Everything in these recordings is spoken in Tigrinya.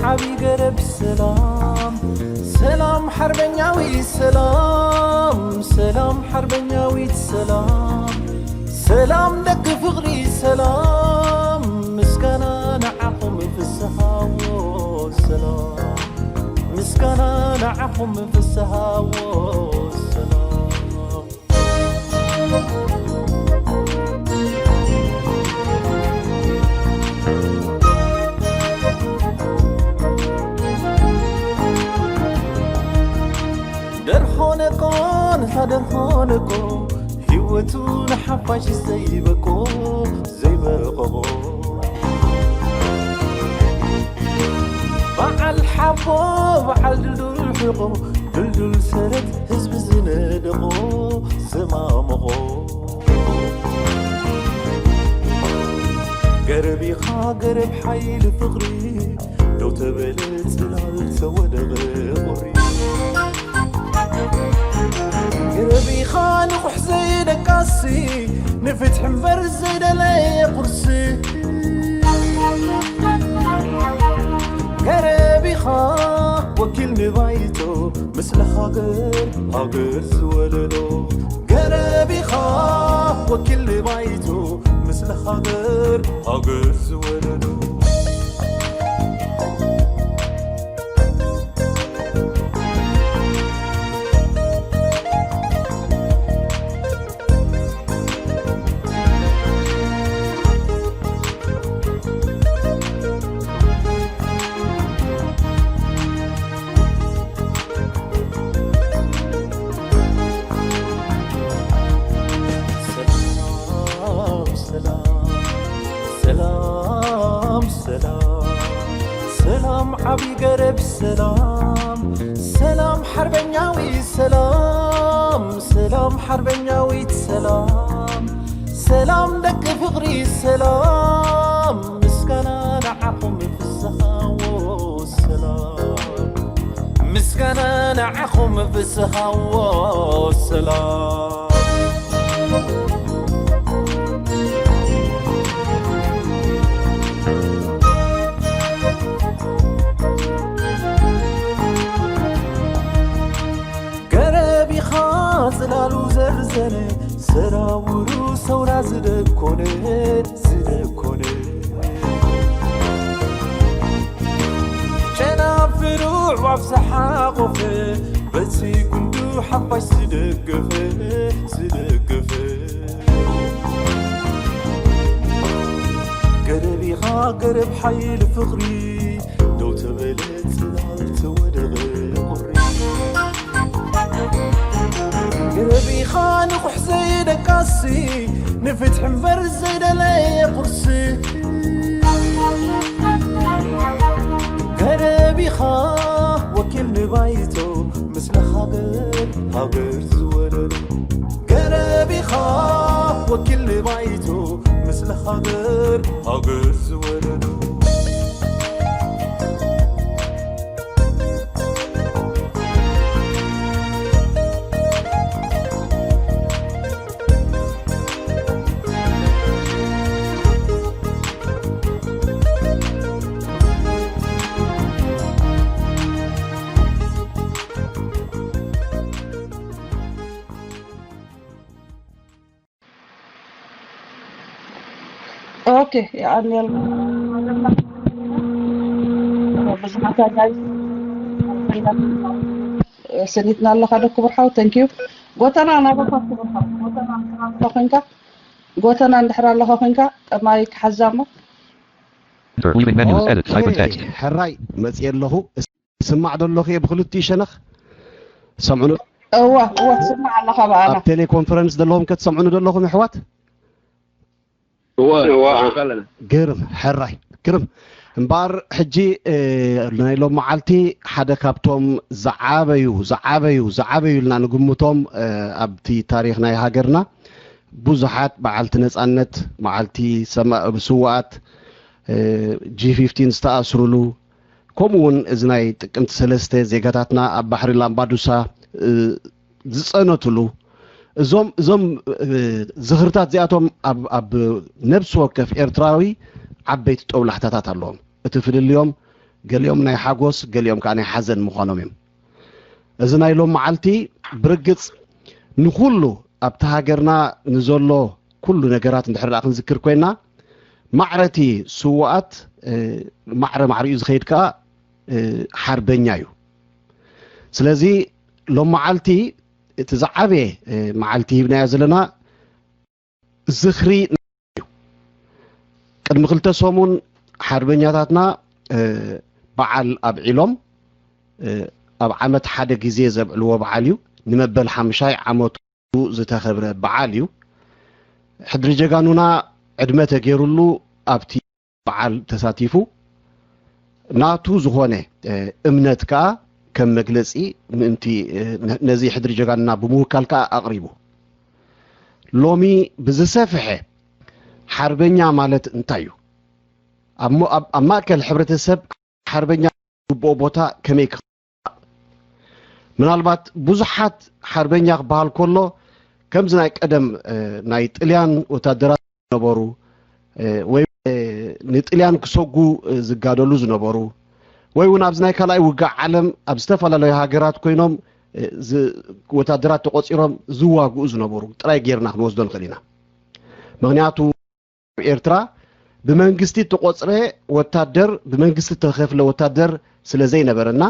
ዓቢ ገረብ ሰላም፣ ሰላም ሓርበኛዊ ሰላም፣ ሰላም ሓርበኛዊት ሰላም፣ ሰላም ደቂ ፍቕሪ ሰላም፣ ምስጋና ንዓኹም ፍስሃዎ ሰላም፣ ምስጋና ንዓኹም ፍስሃዎ ሰላም። ደርሆ ነቆ ነታ ደርሆ ነቆ ህይወቱ ንሓፋሽ ዘይበቆ ዘይበቆ በዓል ሓቦ በዓል ድልዱል ሕቆ ድልዱል ሰረት ህዝቢ ዝነደቆ ዘማመቖ ገረብ ኢኻ ገረብ ሓይሊ ፍቕሪ ደው ተበለ ጽላል ተወደቐ ቁሪ ገረብ ኢኻ ንቑሕ ዘይደቃሲ ንፍትሒ እምበር ዘይደለየ ቁርሲ ገረብ ኢኻ ወኪል ንባይቶ ምስለ ሃገር ሃገር ዝወለዶ ገረብ ኢኻ ወኪል ንባይቶ ምስለ ሃገር ሃገር ዝወለዶ ሰላም ሰላም ሰላም ሰላም ሰላም ዓቢ ገረብ ሰላም ሰላም ሓርበኛዊ ሰላም ሰላም ሓርበኛዊት ሰላም ሰላም ደቂ ፍቕሪ ሰላም ምስጋና ንዓኹም ፍስሃዎ ሰላም ምስጋና ንዓኹም ፍስሃዎ ሰላም ገረብ ኢኻ ጽላሉ ዘርዘነ ሰራውሩ ሰውራ ዝደኮነ ዝደኮነ ጨናፍሩ ኣዕዋፍ ዝሓቖፈ በቲ ጉንዱ ሓፋሽ ዝደገፈ ዝደገፈ ገረብ ኢኻ ገረብ ሓይሊ ፍቕሪ ደው ተበለ ጽላል ተወደቐ ቁሪ ገረብ ኢኻ ንቑሕ ዘይደቃሲ ንፍትሒ እምበር ዘይደለየ ቁርሲ ገረብ ኢኻ ወኪል ንባይቶ ምስለ ሃገር ሃገር ዝወለዶ ገረብ ኢኻ ወኪል ንባይቶ ምስለ ሃገር ሃገር ዝወለዶ ኦኬ የቐንየልና ብዙሓት ኣጋይ ስኒትና ኣለኻ ዶ ክቡር ሓው thank you ጎተና ናበኻ ክቡር ሓው ጎተና እንድሕር ኣለኻ ኮንካ ጎተና እንድሕር ኣለኻ ኮንካ ማይክ ሓዛ እሞ Leaving menu. Edit. Hyphen text. ሕራይ መፅየ ኣለኹ። ስማዕ ዶ ኣለኹ እየ ብክልቲኡ ሸነኽ? ሰምዑኒ? እዋ እዋ ትስማዕ ኣለኻ ብኣና። ኣብ ቴሌኮንፈረንስ ዘለኹም ከ ትሰምዑኒ ዶ ኣለኹም ኣሕዋት? እዋ እዋ ኣለና። ግርም ሕራይ ግርም እምበኣር ሕጂ ናይ ሎም መዓልቲ ሓደ ካብቶም ዝዓበዩ ዝዓበዩ ዝዓበዩ ኢልና ንግምቶም ኣብቲ ታሪኽ ናይ ሃገርና ብዙሓት መዓልቲ ነፃነት መዓልቲ ስውኣት ጂ ፊፍቲን ዝተኣስሩሉ ከምኡ እውን እዚ ናይ ጥቅምቲ ሰለስተ ዜጋታትና ኣብ ባሕሪ ላምባዱሳ ዝፀነትሉ እዞም እዞም ዝኽርታት እዚኣቶም ኣብ ነብሲ ወከፍ ኤርትራዊ ዓበይቲ ጦብላሕታታት ኣለዎም። እቲ ፍልልዮም ገሊኦም ናይ ሓጎስ፣ ገሊኦም ከዓ ናይ ሓዘን ምዃኖም እዮም። እዚ ናይ ሎም መዓልቲ ብርግጽ ንኹሉ ኣብቲ ሃገርና ንዘሎ ኩሉ ነገራት እንድሕር ደኣ ክንዝክር ኮይና፣ ማዕረቲ ስውኣት፣ እ፣ ማዕረ ማዕሪኡ ዝኸይድ ከዓ፣ እ፣ ሓርበኛ እዩ። ስለዚ ሎም መዓልቲ እቲ ዝዓበየ፣ እ፣ መዓልቲ ሂብናዮ ዘለና ዝኽሪ እዩ። ቅድሚ ክልተ ሰሙን ሓርበኛታትና፣ እ፣ በዓል ኣብዒሎም፣ እ፣ ኣብ ዓመት ሓደ ግዜ ዘብዕልዎ በዓል እዩ። ንመበል ሓምሻይ ዓመቱ ዝተኸብረ በዓል እዩ። ሕድሪ ጀጋኑና ዕድመ ተገይሩሉ ኣብቲ በዓል ተሳቲፉ፣ ናቱ ዝኾነ፣ እ፣ እምነት ከኣ ከም መግለጺ ምእንቲ፣ እ፣ ነ-፣ ነዚ ሕድሪ ጀጋኑና ብምውካል ከኣ ኣቕሪቡ። ሎሚ ብዝሰፍሐ ሓርበኛ ማለት እንታይ እዩ? ኣብ ሞ-፣ ኣብ፣ ኣብ ማእከል ሕብረተሰብ ሓርበኛ ዝግብኦ ቦታ ከመይ ክኽ-፣ ምናልባት ብዙሓት ሓርበኛ ክበሃል ከሎ ከምዚ ናይ ቀደም፣ እ፣ ናይ ጥልያን ወታደራት ዝነበሩ፣ እ፣ ወይ፣ እ፣ ንጥልያን ክሰጉ፣ እ፣ ዝጋደሉ ዝነበሩ፣ ወይ እውን ኣብዚ ናይ ካልኣይ ውግእ ዓለም ኣብ ዝተፈላለዩ ሃገራት ኮይኖም፣ እ፣ ዝ-፣ ወታደራት ተቖጺሮም ዝዋግኡ ዝነበሩ ጥራይ ጌርና ክንወስዶ ንኽእል ኢና። ምኽንያቱ ኣብ ኤርትራ ብመንግስቲ እተቖጽረ ወታደር፣ ብመንግስቲ እተኸፍለ ወታደር ስለ ዘይነበረና፣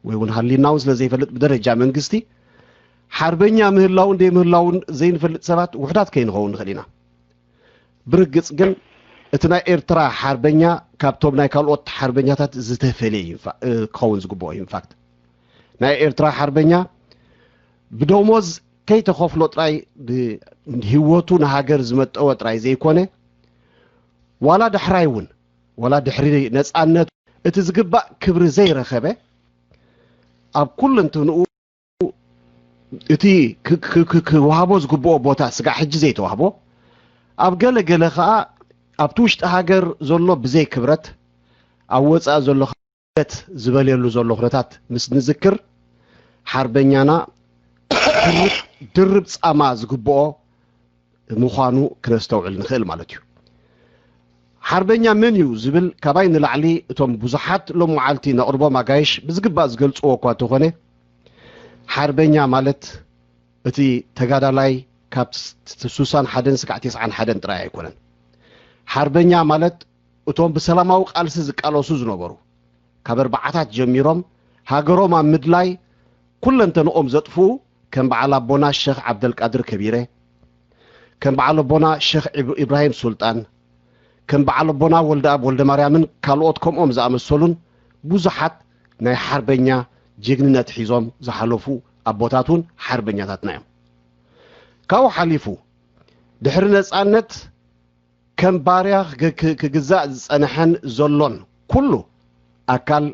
ወይ እውን ሃሊና እውን ስለ ዘይፈልጥ ብደረጃ መንግስቲ፣ ሓርበኛ ምህላውን ዘይምህላውን ዘይንፈልጥ ሰባት ውሑዳት ከይንኸውን ንኽእል ኢና። ብርግጽ ግን እቲ ናይ ኤርትራ ሓርበኛ ካብቶም ናይ ካልኦት ሓርበኛታት ዝተፈልየ እዩ፣ ኢንፋ-፣ እ፣ ክኸውን ዝግብኦ እዩ። ኢንፋክት ናይ ኤርትራ ሓርበኛ ብደሞዝ ከይተኸፍሎ ጥራይ፣ ብ-፣ ህይወቱ ንሃገር ዝመጠወ ጥራይ ዘይኮነ፣ ዋላ ዳሕራይ እውን፣ ዋላ ድሕሪ ነጻነት እቲ ዝግባእ ክብሪ ዘይረኸበ፣ ኣብ ኩለንትንኡ እቲ ክ-፣ ክ-፣ ክ-፣ ክወሃቦ ዝግብኦ ቦታ ስጋዕ ሕጂ ዘይተዋህቦ፣ ኣብ ገለ ገለ ኸኣ ኣብቲ ውሽጢ ሃገር ዘሎ ብዘይ ክብረት፣ ኣብ ወጻኢ ዘሎ ት ዝበልየሉ ዘሎ ኩነታት ምስ ንዝክር፣ ሓርበኛና ድርብ፣ ድርብ ጻማ ዝግብኦ ምዃኑ ክነስተውዕል ንኽእል ማለት እዩ። ሓርበኛ መን እዩ ዝብል ካባይ ንላዕሊ እቶም ብዙሓት ሎም መዓልቲ ነቕርቦም ኣጋይሽ ብዝግባእ ዝገልጽዎ እኳ እንተኾነ፣ ሓርበኛ ማለት እቲ ተጋዳላይ ካብ ስ-፣ ስ-፣ ስሳን ሓደን ስጋዕ ተስዓን ሓደን ጥራይ ኣይኮነን። ሓርበኛ ማለት እቶም ብሰላማዊ ቃልሲ ዝቃለሱ ዝነበሩ፣ ካብ ኣርባዓታት ጀሚሮም ሃገሮም ኣብ ምድላይ ኩለንተንኦም ዘጥፍኡ፣ ከም በዓል ኣቦና ሸኽ ዓብደልቃድር ከቢረ፣ ከም በዓል ኣቦና ሸኽ ኢብ-፣ ኢብራሂም ሱልጣን፣ ከም በዓል ኣቦና ወልደኣብ ወልደማርያምን ካልኦት ከምኦም ዝኣመሰሉን ብዙሓት ናይ ሓርበኛ ጅግንነት ሒዞም ዝሓለፉ ኣቦታት እውን ሓርበኛታትና እዮም። ካብኡ ሓሊፉ ድሕሪ ነጻነት ከም ባርያ ክግ-፣ ክ-፣ ክግዛእ ዝጸንሐን ዘሎን ኩሉ ኣካል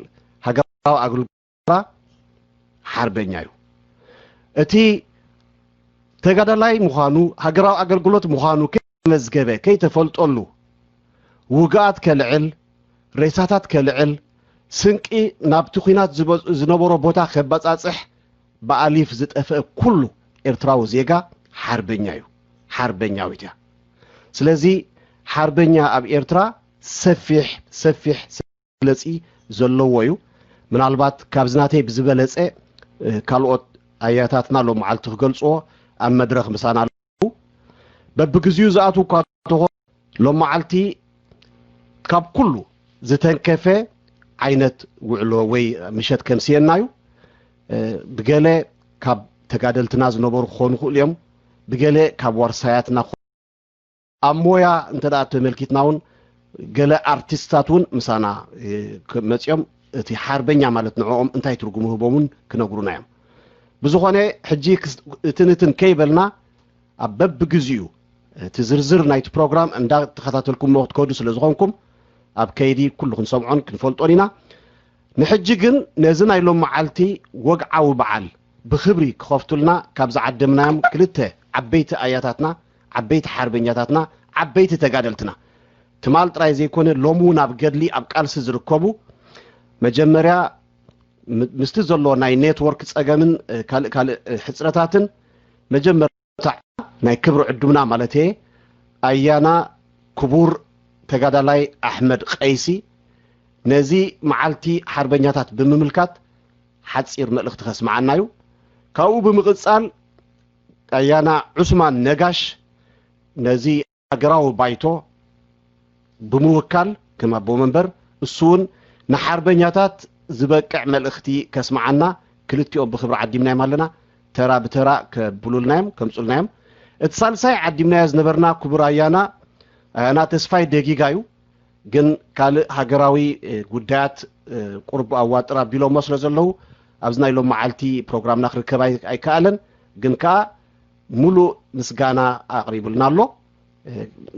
ሃገራዊ ኣገልግሎት ሓርበኛ እዩ። እቲ ተጋዳላይ ምዃኑ፣ ሃገራዊ ኣገልግሎት ምዃኑ ከይተመዝገበ፣ ከይተፈልጠሉ፣ ውግኣት ከልዕል፣ ሬሳታት ከልዕል፣ ስንቂ ናብቲ ኲናት ዝበ-፣ ዝነበሮ ቦታ ከበጻጽሕ ብኣሊፍ ዝጠፍአ ኩሉ ኤርትራዊ ዜጋ ሓርበኛ እዩ፣ ሓርበኛዊት እያ። ስለዚ ሓርበኛ ኣብ ኤርትራ ሰፊሕ፣ ሰፊሕ መግለጺ ዘለዎ እዩ። ምናልባት ካብዚ ናተይ ብዝበለጸ፣ እ፣ ካልኦት ኣያታትና ሎም መዓልቲ ክገልጽዎ ኣብ መድረኽ ምሳና ኣለዉ። በብግዚኡ ዝኣትዉ እኳ እንተኾኑ፣ ሎም መዓልቲ ካብ ኩሉ ዝተንከፈ ዓይነት ውዕሎ ወይ ምሸት ከምስየና እዩ። እ፣ ብገለ ካብ ተጋደልትና ዝነበሩ ክኾኑ ይኽእሉ እዮም። ብገለ ካብ ዋርሳያትና ክኾኑ፣ ኣብ ሞያ እንተ ደኣ ተመልኪትና እውን ገለ ኣርቲስታት እውን ምሳና፣ እ፣ ክ-፣ መጺኦም እቲ ሓርበኛ ማለት ንዕኦም እንታይ ትርጉም ህቦም እውን ክነግሩና እዮም። ብዝኾነ ሕጂ ክስ-፣ እትንትን ከይበልና ኣብ በብግዚኡ እቲ ዝርዝር ናይቲ ፕሮግራም እንዳተኸታተልኩሞ ክትከዱ ስለ ዝኾንኩም ኣብ ከይዲ ኩሉ ክንሰምዖን ክንፈልጦን ኢና። ንሕጂ ግን ነዚ ናይ ሎም መዓልቲ ወግዓዊ በዓል ብኽብሪ ክኸፍቱልና ካብ ዝዓደምናዮም ክልተ ዓበይቲ ኣያታትና፣ ዓበይቲ ሓርበኛታትና፣ ዓበይቲ ተጋደልትና፣ ትማል ጥራይ ዘይኮነ ሎም እውን ኣብ ገድሊ ኣብ ቃልሲ ዝርከቡ፣ መጀመርያ ም-፣ ምስቲ ዘሎ ናይ ኔትወርክ ጸገምን፣ እ፣ ካልእ ካልእ፣ እ፣ ሕጽረታትን መጀመርያ ናይ ክብሪ ዕዱምና ማለት እየ፣ ኣያና ክቡር ተጋዳላይ ኣሕመድ ቀይሲ ነዚ መዓልቲ ሓርበኛታት ብምምልካት ሓጺር መልእኽቲ ከስምዓና እዩ። ካብኡ ብምቕጻል ኣያና ዑስማን ነጋሽ ነዚ ሃገራዊ ባይቶ ብምውካል ከም ኣቦ መንበር እሱ እውን ንሓርበኛታት ዝበቅዕ መልእኽቲ ከስምዓና ክልቲኦም ብኽብሪ ዓዲምናዮም ኣለና። ተራ ብተራ ከብሉልና እዮም፣ ከምጹልና እዮም። እቲ ሳልሳይ ዓዲምናዮ ዝነበርና ክቡር ኣያና ኣያና ተስፋይ ደጊጋ እዩ። ግን ካልእ ሃገራዊ ጉዳያት ቁርብ ኣዋጥር ኣቢሎሞ ስለ ዘለዉ ኣብዚ ናይ ሎም መዓልቲ ፕሮግራምና ክርከብ ኣይከኣለን። ግን ከኣ ምሉእ ምስጋና ኣቕሪቡልና ኣሎ።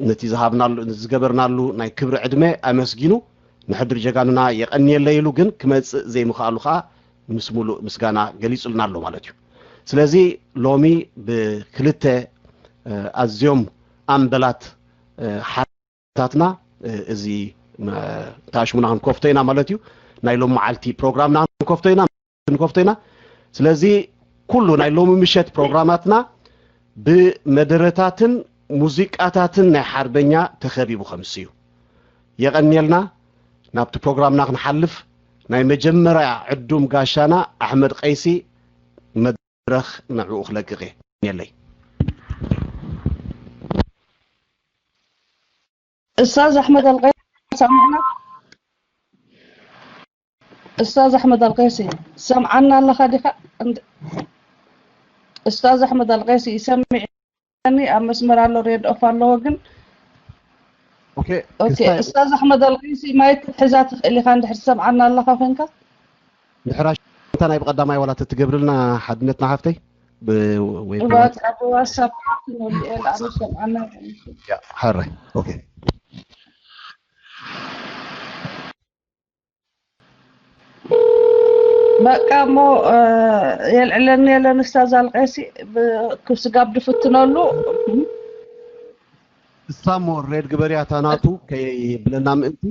ነቲ ዝሃብናሉ ዝገበርናሉ ናይ ክብሪ ዕድመ ኣመስጊኑ ንሕድሪ ጀጋኑና የቐንየለይ ኢሉ ግን ክመጽእ ዘይምኽኣሉ ከኣ ምስ ሙሉእ ምስጋና ገሊጹልና ኣሎ ማለት እዩ። ስለዚ ሎሚ ብክልተ ኣዝዮም ኣምበላት ሓታትና እዚ ታሽሙና ክንከፍቶ ኢና ማለት እዩ። ናይ ሎም መዓልቲ ፕሮግራምና ክንከፍቶ ኢና ክንከፍቶ ኢና። ስለዚ ኩሉ ናይ ሎሚ ምሸት ፕሮግራማትና ብመደረታትን ሙዚቃታትን ናይ ሓርበኛ ተኸቢቡ ከምስ እዩ። የቐንየልና። ናብቲ ፕሮግራምና ክንሓልፍ ናይ መጀመርያ ዕዱም ጋሻና ኣሕመድ ቀይሲ መድረኽ ንዕኡ ክለቅቕ እየ። የለይ استاذ احمد الغيث سامعنا؟ استاذ احمد الغيث سمعنا الله خديخ. استاذ احمد الغيث يسمعني؟ ኣብ መስመር ኣሎ ሬድ ኦፍ ኣለዎ ግን ኦኬ ኦኬ ክስታይ استاذ احمد الغيث ማይክ ክትሕዛ ትኽእል ኢኻ እንድሕር ትሰምዓና ኣለኻ ኮንካ ድሕራሽ እንታይ ናይ ብቐዳማይ ዋላ ተትገብርልና ሓድነትና ሓፍተይ ብ- ወይ ብ- ዋትሳፕ ዋትሳፕ ክንወልኤ ለኣኑ ሰምዓና ያ፣ ሓራይ ኦኬ በቃ እሞ የልዕለኒ የለን استاذ الغيث ክስጋብ ድፍትነሉ እሳ እሞ ሬድ ግበርያ እታ ናቱ ከይብለና ምእንቲ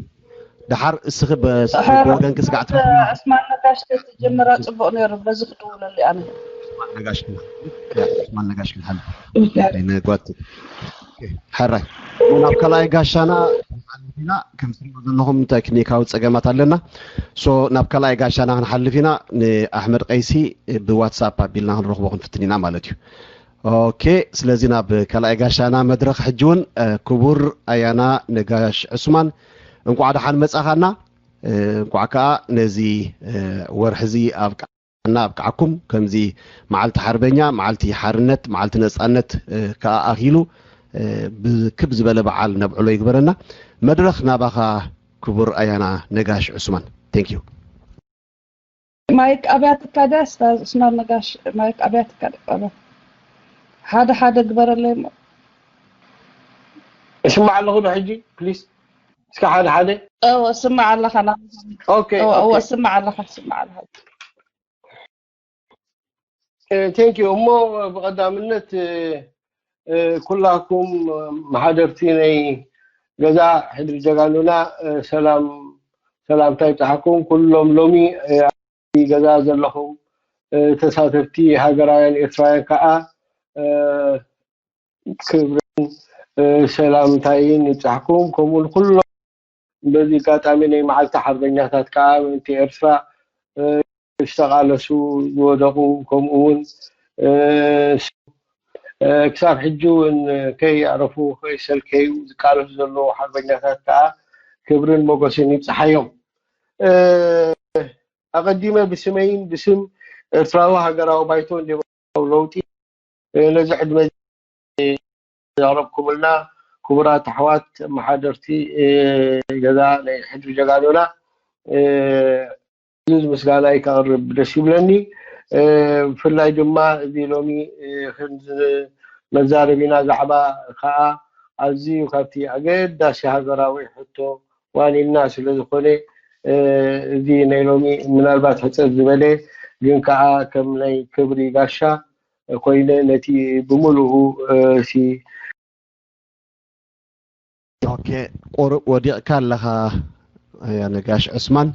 ድሓር እስኺ በ- ብወገንኪ ስጋዕ ትፈትሪ ዕስማን ነጋሽ ተትጀምራ ፅቡቅ ነይሩ በዚ ክድውለሉ ኣነ ዑስማን ነጋሽ ክንሓልፍ ያ፣ ዑስማን ነጋሽ ክንሓልፍ ኣይነጓትት ኦኬ፣ ሕራይ ናብ ካልኣይ ጋሻና ክንሓልፍ ኢና። ከም ትሪእዎ ዘለኹም ቴክኒካዊ ፀገማት ኣለና። ሶ ናብ ካልኣይ ጋሻና ክንሓልፍ ኢና። ንኣሕመድ ቀይሲ ብዋትሳፕ ኣቢልና ክንረኽቦ ክንፍትን ኢና ማለት እዩ። ኦኬ፣ ስለዚ ናብ ካልኣይ ጋሻና መድረኽ ሕጂ እውን ክቡር ኣያና ነጋሽ ዕስማን እንቋዕ ደሓን መጻኻና። እንቋዕ ከዓ ነዚ ወርሒ እዚ ኣብቃዓና ኣብቃዓኩም። ከምዚ መዓልቲ ሓርበኛ፣ መዓልቲ ሓርነት፣ መዓልቲ ነጻነት ከዓ ኣኺሉ ብክብ ዝበለ በዓል ነብዕሎ ይግበረና። መድረኽ ናባኻ ክቡር ኣያና ነጋሽ ዕስማን። Thank you። ማይክ ኣብያትካ ድያ ስታዝ ዑስማን ነጋሽ? ማይክ ኣብያትካ ድያ? ኣበ ሓደ ሓደ ግበረለይ እሞ። እስማዕ ኣለኹ ዶ ሕጂ ፕሊስ? እስከ ሓደ ሓደ እወ ስማዕ ኣለኻ ናብ ኦኬ እወ እወ ኦኬ ስማዕ ኣለኻ ስማዕ ኣለኻ። ቴንክ ዩ እሞ ብቐዳምነት ኩላኩም መሓደርቲ ናይ ገዛ ሕድሪ ጀጋኑና ሰላም ሰላምታ ይብፅሓኩም። ኩሎም ሎሚ ገዛ ዘለኹም ተሳተፍቲ ሃገራውያን ኤርትራውያን ከዓ ክብርን ሰላምታይን ይብፅሓኩም። ከምኡ ንኩሎም በዚ ኣጋጣሚ ናይ መዓልቲ ሓርበኛታት ከዓ ምእንቲ ኤርትራ ዝተቓለሱ ዝወደቑ ከምኡ እውን ክሳብ ሕጂ እውን ከይኣረፉ ከይሰልከዩ ዝቃለሱ ዘለዉ ሓርበኛታት ከዓ ክብርን ሞገስን ይብፅሓዮም። ኣቐዲመ ብስመይን ብስም ኤርትራዊ ሃገራዊ ባይቶ ንዴሞክራሲያዊ ለውጢ ነዚ ዕድመ ዘቕረብኩምልና ክቡራት ኣሕዋት መሓደርቲ ገዛ ናይ ሕድሪ ጀጋኑና ዕዙዝ ምስጋናይ ከቕርብ ደስ ይብለኒ። ብፍላይ ድማ እዚ ሎሚ መዛረቢና ዛዕባ ከዓ ኣዝዩ ካብቲ ኣገዳሲ ሃገራዊ ሕቶ ዋኒንና ስለ ዝኾነ እዚ ናይ ሎሚ ምናልባት ሕፅር ዝበለ ግን ከዓ ከም ናይ ክብሪ ጋሻ ኮይነ ነቲ ብምሉኡ ሲ ኦኬ፣ ቁሩብ ወዲቕካ ኣለኻ ያ ነጋሽ ዑስማን፣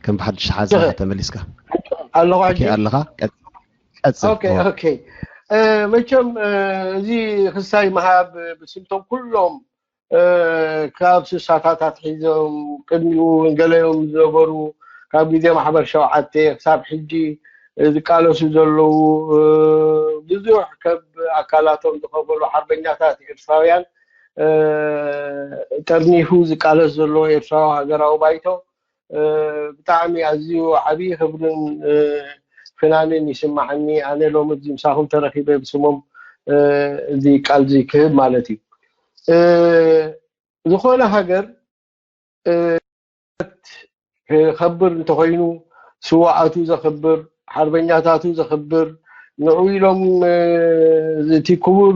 ከም ብሓድሽ ሓዛ ተመሊስካ ኣለኹ ኦኬ ሕጂ ኣለኻ። ቀጽ- ቀጽል ኦኬ ኦኬ እ፣ መቸም እ፣ እዚ ክስታይ ምሃብ ብስምቶም ኩሎም ካብ ስሳታት ኣትሒዞም ቅድሚኡ እውን ገለዮም ዝነበሩ ካብ ግዜ ማሕበር ሸውዓተ ክሳብ ሕጂ ዝቃለሱ ዘለዉ ብዙሕ ከብ ኣካላቶም ዝኸፈሉ ሓርበኛታት ኤርትራውያን ጠርኒፉ ዝቃለስ ዘሎ ኤርትራዊ ሃገራዊ ባይቶ ብጣዕሚ ኣዝዩ ዓብዪ ክብርን ፍናንን ይስማዓኒ። ኣነ ሎሚ እዚ ምሳኹም ተረኺበ ብስሞም እዚ ቃል እዚ ክህብ ማለት እዩ። ዝኾነ ሃገር ክኸብር እንተኾይኑ ስዋኣቱ ዘኽብር፣ ሓርበኛታቱ ዘኽብር፣ ንዑ ኢሎም እቲ ክቡር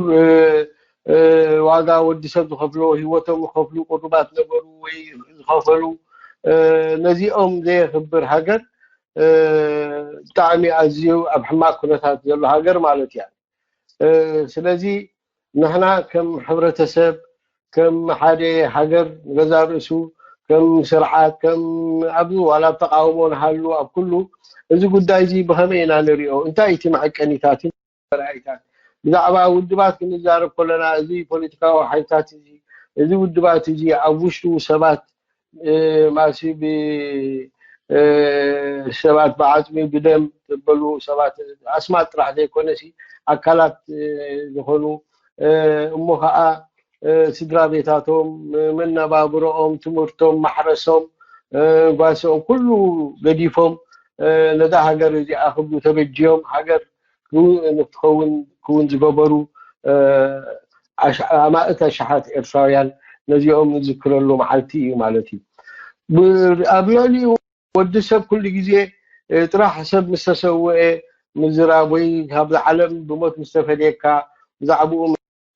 ዋጋ ወዲ ሰብ ዝኸፍሎ ህይወቶም ዝኸፍሉ ቅሩባት ነበሩ ወይ ዝኸፈሉ ነዚኦም ዘየኽብር ሃገር ብጣዕሚ ኣዝዩ ኣብ ሕማቅ ኩነታት ዘሎ ሃገር ማለት እያ። ስለዚ ንሕና ከም ሕብረተሰብ ከም ሓደ ሃገር ንገዛ ርእሱ ከም ስርዓት ከም ኣብ ዋላ ኣብ ተቃውሞ ንሃሉ ኣብ ኩሉ እዚ ጉዳይ እዚ ብኸመይ ኢና ንሪኦ? እንታይ እቲ መዐቀኒታት መርኣይታት ብዛዕባ ውድባት ክንዛረብ ከለና እዚ ፖለቲካዊ ሓይልታት እዚ እዚ ውድባት እዚ ኣብ ውሽጡ ሰባት ማሲ ብሰባት ብዓፅሚ ብደም ዘበሉ ሰባት ኣስማት ጥራሕ ዘይኮነሲ ኣካላት ዝኾኑ እሞ ከዓ ስድራ ቤታቶም መነባብሮኦም ትምህርቶም ማሕረሶም ጓሶም ኩሉ ገዲፎም ነዛ ሃገር እዚኣ ክብሉ ተበጅዮም ሃገር ንክትኸውን ክውን ዝገበሩ ኣማእት ኣሽሓት ኤርትራውያን ነዚኦም ንዝክረሉ መዓልቲ እዩ ማለት እዩ። ኣብ ልዕሊኡ ወዲ ሰብ ኩሉ ግዜ ጥራሕ ሰብ ምስ ተሰውአ ምዝራብ ወይ ካብዚ ዓለም ብሞት ምስ ተፈለየካ ብዛዕባኡ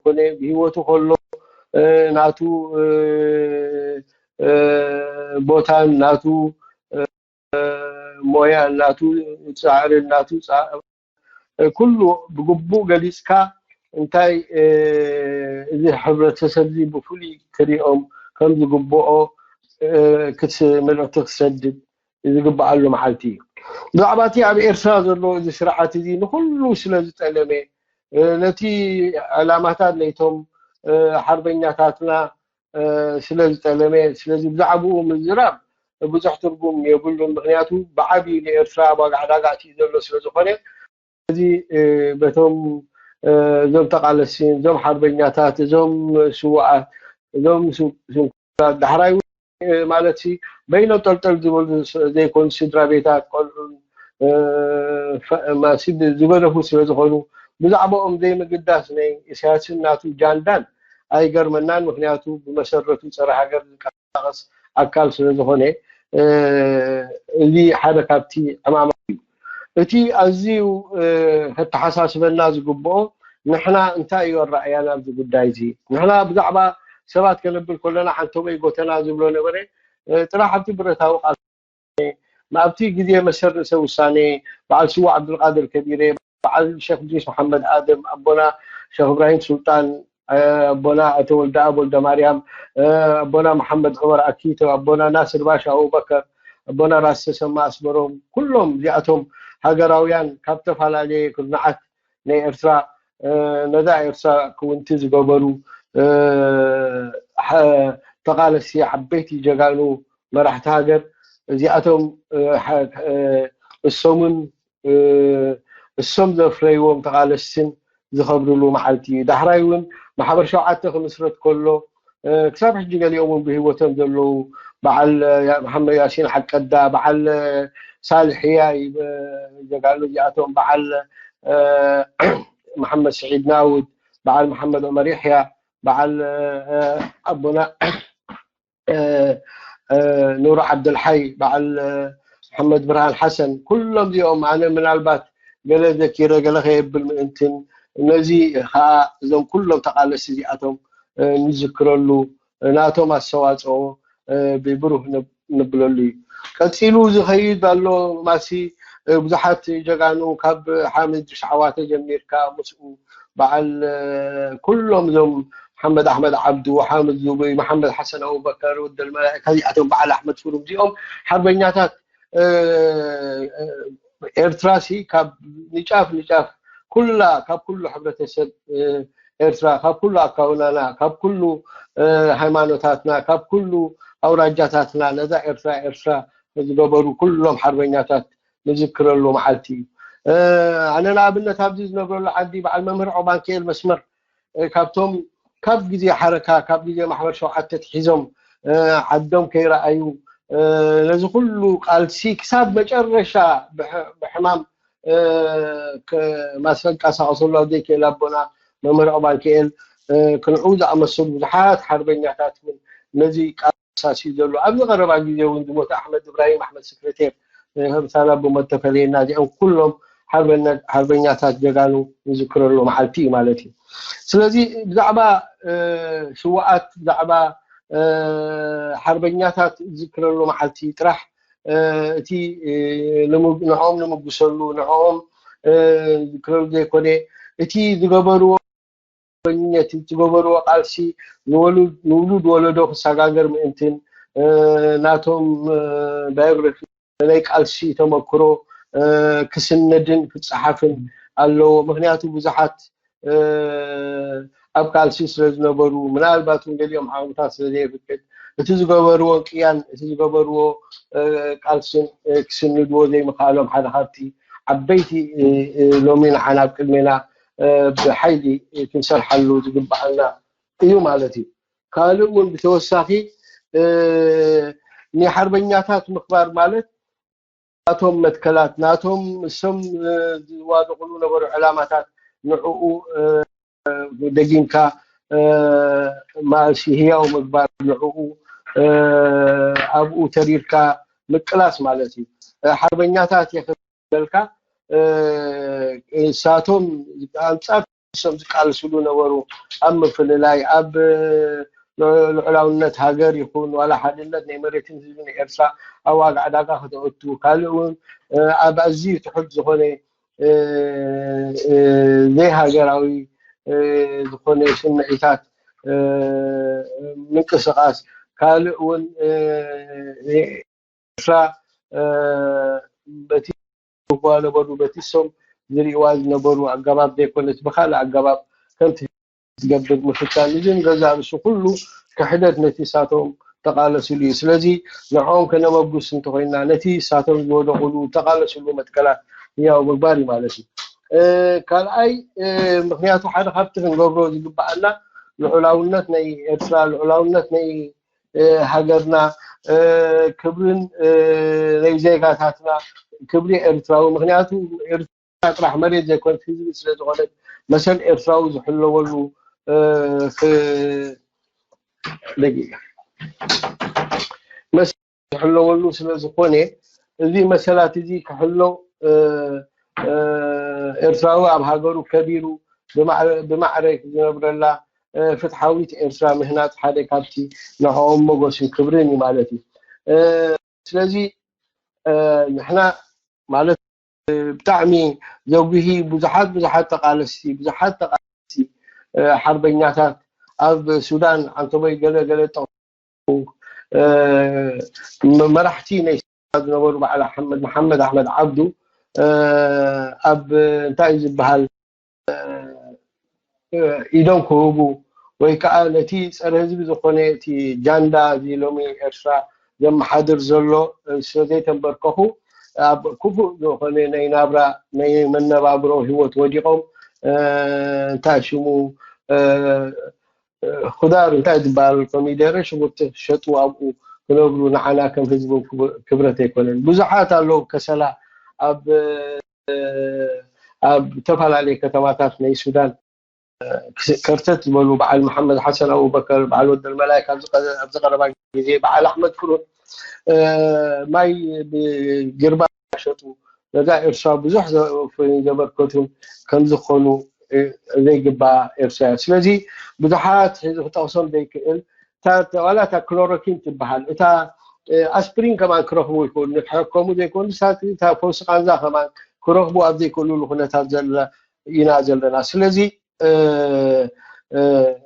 ኮነ ብህይወቱ ከሎ ናቱ ቦታን ናቱ ሞያን ናቱ ፃዕርን ናቱ ኩሉ ብግቡእ ገሊፅካ እንታይ እዚ ሕብረተሰብ እዚ ብፍሉይ ክሪኦም ከም ዝግብኦ ክስ መልእክቲ ክሰድድ ዝግብኣሉ መዓልቲ እዩ። ብዛዕባ እቲ ኣብ ኤርትራ ዘሎ እዚ ስርዓት እዚ ንኩሉ ስለ ዝጠለመ ነቲ ዕላማታት ናይቶም ሓርበኛታትና ስለ ዝጠለመ ስለዚ ብዛዕባኡ ምዝራብ ብዙሕ ትርጉም የብሉን። ምክንያቱ ብዓብዩ ንኤርትራ ዋጋ ዕዳጋ ኣትዩ ዘሎ ስለ ዝኾነ እዚ በቶም እዞም ተቃለስቲ እዞም ሓርበኛታት እዞም ስዋኣት እዞም ዳሕራይ ማለት ሲ በይኖም ጠልጠል ዝበሉ ዘይኮኑ ስድራ ቤታት ቆልዑን ዝገደፉ ስለ ዝኾኑ ብዛዕባኦም ዘይምግዳስ ናይ ኢሳያስን ናቱ ጃንዳን ኣይገርመናን። ምክንያቱ ብመሰረቱ ፀረ ሃገር ዝንቀሳቀስ ኣካል ስለ ዝኾነ እዚ ሓደ ካብቲ ዕማማ እዩ። እቲ ኣዝዩ ከተሓሳስበና ዝግብኦ ንሕና እንታይ እዩ ኣረኣእያና ኣብዚ ጉዳይ እዚ? ንሕና ብዛዕባ ሰባት ከነብል ከለና ሓንቶበይ ጎተና ዝብሎ ነበረ ጥራሕ ኣብቲ ብረታዊ ቃል ኣብቲ ግዜ መሰል ርእሰ ውሳኔ በዓል ስዋ ዓብዱልቃድር ከቢረ፣ በዓል ሸክ ድሪስ መሓመድ ኣደም፣ ኣቦና ሸክ እብራሂም ሱልጣን፣ ኣቦና ኣቶ ወልደኣብ ወልደማርያም፣ ኣቦና መሓመድ ዑመር ኣኪቶ፣ ኣቦና ናስር ባሻ ኣቡበከር፣ ኣቦና ራስ ተሰማ ኣስመሮም፣ ኩሎም እዚኣቶም ሃገራውያን ካብ ዝተፈላለየ ኩርናዓት ናይ ኤርትራ ነዛ ኤርትራ ክውንቲ ዝገበሩ ተቃለስቲ ዓበይቲ ጀጋኑ መራሕቲ ሃገር እዚኣቶም እሶምን እሶም ዘፍረይዎም ተቃለስትን ዝኸብርሉ መዓልቲ እዩ። ዳሕራይ እውን ማሕበር ሸውዓተ ክምስረት ከሎ ክሳብ ሕጂ ገሊኦም እውን ብህይወቶም ዘለዉ በዓል መሓመድ ያሲን ሓቀዳ፣ በዓል ሳልሕያ ጀጋኑ እዚኣቶም በዓል መሓመድ ስዒድ ናውድ፣ በዓል መሓመድ ዑመር ይሕያ፣ በዓል ኣቦና ኑሩ ዓብደልሓይ፣ በዓል መሓመድ ብርሃን ሓሰን፣ ኩሎም እዚኦም ኣነ ምናልባት ገለ ዘኪረ ገለ ከየብል ምእንትን ነዚ ከዓ እዞም ኩሎም ተቃለስቲ እዚኣቶም ንዝክረሉ ናቶም ኣስተዋፅኦ ብብሩህ ነብለሉ እዩ። ቀፂሉ ዝኸይድ ኣሎ ማሲ ብዙሓት ጀጋኑ ካብ ሓምድ ሸዓዋተ ጀሚርካ ምስኡ በዓል ኩሎም እዞም ሓመድ ኣሕመድ ዓብዱ፣ ሓምድ ዙቡይ፣ መሓመድ ሓሰን ኣቡበከር፣ ወደል መላእካ እዚኣቶም በዓል ኣሕመድ ፍሩም እዚኦም ሓርበኛታት ኤርትራ ሲ ካብ ንጫፍ ንጫፍ ኩላ ካብ ኩሉ ሕብረተሰብ ኤርትራ፣ ካብ ኩሉ ኣካውናና፣ ካብ ኩሉ ሃይማኖታትና፣ ካብ ኩሉ ኣውራጃታትና ነዛ ኤርትራ ኤርትራ ዝገበሩ ኩሎም ሓርበኛታት ንዝክረሉ መዓልቲ እዩ። ኣነ ንኣብነት ኣብዚ ዝነብረሉ ዓዲ በዓል መምህር ዖባንክኤል መስመር ካብቶም ካብ ግዜ ሓረካ ካብ ግዜ ማሕበር ሸውዓተ ትሒዞም ዓዶም ከይረኣዩ ነዚ ኩሉ ቃልሲ ክሳብ መጨረሻ ብሕማም ማስፈንቃሳቀሰሉ ኣብ ዘይክእል ኣቦና መምህር ዖባንክኤል ክንዑ ዝኣመሰሉ ብዙሓት ሓርበኛታት እውን ነዚ ቃልሲ እዩ ዘሎ። ኣብዚ ቀረባ ግዜ እውን ዝሞተ ኣሕመድ እብራሂም ኣሕመድ ስክሬቴር ምሳና ብሞት ተፈለየና። እዚኦም ኩሎም ሓርበኛታት ጀጋኑ ንዝክረሉ መዓልቲ እዩ ማለት እዩ። ስለዚ ብዛዕባ ስዋኣት ብዛዕባ ሓርበኛታት ዝክረሉ መዓልቲ ጥራሕ እቲ ንዕኦም ንምጉሰሉ ንዕኦም ዝክረሉ ዘይኮነ እቲ ዝገበርዎ ሓርበኝነት ዝገበርዎ ቃልሲ ንውሉድ ወለዶ ክሰጋገር ምእንትን ናቶም ባዮግራፊ ናይ ቃልሲ ተመክሮ ክስነድን ክፀሓፍን ኣለዎ። ምክንያቱ ብዙሓት ኣብ ቃልሲ ስለ ዝነበሩ ምናልባት እውን ገሊኦም ዓውታት ስለ ዘየፍቅድ እቲ ዝገበርዎ ቅያን እቲ ዝገበርዎ ቃልስን ክስንድዎ ዘይምክኣሎም ሓደ ካብቲ ዓበይቲ ሎሚ ንዓና ኣብ ቅድሜና ብሓይሊ ክንሰርሓሉ ዝግብኣና እዩ ማለት እዩ። ካልእ እውን ብተወሳኺ ንሓርበኛታት ምኽባር ማለት ናቶም መትከላት ናቶም እሶም ዝዋደቑሉ ነበሩ ዕላማታት ንዕኡ ደጊምካ ማእሲ ህያው ምግባር ንዕኡ ኣብኡ ተሪርካ ምቅላስ ማለት እዩ። ሓርበኛታት የኽበልካ እሳቶም ኣንጻር እሶም ዝቃልስሉ ነበሩ ኣብ ምፍልላይ ኣብ ልዑላውነት ሃገር ይኹን ዋላ ሓድነት ናይ መሬትን ህዝብን ኤርትራ ኣብ ዋጋ ዕዳጋ ከተእቱ ካልእ እውን ኣብ ኣዝዩ ትሑት ዝኾነ ዘይሃገራዊ ዝኾነ ስምዒታት ምንቅስቃስ ካልእ እውን ኤርትራ በቲ ዝዋ ነበሩ በቲ ሶም ዝሪእዋ ዝነበሩ ኣገባብ ዘይኮነስ ብካልእ ኣገባብ ከምቲ ዝገብር ምፍታን እዚ ንገዛእ ርእሱ ኩሉ ክሕደት ነቲ ሳቶም ተቃለስሉ እዩ። ስለዚ ንዕኦም ከነመጉስ እንተኮይና ነቲ ሳቶም ዝወደቁሉ ተቃለስሉ መትከላት ህያው ምግባር እዩ ማለት እዩ። ካልኣይ ምክንያቱ ሓደ ካብቲ ክንገብሮ ዝግበኣና ልዑላውነት ናይ ኤርትራ ልዑላውነት ናይ ሃገርና ክብርን ናይ ዜጋታትና ክብሪ ኤርትራዊ ምክንያቱ ኤርትራ ጥራሕ መሬት ዘይኮነት ህዝቢ ስለዝኮነት መሰል ኤርትራዊ ዝሕለወሉ ደቂቃ ዝሕለወሉ ስለዝኾነ እዚ መሰላት እዚ ክሕሎ ኤርትራዊ ኣብ ሃገሩ ከቢሩ ብማዕረ ዝነብረላ ፍትሓዊት ኤርትራ ምህናፅ ሓደ ካብቲ ንዕኦም መጎስን ክብርን እዩ ማለት እዩ። ስለዚ ንሕና ማለት ብጣዕሚ ዘጉሂ ብዙሓት ብዙሓት ተቃለስቲ ብዙሓት ተቃለስቲ ሓርበኛታት ኣብ ሱዳን ዓንተቦይ ገለ ገለ ጠ መራሕቲ ናይ ዝነበሩ በዓል ኣሕመድ መሓመድ ኣሕመድ ዓብዱ ኣብ እንታይ ዝበሃል ኢዶም ክህቡ ወይ ከዓ ነቲ ፀረ ህዝቢ ዝኾነ እቲ ጃንዳ እዚ ሎሚ ኤርትራ ዘመሓድር ዘሎ ስለ ዘይተንበርከኹ ኣብ ክፉእ ዝኾነ ናይ ናብራ ናይ መነባብሮ ህይወት ወዲቖም እንታይ ሽሙ ኹዳር እንታይ ዝበሃል ኮሚደረ ሽጉርቲ ክሸጡ ኣብኡ ክነብሩ ንዓና ከም ህዝቢ ክብረት ኣይኮነን። ብዙሓት ኣለዉ ከሰላ ኣብ ኣብ ዝተፈላለዩ ከተማታት ናይ ሱዳን ከርተት ዝበሉ በዓል መሓመድ ሓሰን ኣቡበከር በዓል ወደል መላይክ ኣብዚ ቀረባ ግዜ በዓል ኣሕመድ ፍሩን ማይ ብጊርባ ሸጡ ነዛ ኤርትራ ብዙሕ ዘበርከቱን ከምዝኾኑ ዘይግባእ ኤርትራ እያ። ስለዚ ብዙሓት ሕዚ ክጠቕሶም ዘይክእል ዋላ እታ ክሎሮኪን ትበሃል እታ ኣስፕሪን ከማን ክረኽቡ ይኽእሉ ንክሕከሙ ዘይኮኑ እታ ፈውሲ ቃንዛ ከማን ክረኽቡ ኣብ ዘይክእሉሉ ኩነታት ዘለ ኢና ዘለና። ስለዚ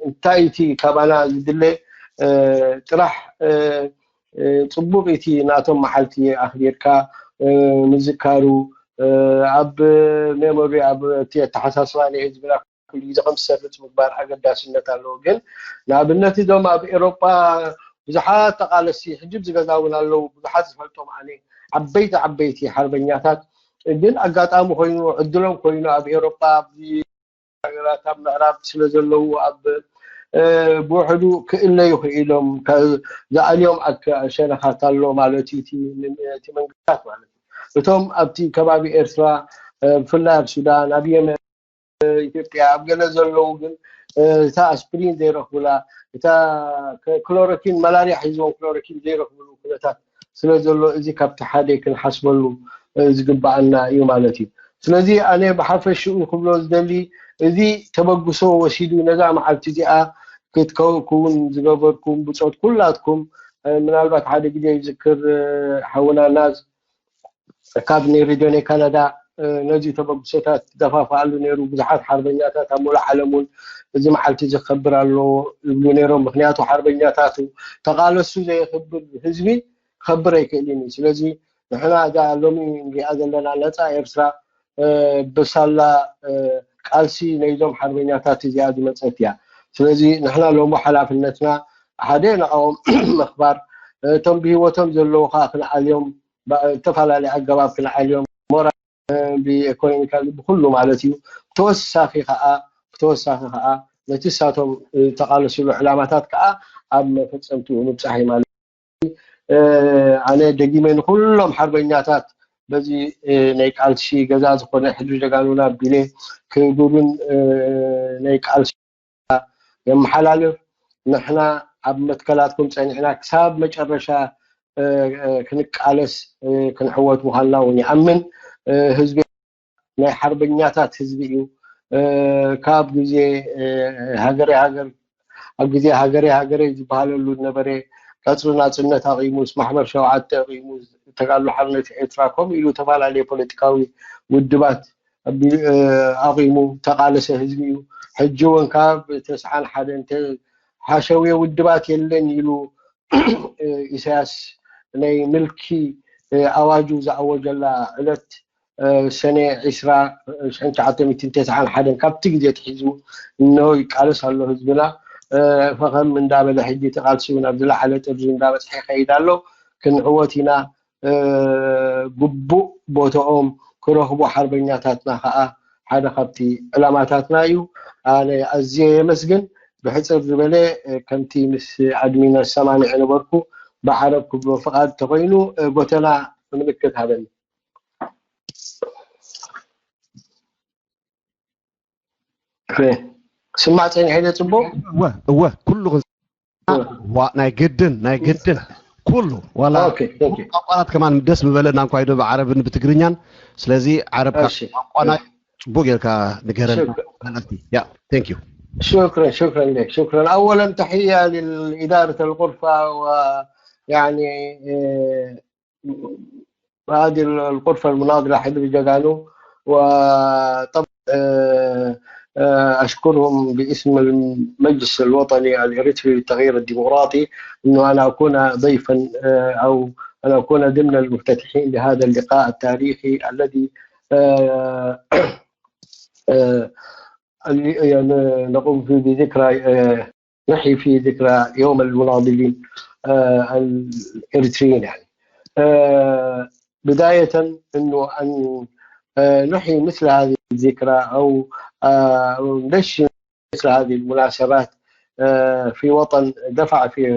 እንታይ እቲ ካባና ዝድለ ጥራሕ ፅቡቅ እቲ ናቶም መዓልቲ ኣክቢርካ ምዝካሩ ኣብ ሜሞሪ ኣብ እቲ ኣተሓሳስባ ናይ ህዝብና ግዜ ከም ዝሰርጽ ምግባር ኣገዳስነት ኣለዎ። ግን ንኣብነት እዞም ኣብ ኤሮጳ ብዙሓት ተቓለስቲ ሕጂ ዝገዛ እውን ኣለዉ። ብዙሓት ዝፈልጦም ኣነ ዓበይቲ ዓበይቲ ሓርበኛታት ግን ኣጋጣሚ ኮይኑ ዕድሎም ኮይኑ ኣብ ኤሮጳ ኣብዚ ሃገራት ኣብ ምዕራብ ስለ ዘለዉ ኣብ ብውሕዱ ክእለዩ ክኢሎም ዝኣልዮም ሸነኻት ኣሎ ማለት እዩ። እቲ መንግስታት ማለት እዩ። እቶም ኣብቲ ከባቢ ኤርትራ ብፍላይ ኣብ ሱዳን ኣብ የመን ኢትዮጵያ ኣብ ገለ ዘለዉ ግን እታ ኣስፕሪን ዘይረኽቡላ እታ ክሎሮኪን መላርያ ሒዝዎም ክሎሮኪን ዘይረኽብሉ ኩነታት ስለ ዘሎ እዚ ካብቲ ሓደ ክንሓስበሉ ዝግበኣና እዩ ማለት እዩ። ስለዚ ኣነ ብሓፈሽኡ ክብሎ ዝደሊ እዚ ተበግሶ ወሲዱ ነዛ መዓልቲ እዚኣ ክትከውን ዝገበርኩም ብፆት ኩላትኩም ምናልባት ሓደ ግዜ ይዝክር ሓውና ናዝ ካብ ናይ ሬድዮ ናይ ካናዳ ነዚ ተበግሶታት ደፋፍኣሉ ነይሩ። ብዙሓት ሓርበኛታት ኣብ ሙሉእ ዓለም እውን እዚ መዓልቲ እዚ ክኸብር ኣለዎ ይብሉ ነይሮም። ምክንያቱ ሓርበኛታቱ ተቓለሱ ዘየኽብር ህዝቢ ክኸብር ኣይክእልን እዩ። ስለዚ ንሕና እዛ ሎሚ ንሪኣ ዘለና ነፃ ኤርትራ ብሳላ ቃልሲ ናይዞም ሓርበኛታት እዚኣ ዝመፀት እያ። ስለዚ ንሕና ሎሚ ሓላፍነትና ሓደ ንዕኦም ምኽባር፣ እቶም ብህይወቶም ዘለዉ ከዓ ክንኣልዮም ብዝተፈላለየ ኣገባብ ክንዓልዮም ሞራል ብኢኮኖሚካሊ ብኩሉ ማለት እዩ። ተወሳኺ ከዓ ብተወሳኺ ከዓ ነቲ እሳቶም ዝተቓለስሉ ዕላማታት ከዓ ኣብ መፈፀምትኡ ምብፃሕ እዩ ማለት እዩ። ኣነ ደጊመ ንኩሎም ሓርበኛታት በዚ ናይ ቃልሲ ገዛ ዝኾነ ሕድሪ ጀጋኑና ቢለ ክቡርን ናይ ቃልሲ የመሓላልፍ። ንሕና ኣብ መትከላትኩም ጸኒዕና ክሳብ መጨረሻ ክንቃለስ ክንዕወት ምዃንና እውን ይኣምን። ህዝቢ ናይ ሓርበኛታት ህዝቢ እዩ። ካብ ግዜ ሃገረ ሃገር ኣብ ግዜ ሃገረ ሃገረ ዝበሃለሉ ዝነበረ ቀጽሪ ናጽነት ኣቂሙስ ማሕበር ሸውዓተ ኣቂሙ ተጋድሎ ሓርነት ኤርትራ ከምኡ ኢሉ ዝተፈላለዩ ፖለቲካዊ ውድባት ኣቢሉ ኣቂሙ ተቃለሰ ህዝቢ እዩ። ሕጂ እውን ካብ ተስዓን ሓደን ሓሸውየ ውድባት የለን ኢሉ ኢሳያስ ናይ ምልኪ ኣዋጁ ዝኣወጀላ ዕለት ሰነ ዕስራ ሽሕን ትሽዓተ ሚእትን ተስዓን ሓደን ካብቲ ግዜ ትሒዙ እነሆ ይቃለስ ኣሎ ህዝብና። ፈኸም እንዳበለ ሕጂ እቲ ቃልሲ እውን ኣብ ዝለዓለ ጥርዚ እንዳበፅሐ ይኸይድ ኣሎ። ክንዕወት ኢና። ግቡእ ቦትኦም ክረኽቡ ሓርበኛታትና ከዓ ሓደ ካብቲ ዕላማታትና እዩ። ኣነ ኣዝየ የመስግን። ብሕፅር ዝበለ ከምቲ ምስ ኣድሚን ኣሰማሚዐ ነበርኩ ብዓረብ ክብሎ ፍቓድ ተኮይኑ ጎተና ምልክት ሃበኒ። ስማዕ ፀኒሐ ኢለ ፅቡቅ? እወ እወ ኩሉ ዋ ናይ ግድን ናይ ግድን ኩሉ ዋላ ቋንቋታት ከማን ደስ ምበለና እንኳ ኢዶ ብዓረብን ብትግርኛን። ስለዚ ዓረብ ቋንቋና ፅቡቅ ጌርካ ንገረን። ያ thank you. شكرا شكرا لك شكرا. أولا تحية لإدارة الغرفة ويعني هذه الغرفة المناظرة حدري جاكانو وطبعا أشكرهم باسم المجلس الوطني الإريتري للتغيير الديمقراطي أنه أنا أكون ضيفا أو أن أكون ضمن المفتتحين لهذا اللقاء التاريخي الذي نقوم فيه بذكرى نحيي فيه ذكرى يوم المناضلين الإريتريين يعني. بداية أنه أن نحيي مثل هذه الذكرى أو نشي مثل هذه المناسبات في وطن دفع فيه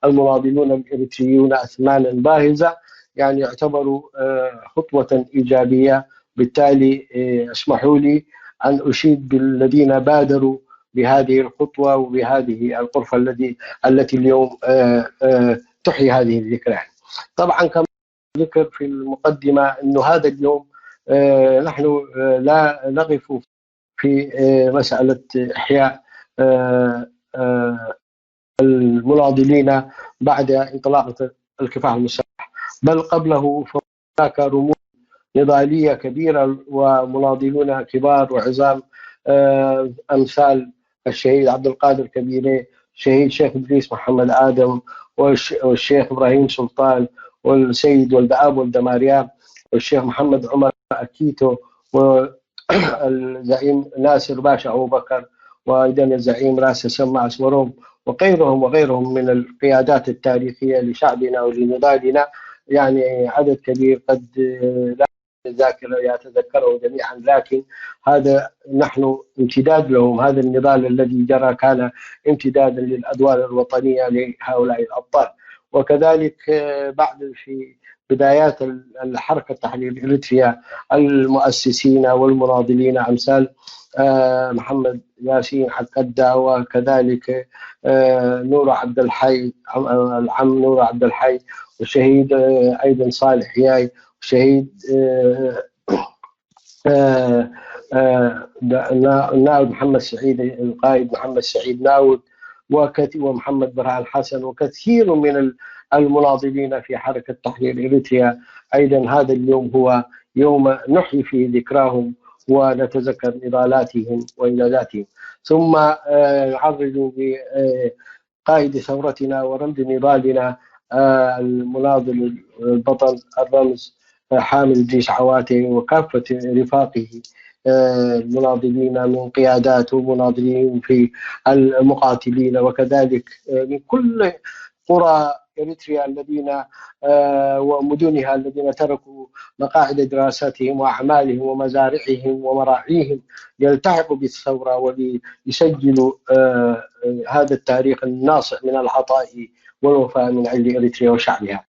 المناضلون الإريتريون أثمانا باهظة يعني يعتبروا خطوة إيجابية. بالتالي اسمحوا لي أن أشيد بالذين بادروا بهذه الخطوة وبهذه الغرفة الذي التي اليوم تحيي هذه الذكرى. طبعا كما ذكر في المقدمة أنه هذا اليوم نحن لا نقف في مسألة إحياء المناضلين بعد انطلاقة الكفاح المسلح، بل قبله هناك رموز نضالية كبيرة ومناضلون كبار وعظام أمثال الشهيد عبد القادر كبيرة، الشهيد شيخ إدريس محمد آدم، والشيخ إبراهيم سلطان، والسيد ولد آب ولد ماريا، والشيخ محمد عمر أكيتو، و الزعيم ناصر باشا أبو بكر، وأيضًا الزعيم راس السماء أسمروم، وغيرهم وغيرهم من القيادات التاريخية لشعبنا ولنضالنا، يعني عدد كبير قد لا الذاكرة يتذكره جميعًا، لكن هذا نحن امتداد لهم. هذا النضال الذي جرى كان امتدادا للأدوار الوطنية لهؤلاء الأبطال. وكذلك، آه، بعد، في بدايات ال-، الحركة التحرير إريتريا، المؤسسين والمناضلين أمثال، آه، محمد ياسين عكدا، وكذلك، آه، نور عبد الحي، عم-، العم نور عبد الحي، والشهيد، آه، أيضًا صالح ياي، والشهيد، آه، آه، آه، نا-، ناود محمد سعيد، القائد محمد سعيد ناود، وكث-، ومحمد برهان حسن، وكثير من ال-، المناضلين في حركة تحرير إريتريا. أيضًا هذا اليوم هو يوم نحيي فيه ذكراهم ونتذكر نضالاتهم وإنجازاتهم. ثم، آه، نعرج ب-، آه، قائد ثورتنا ورمز نضالنا، آه، المناضل البطل الرمز، آه، حامد إدريس عواتي وكافة رفاقه، آه، المناضلين من قيادات ومناضلين في المقاتلين، وكذلك، آه، من كل قرى إريتريا الذين، آه، ومدنها الذين تركوا مقاعد دراساتهم وأعمالهم ومزارعهم ومراعيهم ليلتحقوا بالثورة وليسجلوا، آه، آه، هذا التاريخ الناصع من العطاء والوفاء من أجل إريتريا وشعبها.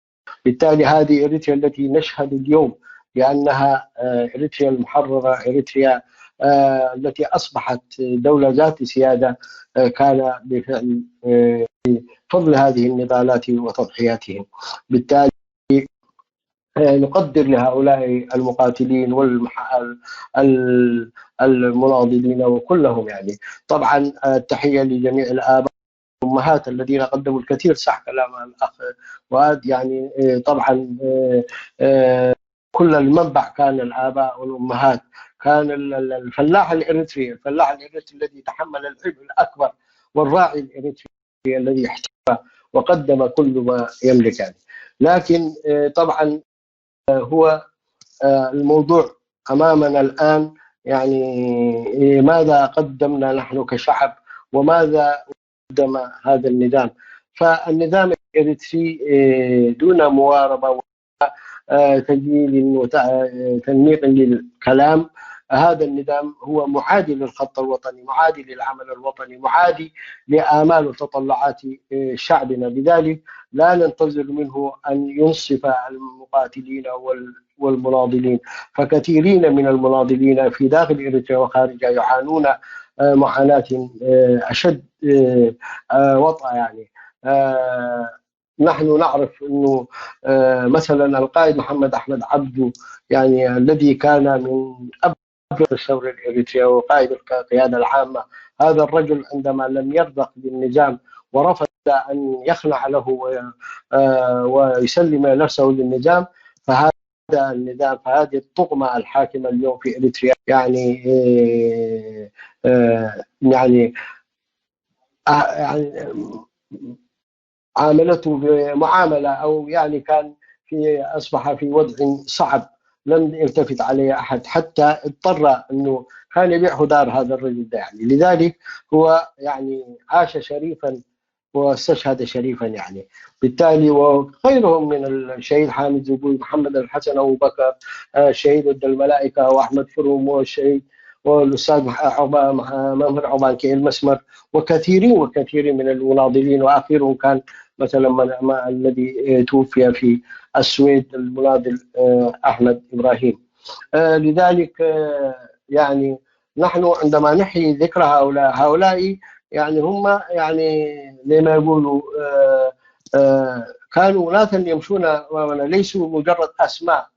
بالتالي هذه إريتريا التي نشهد اليوم بأنها، آه، إريتريا المحررة، إريتريا، آه، التي أصبحت دولة ذات سيادة، آه، كان بفعل، آه، فضل هذه النضالات وتضحياتهم. بالتالي، آه، نقدر لهؤلاء المقاتلين والمح-، ال-، ال-، المناضلين وكلهم، يعني. طبعًا، آه، التحية لجميع الآباء والأمهات الذين قدموا الكثير، صح كلام الأخ فؤاد، يعني، آه، طبعًا، آه، آه، كل المنبع كان الآباء والأمهات، كان ال-، ال-، الفلاح الإريتري، الفلاح الإريتري الذي تحمل العبء الأكبر، والراعي الإريتري الذي احترف وقدم كل ما يملك، يعني. لكن، آه، طبعًا، آه، هو، آه، الموضوع أمامنا الآن، يعني، إيه، ماذا قدمنا نحن كشعب، وماذا قدم هذا النظام؟ فالنظام الإريتري، آه، دون مواربة، آه، تجميل وت-، آه، تنميق للكلام، هذا النظام هو معادي للخط الوطني، معادي للعمل الوطني، معادي لآمال وتطلعات، آه، شعبنا. لذلك لا ننتظر منه أن ينصف المقاتلين وال-، والمناضلين، فكثيرين من المناضلين في داخل إريتريا وخارجها يعانون، آه، معاناة، آه، أشد، آه، آه، وطأة، يعني. آه، نحن نعرف أنه، آه، مثلًا القائد محمد أحمد عبدو، يعني، الذي كان من أبرز الثورة الإريترية وقائد القيادة العامة، هذا الرجل عندما لم يرضخ بالنظام ورفض أن يخنع له و-، آه، ويسلم نفسه للنظام، فهذا النظام، فهذه الطغمة الحاكمة اليوم في إريتريا، يعني، آه، آه، يعني، آه، يعني، عاملته بمعاملة، أو يعني كان في، أصبح في وضع صعب، لم يلتفت عليه أحد، حتى اضطر أنه كان يبيع خضار هذا الرجل ده، يعني. لذلك هو، يعني، عاش شريفًا واستشهد شريفًا، يعني. بالتالي وغيرهم من الشهيد حامد زبوي، محمد الحسن أبو بكر، آه، الشهيد ود الملائكة، وأحمد فروم، والشهيد والأستاذ مح-، عقبة-، مح-، ممهر عقبان كيل مسمر، وكثيرين وكثيرين من المناضلين، وأخيرهم كان مثلًا من، ما الذي، آه، توفي في السويد، المناضل، آه، أحمد إبراهيم. آه، لذلك، آه، يعني، نحن عندما نحيي ذكر هؤلاء، هؤلاء، يعني، هم، يعني، زي ما يقولوا، آه، آه، كانوا ناسا يمشون أمامنا، ليسوا مجرد أسماء،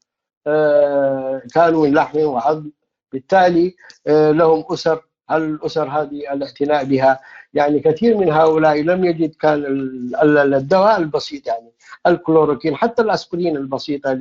آه، كانوا من لحم وعظم. بالتالي، آه، لهم أسر، هل الأسر هذه الاعتناء بها؟ يعني، كثير من هؤلاء لم يجد، كان ال-، ال-، الدواء البسيط، يعني، الكلوروكين، حتى الأسبرين البسيطة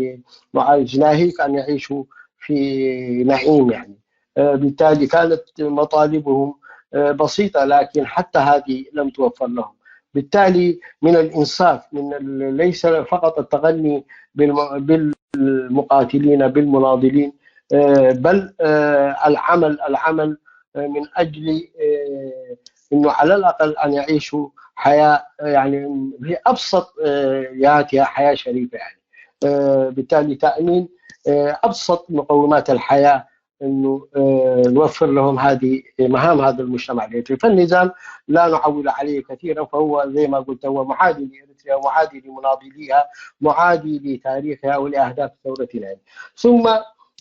لمعالج، ناهيك أن يعيشوا في نعيم، يعني. آه، بالتالي كانت مطالبهم، آه، بسيطة، لكن حتى هذه لم توفر لهم. بالتالي من الإنصاف، من ال-، ليس فقط التغني بالم-، بالمقاتلين، بالمناضلين، آه، بل آه، العمل العمل آه، من أجل آه، أنه على الأقل أن يعيشوا حياة آه، يعني بأبسط آه، ياتها حياة شريفة يعني. آه، بالتالي تأمين آه، أبسط مقومات الحياة أنه آه، نوفر لهم هذه مهام هذا المجتمع الإريتري. فالنظام لا نعول عليه كثيرا، فهو زي ما قلت هو معادي لإريتريا، معادي لمناضليها، معادي لتاريخها ولأهداف ثورتنا. ثم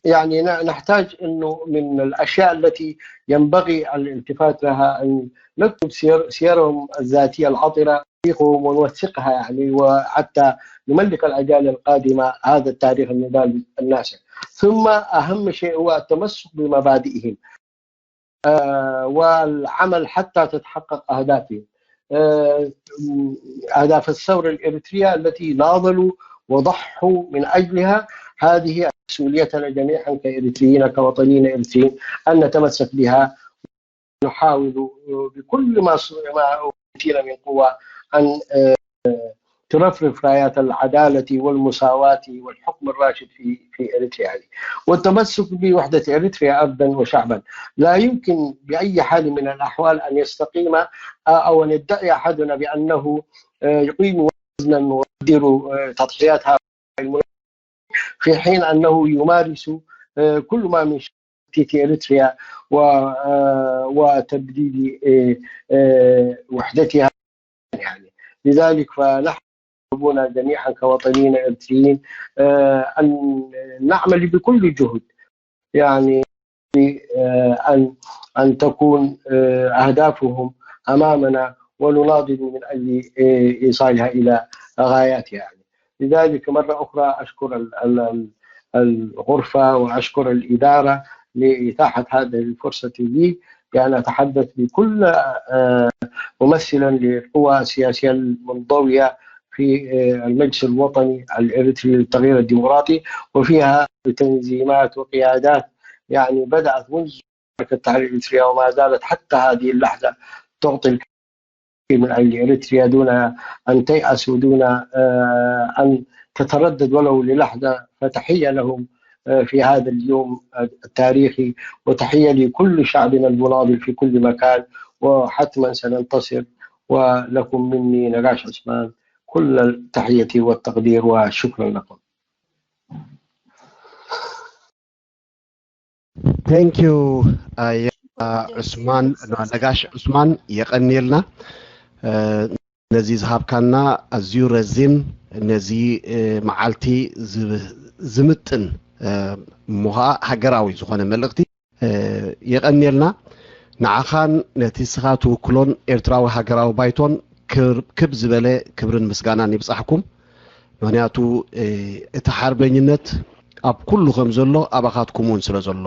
يعني نحتاج أنه من الأشياء التي ينبغي الالتفات لها أن نكتب سير سيرهم الذاتية العطرة، تاريخهم ونوثقها يعني، وحتى نملك الأجيال القادمة هذا التاريخ النضال الناشئ. ثم أهم شيء هو التمسك بمبادئهم آه، والعمل حتى تتحقق أهدافهم. آه، أهداف الثورة الإريترية التي ناضلوا وضحوا من أجلها، هذه مسؤوليتنا جميعا كإريتريين، كوطنيين إريتريين، أن نتمسك بها، نحاول بكل ما ما أوتينا من قوة أن آه، ترفرف رايات العدالة والمساواة والحكم الراشد في في إريتريا هذه، والتمسك بوحدة إريتريا أرضا وشعبا. لا يمكن بأي حال من الأحوال أن يستقيم أو أن يدعي أحدنا بأنه آه، يقيم وزنا ويقدر آه، تضحيات هؤلاء المنظمين، في حين أنه يمارس آه، كل ما من شأنه تفكيك إريتريا و- آه، وتبديد آه، آه، وحدتها يعني. لذلك فنحن يطلبون جميعا كوطنيين إريتريين آه، أن نعمل بكل جهد يعني آه، أن أن تكون آه، أهدافهم أمامنا، ونناضل من أجل آه، إيصالها إلى غاياتها يعني. لذلك مرة أخرى أشكر ال- ال- ال- الغرفة وأشكر الإدارة لإتاحة هذه الفرصة لي بأن أتحدث بكل آه، ممثلا للقوى السياسية المنضوية في آه، المجلس الوطني الإريتري للتغيير الديمقراطي، وفيها تنظيمات وقيادات يعني بدأت منذ التحرير الإريتري وما زالت حتى هذه اللحظة تعطي من أجل إريتريا دون أن تيأس ودون آه، أن تتردد ولو للحظة. فتحية لهم آه، في هذا اليوم التاريخي، وتحية لكل شعبنا المناضل في كل مكان، وحتما سننتصر. ولكم مني نقاش عثمان كل التحية والتقدير، وشكرا لكم. Thank you. ዑስማን ነጋሽ ዑስማን የቐንየልና ነዚ ዝሃብካና ኣዝዩ ረዚን ነዚ መዓልቲ ዝምጥን እሞ ከዓ ሃገራዊ ዝኾነ መልእኽቲ የቐንየልና። ንዓኻን ነቲ ስኻ ትውክሎን ኤርትራዊ ሃገራዊ ባይቶን ክብ ዝበለ ክብርን ምስጋናን ይብጻሕኩም። ምኽንያቱ እቲ ሓርበኝነት ኣብ ኩሉ ከም ዘሎ ኣባኻትኩም እውን ስለ ዘሎ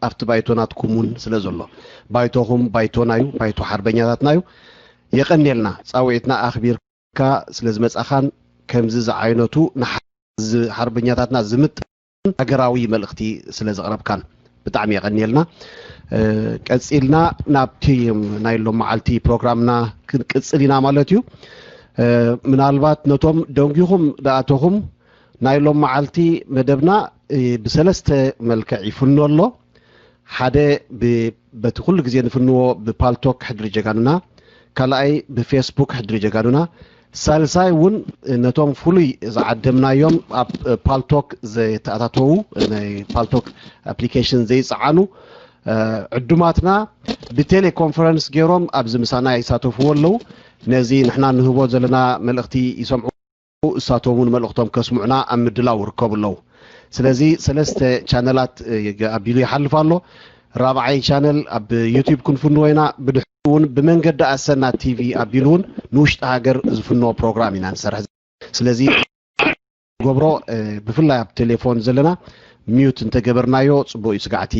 ኣብቲ ባይቶ ናትኩም እውን ስለ ዘሎ ባይቶኹም ባይቶና እዩ፣ ባይቶ ሓርበኛታትና እዩ። የቐንየልና ጻውዒትና ኣኽቢርካ ስለ ዝመጻኻን ከምዚ ዝዓይነቱ ንሓ- ሓርበኛታትና ዝምጥን ሃገራዊ መልእኽቲ ስለ ዘቕረብካን ብጣዕሚ የቐንየልና። ቀፂልና ናብቲ ናይ ሎም መዓልቲ ፕሮግራምና ክንቅፅል ኢና ማለት እዩ። ምናልባት ነቶም ደንጊኹም ደኣተኹም ናይ ሎም መዓልቲ መደብና ብሰለስተ መልክዕ ይፍኖ ኣሎ። ሓደ በቲ ኩሉ ግዜ ንፍንዎ ብፓልቶክ ሕድሪ ጀጋኑና፣ ካልኣይ ብፌስቡክ ሕድሪ ጀጋኑና፣ ሳልሳይ እውን ነቶም ፍሉይ ዝዓደምናዮም ኣብ ፓልቶክ ዘይተኣታተዉ ናይ ፓልቶክ ኣፕሊኬሽን ዘይፀዓኑ ዕዱማትና ብቴሌኮንፈረንስ ገይሮም ኣብዚ ምሳና ይሳተፍዎ ኣለዉ። ነዚ ንሕና ንህቦ ዘለና መልእኽቲ ይሰምዑ እሳቶም እውን መልእኽቶም ከስምዑና ኣብ ምድላው ይርከቡ ኣለዉ። ስለዚ ሰለስተ ቻነላት ኣቢሉ ይሓልፍ ኣሎ። ራብዓይ ቻነል ኣብ ዩቲዩብ ክንፍንዎ ኢና። ብድሕሪኡ እውን ብመንገዲ ኣሰና ቲቪ ኣቢሉ እውን ንውሽጢ ሃገር ዝፍንዎ ፕሮግራም ኢና ንሰርሕ። ስለዚ ገብሮ ብፍላይ ኣብ ቴሌፎን ዘለና ሚዩት እንተገበርናዮ ፅቡቅ እዩ። ስጋዕቲ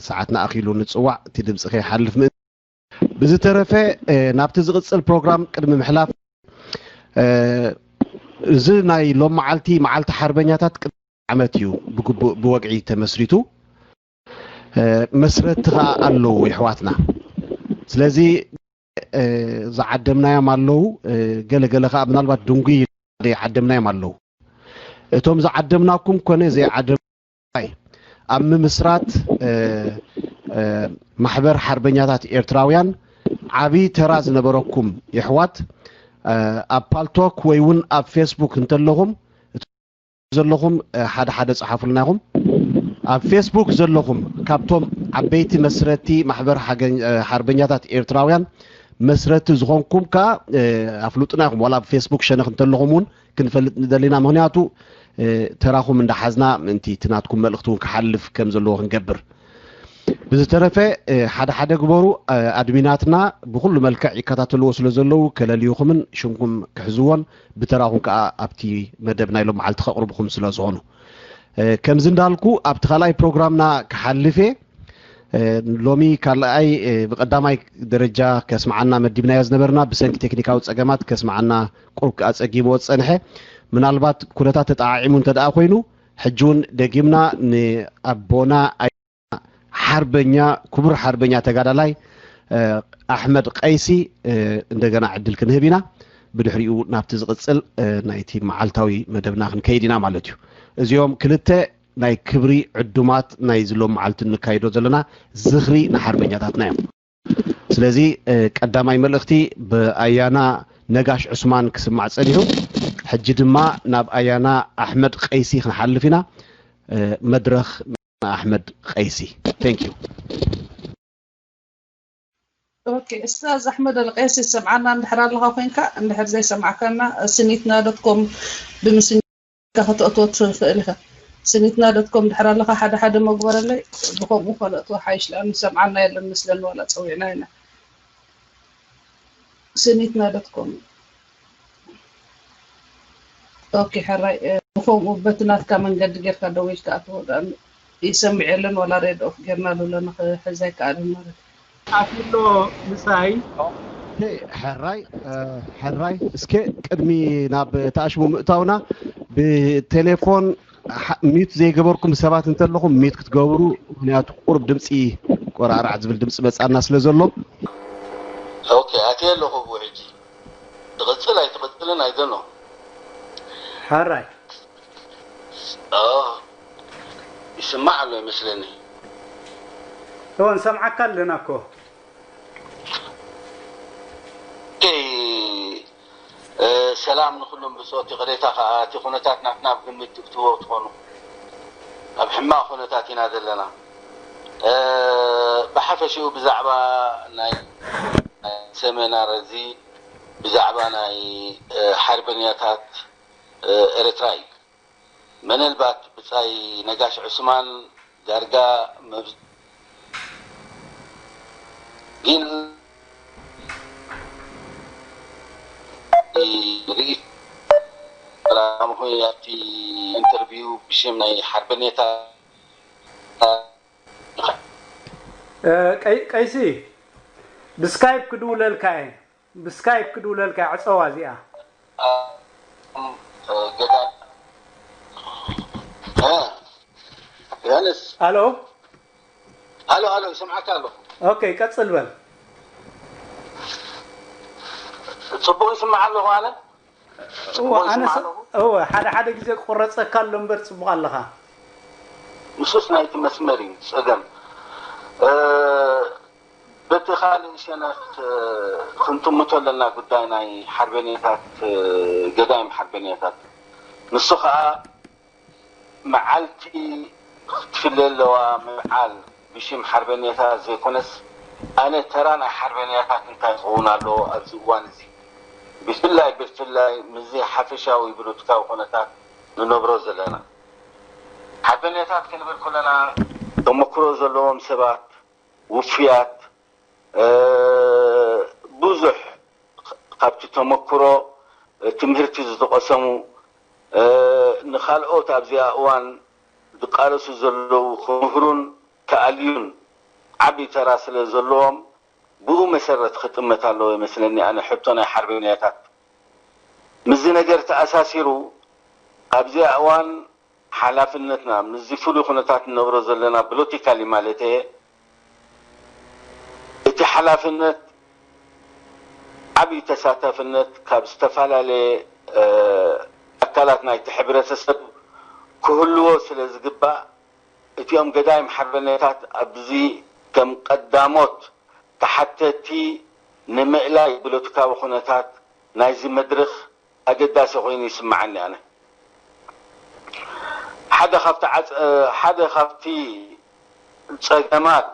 ሰዓትና ኣኺሉ ንፅዋዕ እቲ ድምፂ ከይሓልፍ ምእንቲ ብዝተረፈ ናብቲ ዝቕፅል ፕሮግራም ቅድሚ ምሕላፍ እዚ ናይ ሎም መዓልቲ መዓልቲ ሓርበኛታት ቅድሚ ዓመት እዩ ብግቡእ ብወግዒ ተመስሪቱ። መስረቲ ከዓ ኣለዉ ይሕዋትና። ስለዚ ዝዓደምናዮም ኣለዉ፣ ገለ ገለ ከዓ ምናልባት ድንጉይ ዘይዓደምናዮም ኣለዉ። እቶም ዝዓደምናኩም ኮነ ዘይዓደም ኣብ ምምስራት ማሕበር ሓርበኛታት ኤርትራውያን ዓብዪ ተራ ዝነበረኩም የሕዋት፣ ኣብ ፓልቶክ ወይ እውን ኣብ ፌስቡክ እንተለኹም፣ ዘለኹም ሓደ ሓደ ጸሓፉልና ኢኹም። ኣብ ፌስቡክ ዘለኹም ካብቶም ዓበይቲ መስረቲ ማሕበር ሓርበኛታት ኤርትራውያን መስረቲ ዝኾንኩም ከኣ ኣፍልጡና ኢኹም። ዋላ ኣብ ፌስቡክ ሸነኽ እንተለኹም እውን ክንፈልጥ ንደሊና። ምኽንያቱ ተራኹም እንዳሓዝና ምእንቲ እቲ ናትኩም መልእኽቲ እውን ክሓልፍ ከም ዘለዎ ክንገብር። ብዝተረፈ ሓደ ሓደ ግበሩ። ኣድሚናትና ብኩሉ መልክዕ ይከታተልዎ ስለ ዘለዉ ከለልዩኹምን ሽምኩም ክሕዝዎን ብተራኹም ከኣ ኣብቲ መደብ ናይ ሎም መዓልቲ ከቕርብኹም ስለ ዝኾኑ፣ ከምዚ እንዳልኩ ኣብቲ ካልኣይ ፕሮግራምና ክሓልፍ እየ። ሎሚ ካልኣይ ብቀዳማይ ደረጃ ከስምዓና መዲብናዮ ዝነበርና ብሰንኪ ቴክኒካዊ ጸገማት ከስምዓና ቁሩብ ከኣ ጸጊምዎ ዝጸንሐ፣ ምናልባት ኩነታት ተጠዓዒሙ እንተ ደኣ ኮይኑ ሕጂ እውን ደጊምና ንኣቦና ሓርበኛ፣ ክቡር ሓርበኛ ተጋዳላይ ኣሕመድ ቀይሲ እንደገና ዕድል ክንህብ ኢና። ብድሕሪኡ ናብቲ ዝቕጽል ናይቲ መዓልታዊ መደብና ክንከይድ ኢና ማለት እዩ። እዚኦም ክልተ ናይ ክብሪ ዕዱማት ናይ ዝሎም መዓልቲ እንካይዶ ዘለና ዝኽሪ ንሓርበኛታትና እዮም። ስለዚ ቀዳማይ መልእኽቲ ብኣያና ነጋሽ ዑስማን ክስማዕ ጸኒሑ፣ ሕጂ ድማ ናብ ኣያና ኣሕመድ ቀይሲ ክንሓልፍ ኢና። መድረኽ ኣሕመድ ቀይሲ። Thank you። ኦኬ፣ እስታዝ ኣሕመድ ኣልቀይሲ፣ ሰምዓና እንድሕር ኣለኻ ኮይንካ፣ እንድሕር ዘይሰማዕካና ስኒትና ዶት ኮም ብምስኛ ከተእትዎ ትኽእል ኢኻ። ስኒትና ዶት ኮም እንድሕር ኣለኻ ሓደ ሓደ መግበረለይ፣ ብኸምኡ ከነእትዎ ሓይሽ፣ ለኣኑ ሰምዓና የለን መስለኒ ዋላ ጸዊዕና ኢና። ስኒትና ዶት ኮም። ኦኬ፣ ሕራይ ብኸምኡ በቲ ናትካ መንገዲ ጌርካ ደዊልካ ኣትዎ ደኣ ይሰምዕ የለን ዋላ ሬድ ኦፍ ጌርናሉ ኣለና ክሕዝ ኣይከኣልን ማለት እዩ። ኣትሎ ምሳይ ሕራይ ሕራይ እስከ ቅድሚ ናብ ተኣሽሙ ምእታውና ብቴሌፎን ሚዩት ዘይገበርኩም ሰባት እንተለኹም ሚዩት ክትገብሩ፣ ምክንያቱ ቁሩብ ድምፂ ቆራዕራዕ ዝብል ድምፂ መፃና ስለ ዘሎ። ኦኬ ኣትየ ኣለኹ ብኡ ሕጂ ትቕፅል ኣይትቕፅልን ኣይደኖ ሕራይ ኦ ይስማዕ ኣሎ ይመስለኒ እወ ንሰምዓካ ኣለና እኮ ኦኬ ሰላም ንኩሉም ብፆት ይቕሬታ ከዓ እቲ ኩነታት ናትና ኣብ ግምት ትእትዎ ትኾኑ ኣብ ሕማቕ ኩነታት ኢና ዘለና ብሓፈሽኡ ብዛዕባ ናይ ሰሜናር እዚ ብዛዕባ ናይ ሓርበኛታት ኤርትራ እዩ ምናልባት ብጻይ ነጋሽ ዑስማን ዳርጋ መብዝ ግን ርኢ ሰላምኹ ኣብቲ ኢንተርቪው ብሽም ናይ ሓርበኔታ ቀይሲ ብስካይፕ ክድውለልካ እየ ብስካይፕ ክድውለልካ ዕፀዋ እዚኣ። ዮሃንስ። ኣሎ። ኣሎ ኣሎ ይሰምዓካ ኣለኹ። ኦኬ ቀፅል በል። ፅቡቅ ይስማዕ ኣለኹ ኣነ። እወ ሓደ ሓደ ግዜ ክቁረፀካ ኣሎ እምበር ፅቡቅ ኣለኻ። ምስስ ናይቲ መስመር እዩ ፀገም። በቲ ካልእ ሸነኽ ክንጥምቶ ኣለና ጉዳይ ናይ ሓርበኛታት ገዳይም ሓርበኛታት ንሱ ከዓ መዓልቲ ክትፍለ ኣለዋ ምብዓል ብሽም ሓርበኛታት ዘይኮነስ ኣነ ተራ ናይ ሓርበኛታት እንታይ ክኸውን ኣለዎ ኣብዚ እዋን እዚ ብፍላይ ብፍላይ ምዚ ሓፈሻዊ ብሎቲካዊ ኩነታት ንነብሮ ዘለና ሓርበኛታት ክንብል ከለና ተመክሮ ዘለዎም ሰባት ውፉያት ብዙሕ ካብቲ ተመክሮ ትምህርቲ ዝተቐሰሙ ንኻልኦት ኣብዚኣ እዋን ዝቃለሱ ዘለዉ ክምህሩን ክኣልዩን ዓብዪ ተራ ስለ ዘለዎም ብኡ መሰረት ክጥመት ኣለዎ ይመስለኒ ኣነ ሕቶ ናይ ሓርበኛታት ምስዚ ነገር ተኣሳሲሩ ኣብዚኣ እዋን ሓላፍነትና ምስዚ ፍሉይ ኩነታት ንነብሮ ዘለና ፖለቲካሊ ማለት እየ እቲ ሓላፍነት ዓብዪ ተሳታፍነት ካብ ዝተፈላለየ ኣካላት ናይቲ ሕብረተሰብ ክህልዎ ስለ ዝግባእ እቲኦም ገዳይም ሓርበኛታት ኣብዚ ከም ቀዳሞት ተሓተቲ ንምእላይ ፖለቲካዊ ኩነታት ናይዚ መድረኽ ኣገዳሲ ኮይኑ ይስምዓኒ። ኣነ ሓደ ካብቲ ዓፀ- ሓደ ካብቲ ፀገማት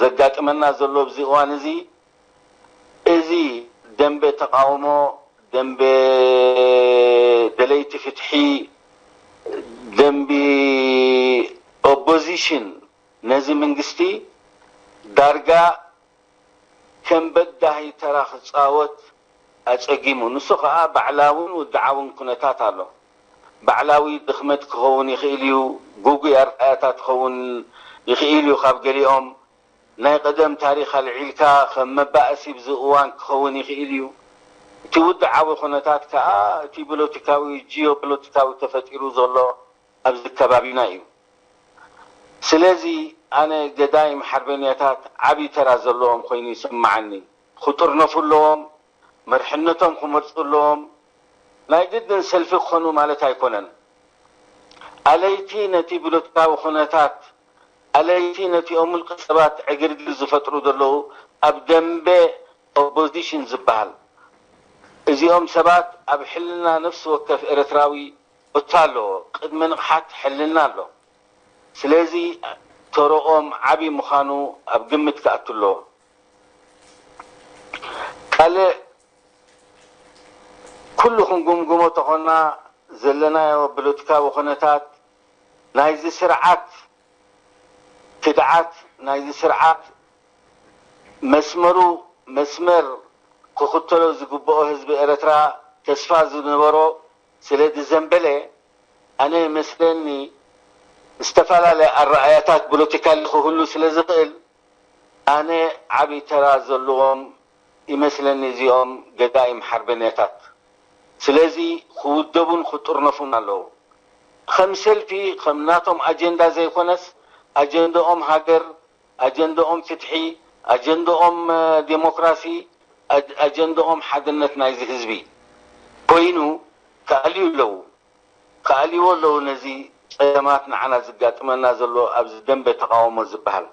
ዘጋጥመና ዘሎ ኣብዚ እዋን እዚ እዚ ደንበ ተቃውሞ፣ ደንበ ደለይቲ ፍትሒ፣ ደንቢ ኦፖዚሽን ነዚ መንግስቲ ዳርጋ ከም በዳሂ ተራ ክፃወት ኣፀጊሙ። ንሱ ከዓ ባዕላውን ውድዓውን ኩነታት ኣሎ። ባዕላዊ ድኽመት ክኸውን ይኽእል እዩ፣ ግጉይ ኣርኣያታት ክኸውን ይኽእል እዩ። ካብ ገሊኦም ናይ ቀደም ታሪኽ ኣልዒልካ ከም መባእሲ ብዚ እዋን ክኸውን ይኽእል እዩ። እቲ ውድዓዊ ኩነታት ከዓ እቲ ፖለቲካዊ፣ ጂኦፖለቲካዊ ተፈጢሩ ዘሎ ኣብዚ ከባቢና እዩ። ስለዚ ኣነ ገዳይም ሓርበኛታት ዓብዪ ተራ ዘለዎም ኮይኑ ይስምዓኒ። ክጥርነፉ ኣለዎም፣ መርሕነቶም ክመርፁ ኣለዎም። ናይ ግድን ሰልፊ ክኾኑ ማለት ኣይኮነን። ኣለይቲ ነቲ ፖለቲካዊ ኩነታት፣ ኣለይቲ ነቲኦም ውልቀ ሰባት ዕግርግር ዝፈጥሩ ዘለዉ ኣብ ደንበ ኦፖዚሽን ዝበሃል፣ እዚኦም ሰባት ኣብ ሕልና ነፍሲ ወከፍ ኤርትራዊ ቦታ ኣለዎ። ቅድሚ ንቕሓት ሕልና ኣሎ። ስለዚ ተረኦም ዓቢ ምዃኑ ኣብ ግምት ክኣቱ ኣለዎ። ካልእ ኩሉ ክንግምግሞ ተኾና ዘለናዮ ፖለቲካዊ ኩነታት ናይዚ ስርዓት ክድዓት፣ ናይዚ ስርዓት መስመሩ መስመር ክኽተሎ ዝግብኦ ህዝቢ ኤርትራ ተስፋ ዝነበሮ ስለ ዝዘንበለ፣ ኣነ መስለኒ ዝተፈላለየ ኣረኣያታት ፖለቲካሊ ክህሉ ስለ ዝኽእል፣ ኣነ ዓቢ ተራ ዘለዎም ይመስለኒ እዚኦም ገዳይም ሓርበኛታት። ስለዚ ክውደቡን ክጥርነፉን ኣለዉ። ከም ሰልፊ፣ ከም ናቶም ኣጀንዳ ዘይኮነስ፣ ኣጀንዳኦም ሃገር፣ ኣጀንዳኦም ፍትሒ፣ ኣጀንዳኦም ዴሞክራሲ፣ ኣጀንዳኦም ሓድነት ናይዚ ህዝቢ ኮይኑ ክኣልዩ ኣለዉ። ክኣልይዎ ኣለዉ ነዚ ጸገማት ንዓና ዝጋጥመና ዘሎ ኣብዚ ደንበ ተቃውሞ ዝበሃል።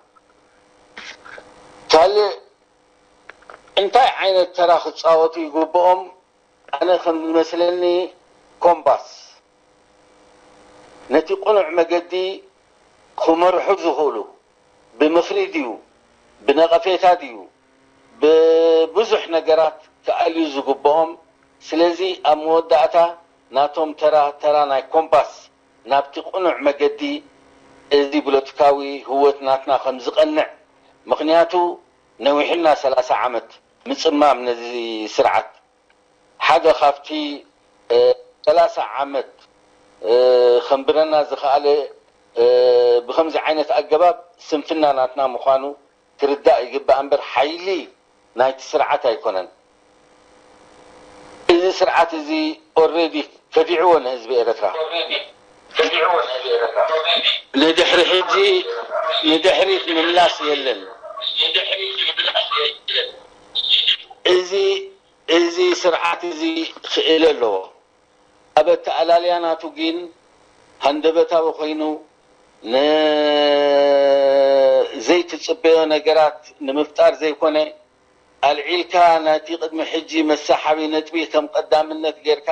ካልእ እንታይ ዓይነት ተራ ክጻወቱ ይግብኦም? ኣነ ከም ዝመስለኒ ኮምባስ ነቲ ቅኑዕ መገዲ ክመርሑ ዝኽእሉ ብምኽሪ ድዩ ብነቐፌታ ድዩ ብብዙሕ ነገራት ክኣልዩ ዝግብኦም። ስለዚ ኣብ መወዳእታ ናቶም ተራ ተራ ናይ ኮምባስ ናብቲ ቅኑዕ መገዲ እዚ ፖለቲካዊ ህወት ናትና ከም ዝቐንዕ። ምኽንያቱ ነዊሕና ሰላሳ ዓመት ምጽማም ነዚ ስርዓት ሓደ ካብቲ ሰላሳ ዓመት ከንብረና ዝኸኣለ ብከምዚ ዓይነት ኣገባብ ስንፍና ናትና ምዃኑ ክርዳእ ይግባእ እምበር ሓይሊ ናይቲ ስርዓት ኣይኮነን። እዚ ስርዓት እዚ ኦሬዲ ከዲዕዎ ንህዝቢ ኤረትራ። ንድሕሪ ሕጂ ንድሕሪት ምምላስ የለን። እዚ እዚ ስርዓት እዚ ክእል ኣለዎ። ኣብ ኣተኣላልያ ናቱ ግን ሃንደበታዊ ኮይኑ ንዘይትጽበዮ ነገራት ንምፍጣር ዘይኮነ ኣልዒልካ ናይቲ ቅድሚ ሕጂ መሳሓቢ ነጥቢ ከም ቀዳምነት ጌርካ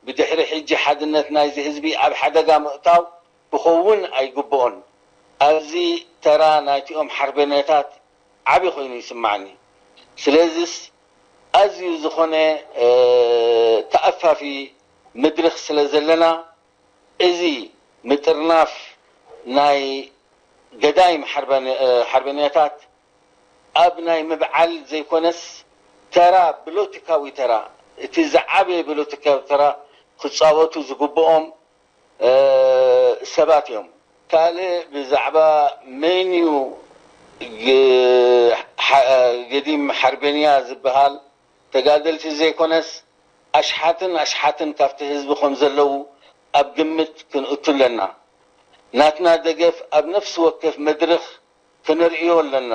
ብድሕሪ ሕጂ ሓድነት ናይዚ ህዝቢ ኣብ ሓደጋ ምእታው ክኸውን ኣይግብኦን። ኣብዚ ተራ ናይቲኦም ሓርበኛታት ዓቢ ኮይኑ ይስማዓኒ። ስለዚስ ኣዝዩ ዝኾነ ተኣፋፊ መድረኽ ስለ ዘለና እዚ ምጥርናፍ ናይ ገዳይም ሓርበኛታት ኣብ ናይ ምብዓል ዘይኮነስ ተራ ብሎቲካዊ ተራ እቲ ዝዓበየ ብሎቲካዊ ተራ ክጻወቱ ዝግብኦም ሰባት እዮም። ካልእ ብዛዕባ መን እዩ ገዲም ሓርበኛ ዝበሃል ተጋደልቲ ዘይኮነስ ኣሽሓትን ኣሽሓትን ካብቲ ህዝቢ ከም ዘለዉ ኣብ ግምት ክንእቱ ኣለና። ናትና ደገፍ ኣብ ነፍሲ ወከፍ መድርኽ ክነርእዮ ኣለና።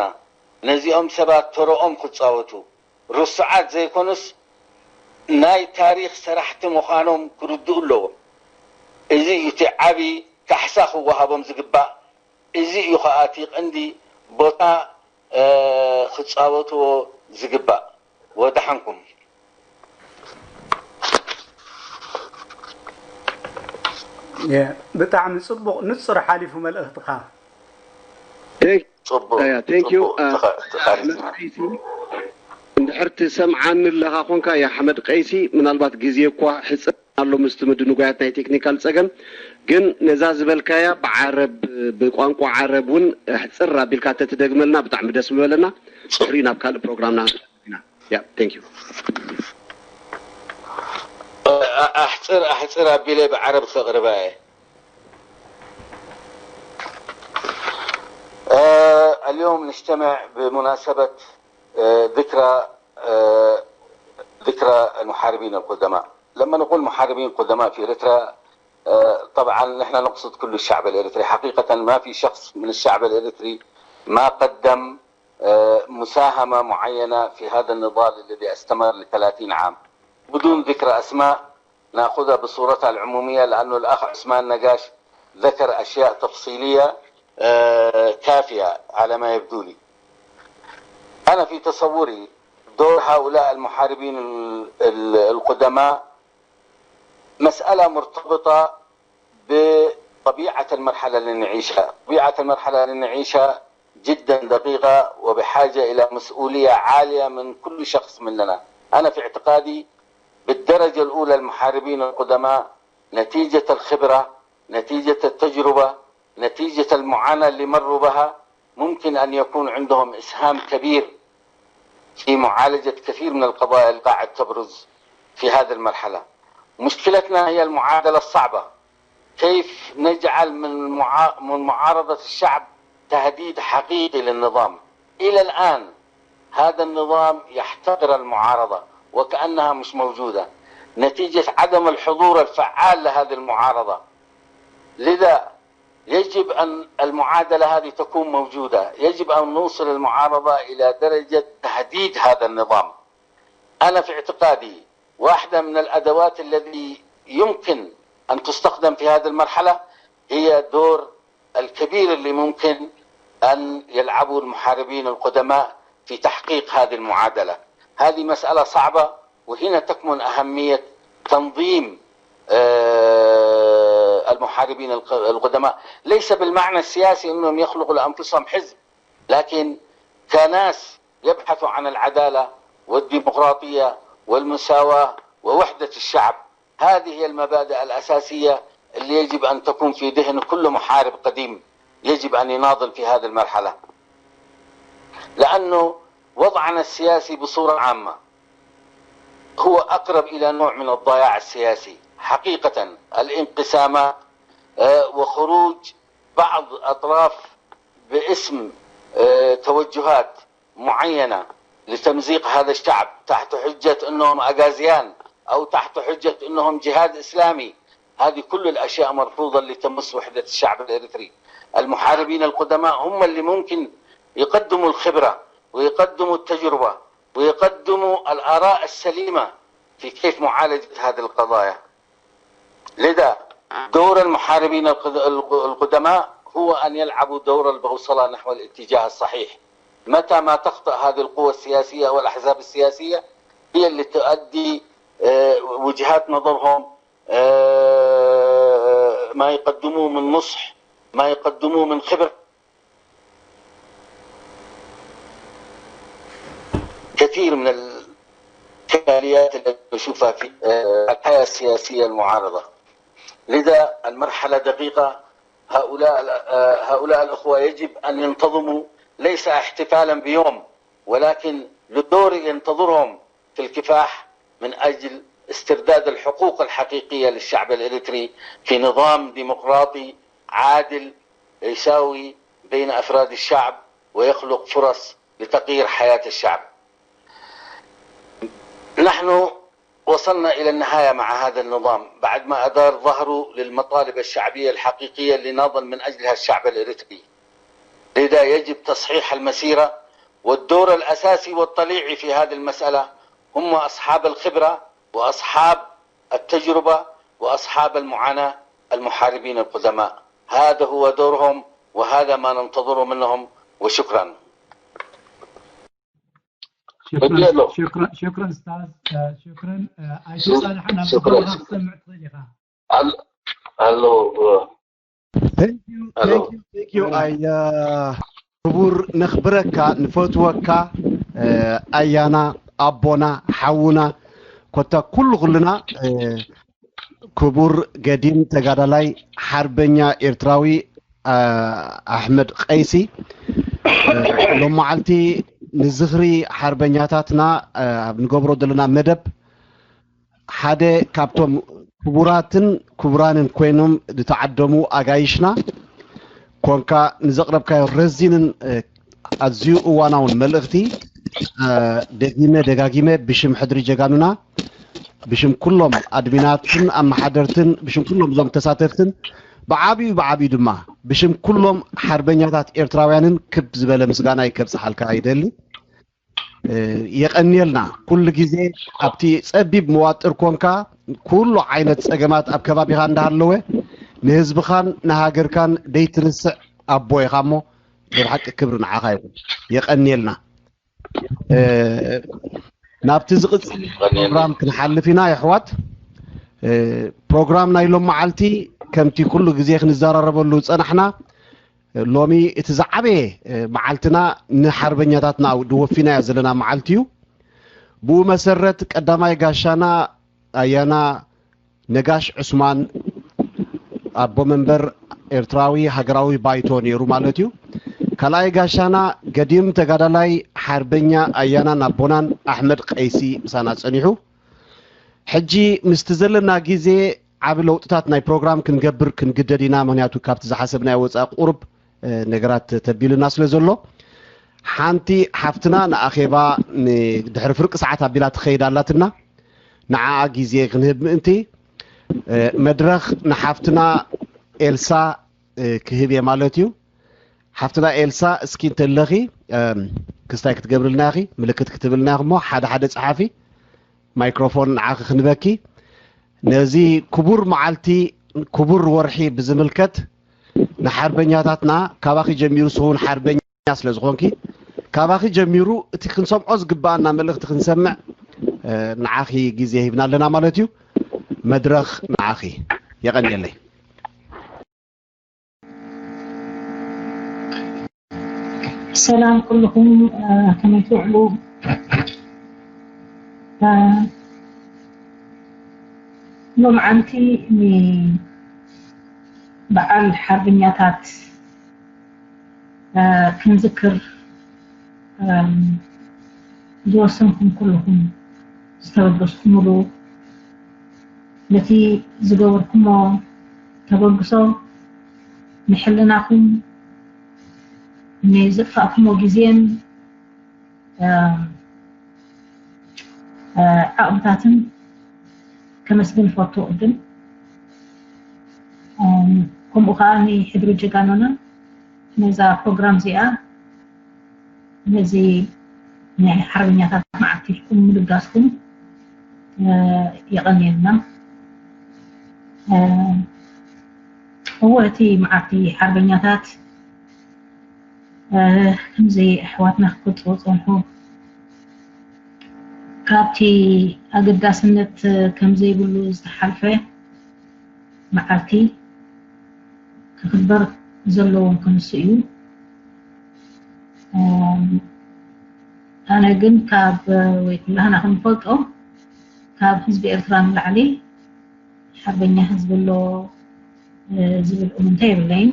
ነዚኦም ሰባት ተረኦም ክጻወቱ ርሱዓት ዘይኮኑስ ናይ ታሪኽ ሰራሕቲ ምዃኖም ክርድኡ ኣለዎም። እዚ እዩ እቲ ዓቢ ካሕሳ ክወሃቦም ዝግባእ። እዚ እዩ ከዓ እቲ ቀንዲ ቦታ ክፃወትዎ ዝግባእ። ወደሓንኩም። ብጣዕሚ ፅቡቕ፣ ንፁር ሓሊፉ መልእኽትኻ። Thank you. እንድሕር ትሰምዓኒ ኣለኻ ኮንካ፣ የኣሕመድ ቀይሲ፣ ምናልባት ግዜ እኳ ሕፅር ኣሎ ምስቲ ምድንጓያት ናይ ቴክኒካል ፀገም፣ ግን ነዛ ዝበልካያ ብዓረብ፣ ብቋንቋ ዓረብ እውን ሕፅር ኣቢልካ ተትደግመልና ብጣዕሚ ደስ ምበለና። ድሕሪኡ ናብ ካልእ ፕሮግራምና ኢና። Yeah, thank you. ኣሕፅር ኣሕፅር ኣቢለ ብዓረብ ከቕርባ እየ። اليوم نجتمع بمناسبة ذكرى ذكرى المحاربين القدماء. لما نقول محاربين قدماء في إريتريا، طبعا نحن نقصد كل الشعب الإريتري حقيقة. ما في شخص من الشعب الإريتري ما قدم مساهمة معينة في هذا النضال الذي استمر لثلاثين عام. بدون ذكر أسماء، نأخذها بصورتها العمومية، لأنه الأخ عثمان نقاش ذكر أشياء تفصيلية كافية على ما يبدو لي. أنا في تصوري دور هؤلاء المحاربين القدماء مسألة مرتبطة بطبيعة المرحلة اللي نعيشها. طبيعة المرحلة اللي نعيشها جدا دقيقة وبحاجة إلى مسؤولية عالية من كل شخص مننا. أنا في اعتقادي بالدرجة الأولى المحاربين القدماء نتيجة الخبرة، نتيجة التجربة، نتيجة المعاناة اللي مروا بها، ممكن أن يكون عندهم إسهام كبير في معالجة كثير من القضايا اللي قاعد تبرز في هذه المرحلة. مشكلتنا هي المعادلة الصعبة، كيف نجعل من معارضة الشعب تهديد حقيقي للنظام. إلى الآن هذا النظام يحتقر المعارضة وكأنها مش موجودة نتيجة عدم الحضور الفعال لهذه المعارضة. لذا يجب أن المعادلة هذه تكون موجودة. يجب أن نوصل المعارضة إلى درجة تهديد هذا النظام. أنا في اعتقادي واحدة من الأدوات الذي يمكن أن تستخدم في هذه المرحلة هي دور الكبير اللي ممكن أن يلعبه المحاربين القدماء في تحقيق هذه المعادلة. هذه مسألة صعبة، وهنا تكمن أهمية تنظيم المحاربين القدماء، ليس بالمعنى السياسي أنهم يخلقوا لأنفسهم حزب، لكن كناس يبحثوا عن العدالة والديمقراطية والمساواة ووحدة الشعب. هذه هي المبادئ الأساسية اللي يجب أن تكون في ذهن كل محارب قديم، يجب أن يناضل في هذه المرحلة، لأنه وضعنا السياسي بصورة عامة هو أقرب إلى نوع من الضياع السياسي حقيقة. الانقسامات وخروج بعض أطراف باسم توجهات معينة لتمزيق هذا الشعب تحت حجة أنهم أغازيان أو تحت حجة أنهم جهاد إسلامي. هذه كل الأشياء مرفوضة اللي تمس وحدة الشعب الإريتري. المحاربين القدماء هم اللي ممكن يقدموا الخبرة ويقدموا التجربة ويقدموا الآراء السليمة في كيف معالجة هذه القضايا. لذا دور المحاربين القدماء هو أن يلعبوا دور البوصلة نحو الاتجاه الصحيح. متى ما تخطئ هذه القوى السياسية والأحزاب السياسية هي اللي تؤدي وجهات نظرهم، ما يقدموه من نصح، ما يقدموه من خبرة. كثير من الكماليات التي نشوفها في الحياة السياسية المعارضة. لذا المرحلة دقيقة. هؤلاء هؤلاء الأخوة يجب أن ينتظموا، ليس احتفالا بيوم، ولكن لدور ينتظرهم في الكفاح من أجل استرداد الحقوق الحقيقية للشعب الإريتري في نظام ديمقراطي عادل يساوي بين أفراد الشعب ويخلق فرص لتغيير حياة الشعب. نحن وصلنا إلى النهاية مع هذا النظام بعد ما أدار ظهره للمطالب الشعبية الحقيقية اللي ناضل من أجلها الشعب الإريتري. لذا يجب تصحيح المسيرة، والدور الأساسي والطليعي في هذه المسألة هم أصحاب الخبرة وأصحاب التجربة وأصحاب المعاناة، المحاربين القدماء. هذا هو دورهم وهذا ما ننتظره منهم. وشكرا. شكرا شكرا شكرا استاذ، شكرا. ኣይተሳልሐን ኣብ ዝገበርካ ክሰምዕ ትኽእል ኢኻ። ኣሎ ኣያ ክቡር ነኽብረካ ንፈትወካ ኣያና ኣቦና ሓውና ኮታ ኩሉ ኩልና ክቡር ገዲም ተጋዳላይ ሓርበኛ ኤርትራዊ ኣሕመድ ቀይሲ ሎም መዓልቲ ንዝኽሪ ሓርበኛታትና ኣብ ንገብሮ ዘለና መደብ ሓደ ካብቶም ክቡራትን ክቡራንን ኮይኖም ዝተዓደሙ ኣጋይሽና ኮንካ ንዘቕረብካዮ ረዚንን ኣዝዩ እዋናውን መልእኽቲ ደጊመ ደጋጊመ ብሽም ሕድሪ ጀጋኑና ብሽም ኩሎም ኣድሚናትን ኣመሓደርትን ብሽም ኩሎም እዞም ተሳተፍትን ብዓብዩ ብዓብዩ ድማ ብሽም ኩሎም ሓርበኛታት ኤርትራውያንን ክብ ዝበለ ምስጋና ይከብፅሓልካ ይደሊ። የቐንየልና። ኩሉ ግዜ ኣብቲ ጸቢብ መዋጥር ኮንካ ኩሉ ዓይነት ጸገማት ኣብ ከባቢኻ እንዳሃለወ ንህዝብኻን ንሃገርካን ደይትርስዕ ኣቦ ኢኻ እሞ ናይ ብሓቂ ክብሪ ንዓኻ ይኹን። የቐንየልና። ናብቲ ዝቕጽል ፕሮግራም ክንሓልፍ ኢና የሕዋት። ፕሮግራም ናይ ሎም መዓልቲ ከምቲ ኩሉ ግዜ ክንዘራረበሉ ዝጸናሕና ሎሚ እቲ ዝዓበየ መዓልትና ንሓርበኛታትና ድወፊናዮ ዘለና መዓልቲ እዩ። ብኡ መሰረት ቀዳማይ ጋሻና ኣያና ነጋሽ ዑስማን ኣቦ መንበር ኤርትራዊ ሃገራዊ ባይቶ ነይሩ ማለት እዩ። ካልኣይ ጋሻና ገዲም ተጋዳላይ ሓርበኛ ኣያናን ኣቦናን ኣሕመድ ቀይሲ ምሳና ጸኒሑ። ሕጂ ምስቲ ዘለና ግዜ ዓቢ ለውጥታት ናይ ፕሮግራም ክንገብር ክንግደድ ኢና። ምክንያቱ ካብቲ ዝሓሰብናዮ ወፃኢ ቁሩብ ነገራት ተቢሉና ስለ ዘሎ ሓንቲ ሓፍትና ንኣኼባ ድሕሪ ፍርቂ ሰዓት ኣቢላ ትኸይድ ኣላትና። ንዓኣ ግዜ ክንህብ ምእንቲ መድረኽ ንሓፍትና ኤልሳ ክህብ እየ ማለት እዩ። ሓፍትና ኤልሳ እስኪ እንተለኺ ክስታይ ክትገብርልና ኢኺ፣ ምልክት ክትብልና ኢኺ እሞ ሓደ ሓደ ጸሓፊ ማይክሮፎን ንዓኺ ክንበኪ። ነዚ ክቡር መዓልቲ ክቡር ወርሒ ብዝምልከት ንሓርበኛታትና ካባኺ ጀሚሩ ስኹን ሓርበኛ ስለ ዝኾንኪ ካባኺ ጀሚሩ እቲ ክንሰምዖ ዝግባኣና መልእኽቲ ክንሰምዕ ንዓኺ ግዜ ሂብና ኣለና ማለት እዩ። መድረኽ ንዓኺ። የቐንየለይ። ሰላም ኩልኹም ከመይ ትውዕሉ? ሎምዓንቲ ንበዓል ሓርበኛታት ክንዝክር ዝወሰንኩም ኩልኹም ዝተበገስኩምሉ ነቲ ዝገበርኩሞ ተበግሶ ንሕልናኹም ንዘጥፋእኩሞ ግዜን ዓቕምታትን ከመስግን እፈቱ። ቅድም ከምኡ ከዓ ንሕድሪ ጀጋኑና ነዛ ፕሮግራም እዚኣ ነዚ ናይ ሓርበኛታት መዓልቲ ኢልኩም ምልጋስኩም የቐንየልና። እወ እቲ መዓልቲ ሓርበኛታት ከምዚ ኣሕዋትና ክገልፅዎ ዝፀንሑ ካብቲ ኣገዳስነት ከምዘይብሉ ዝተሓልፈ መዓልቲ ክኽበር ዘለዎም ክንሱ እዩ። ኣነ ግን ካብ ወይ ኩላህና ክንፈልጦ ካብ ህዝቢ ኤርትራ ንላዕሊ ሓርበኛ ህዝቢ ኣሎ ዝብል እምንቶ የብለይን።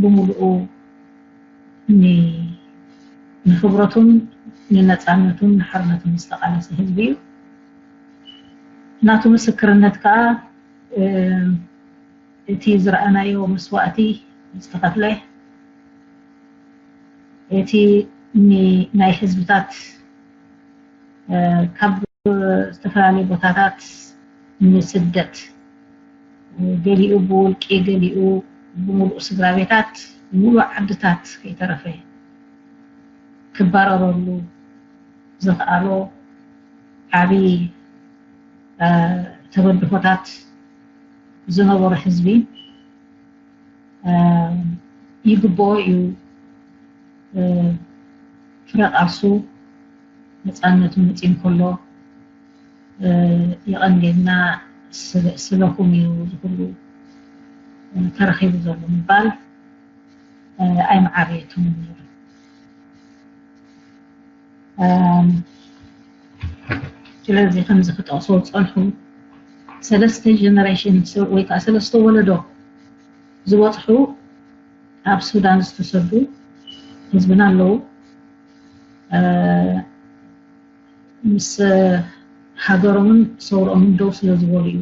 ብምሉኡ ንክብረቱን ንነፃነቱን ንሓርነቱን ዝተቃለሰ ህዝቢ እዩ። ናቱ ምስክርነት ከዓ እቲ ዝረኣናዮ መስዋእቲ ዝተኸፍለ እቲ ናይ ህዝብታት ካብ ዝተፈላለዩ ቦታታት ንስደት ገሊኡ ብውልቂ ገሊኡ ብምሉእ ስድራ ቤታት ሙሉእ ዓድታት ከይተረፈ ክባረረሉ ዘኽኣሎ ዓብዪ ተበድሆታት ዝነበሮ ህዝቢ ይግብኦ እዩ። ፍረ ቃልሱ ነፃነቱ መፂኡ እንከሎ የቐንየልና። ስለኹም እዩ ዝኩሉ ተረኺቡ ዘሎ ምባል ኣይመዓበየቶምን ነይሩ። ስለዚ ከምዚ ክጠቕሶ ዝፀንሑ ሰለስተ ጀነሬሽን ወይ ከዓ ሰለስተ ወለዶ ዝበፅሑ ኣብ ሱዳን ዝተሰዱ ህዝብና ኣለዉ። ምስ ሃገሮምን ሰውርኦምን ደው ስለ ዝበሉ እዩ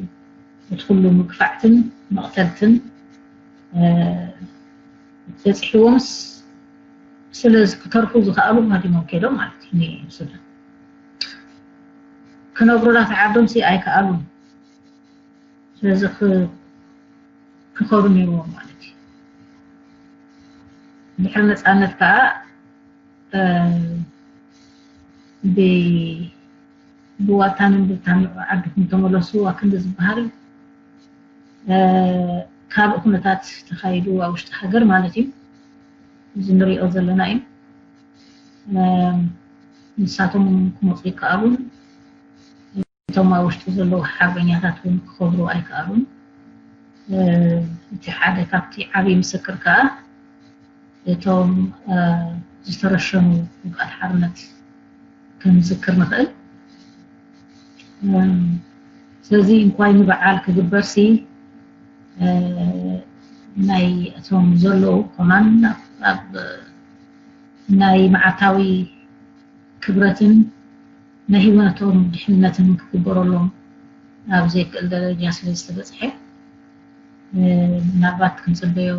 እቲ ኩሉ ምግፋዕትን መቕተልትን በፂሕዎምስ። ስለዚ ክተርፉ ዝኸኣሉ ሃዲሞም ከይዶም ማለት እዩ ንሱዳን። ክነብሩ ናቲ ዓዶም ሲ ኣይከኣሉን። ስለዚ ክኸዱ ነይርዎም ማለት እዩ። ድሕሪ ነፃነት ከዓ ብዋታን ብታን ዓድኩም ተመለሱ ኣክንዲ ዝበሃል ካልእ ኩነታት ተኻይዱ ኣብ ውሽጢ ሃገር ማለት እዩ። እዚ ንሪኦ ዘለና እዩ። ንሳቶም ክመፁ ይከኣሉን እቶም ኣብ ውሽጢ ዘለዉ ሓርበኛታት እውን ክኸብሩ ኣይከኣሉን። እቲ ሓደ ካብቲ ዓብዪ ምስክር ከዓ እቶም ዝተረሸኑ ውግኣት ሓርነት ክንዝክር ንኽእል። ስለዚ እንኳይ ንበዓል ክግበርሲ ናይ እቶም ዘለዉ ከማን ናይ መዓታዊ ክብረትን ናይ ህይወቶም ድሕንነትን ክግበረሎም ኣብ ዘይክእል ደረጃ ስለ ዝተበፅሐ ምናልባት ክንፅበዮ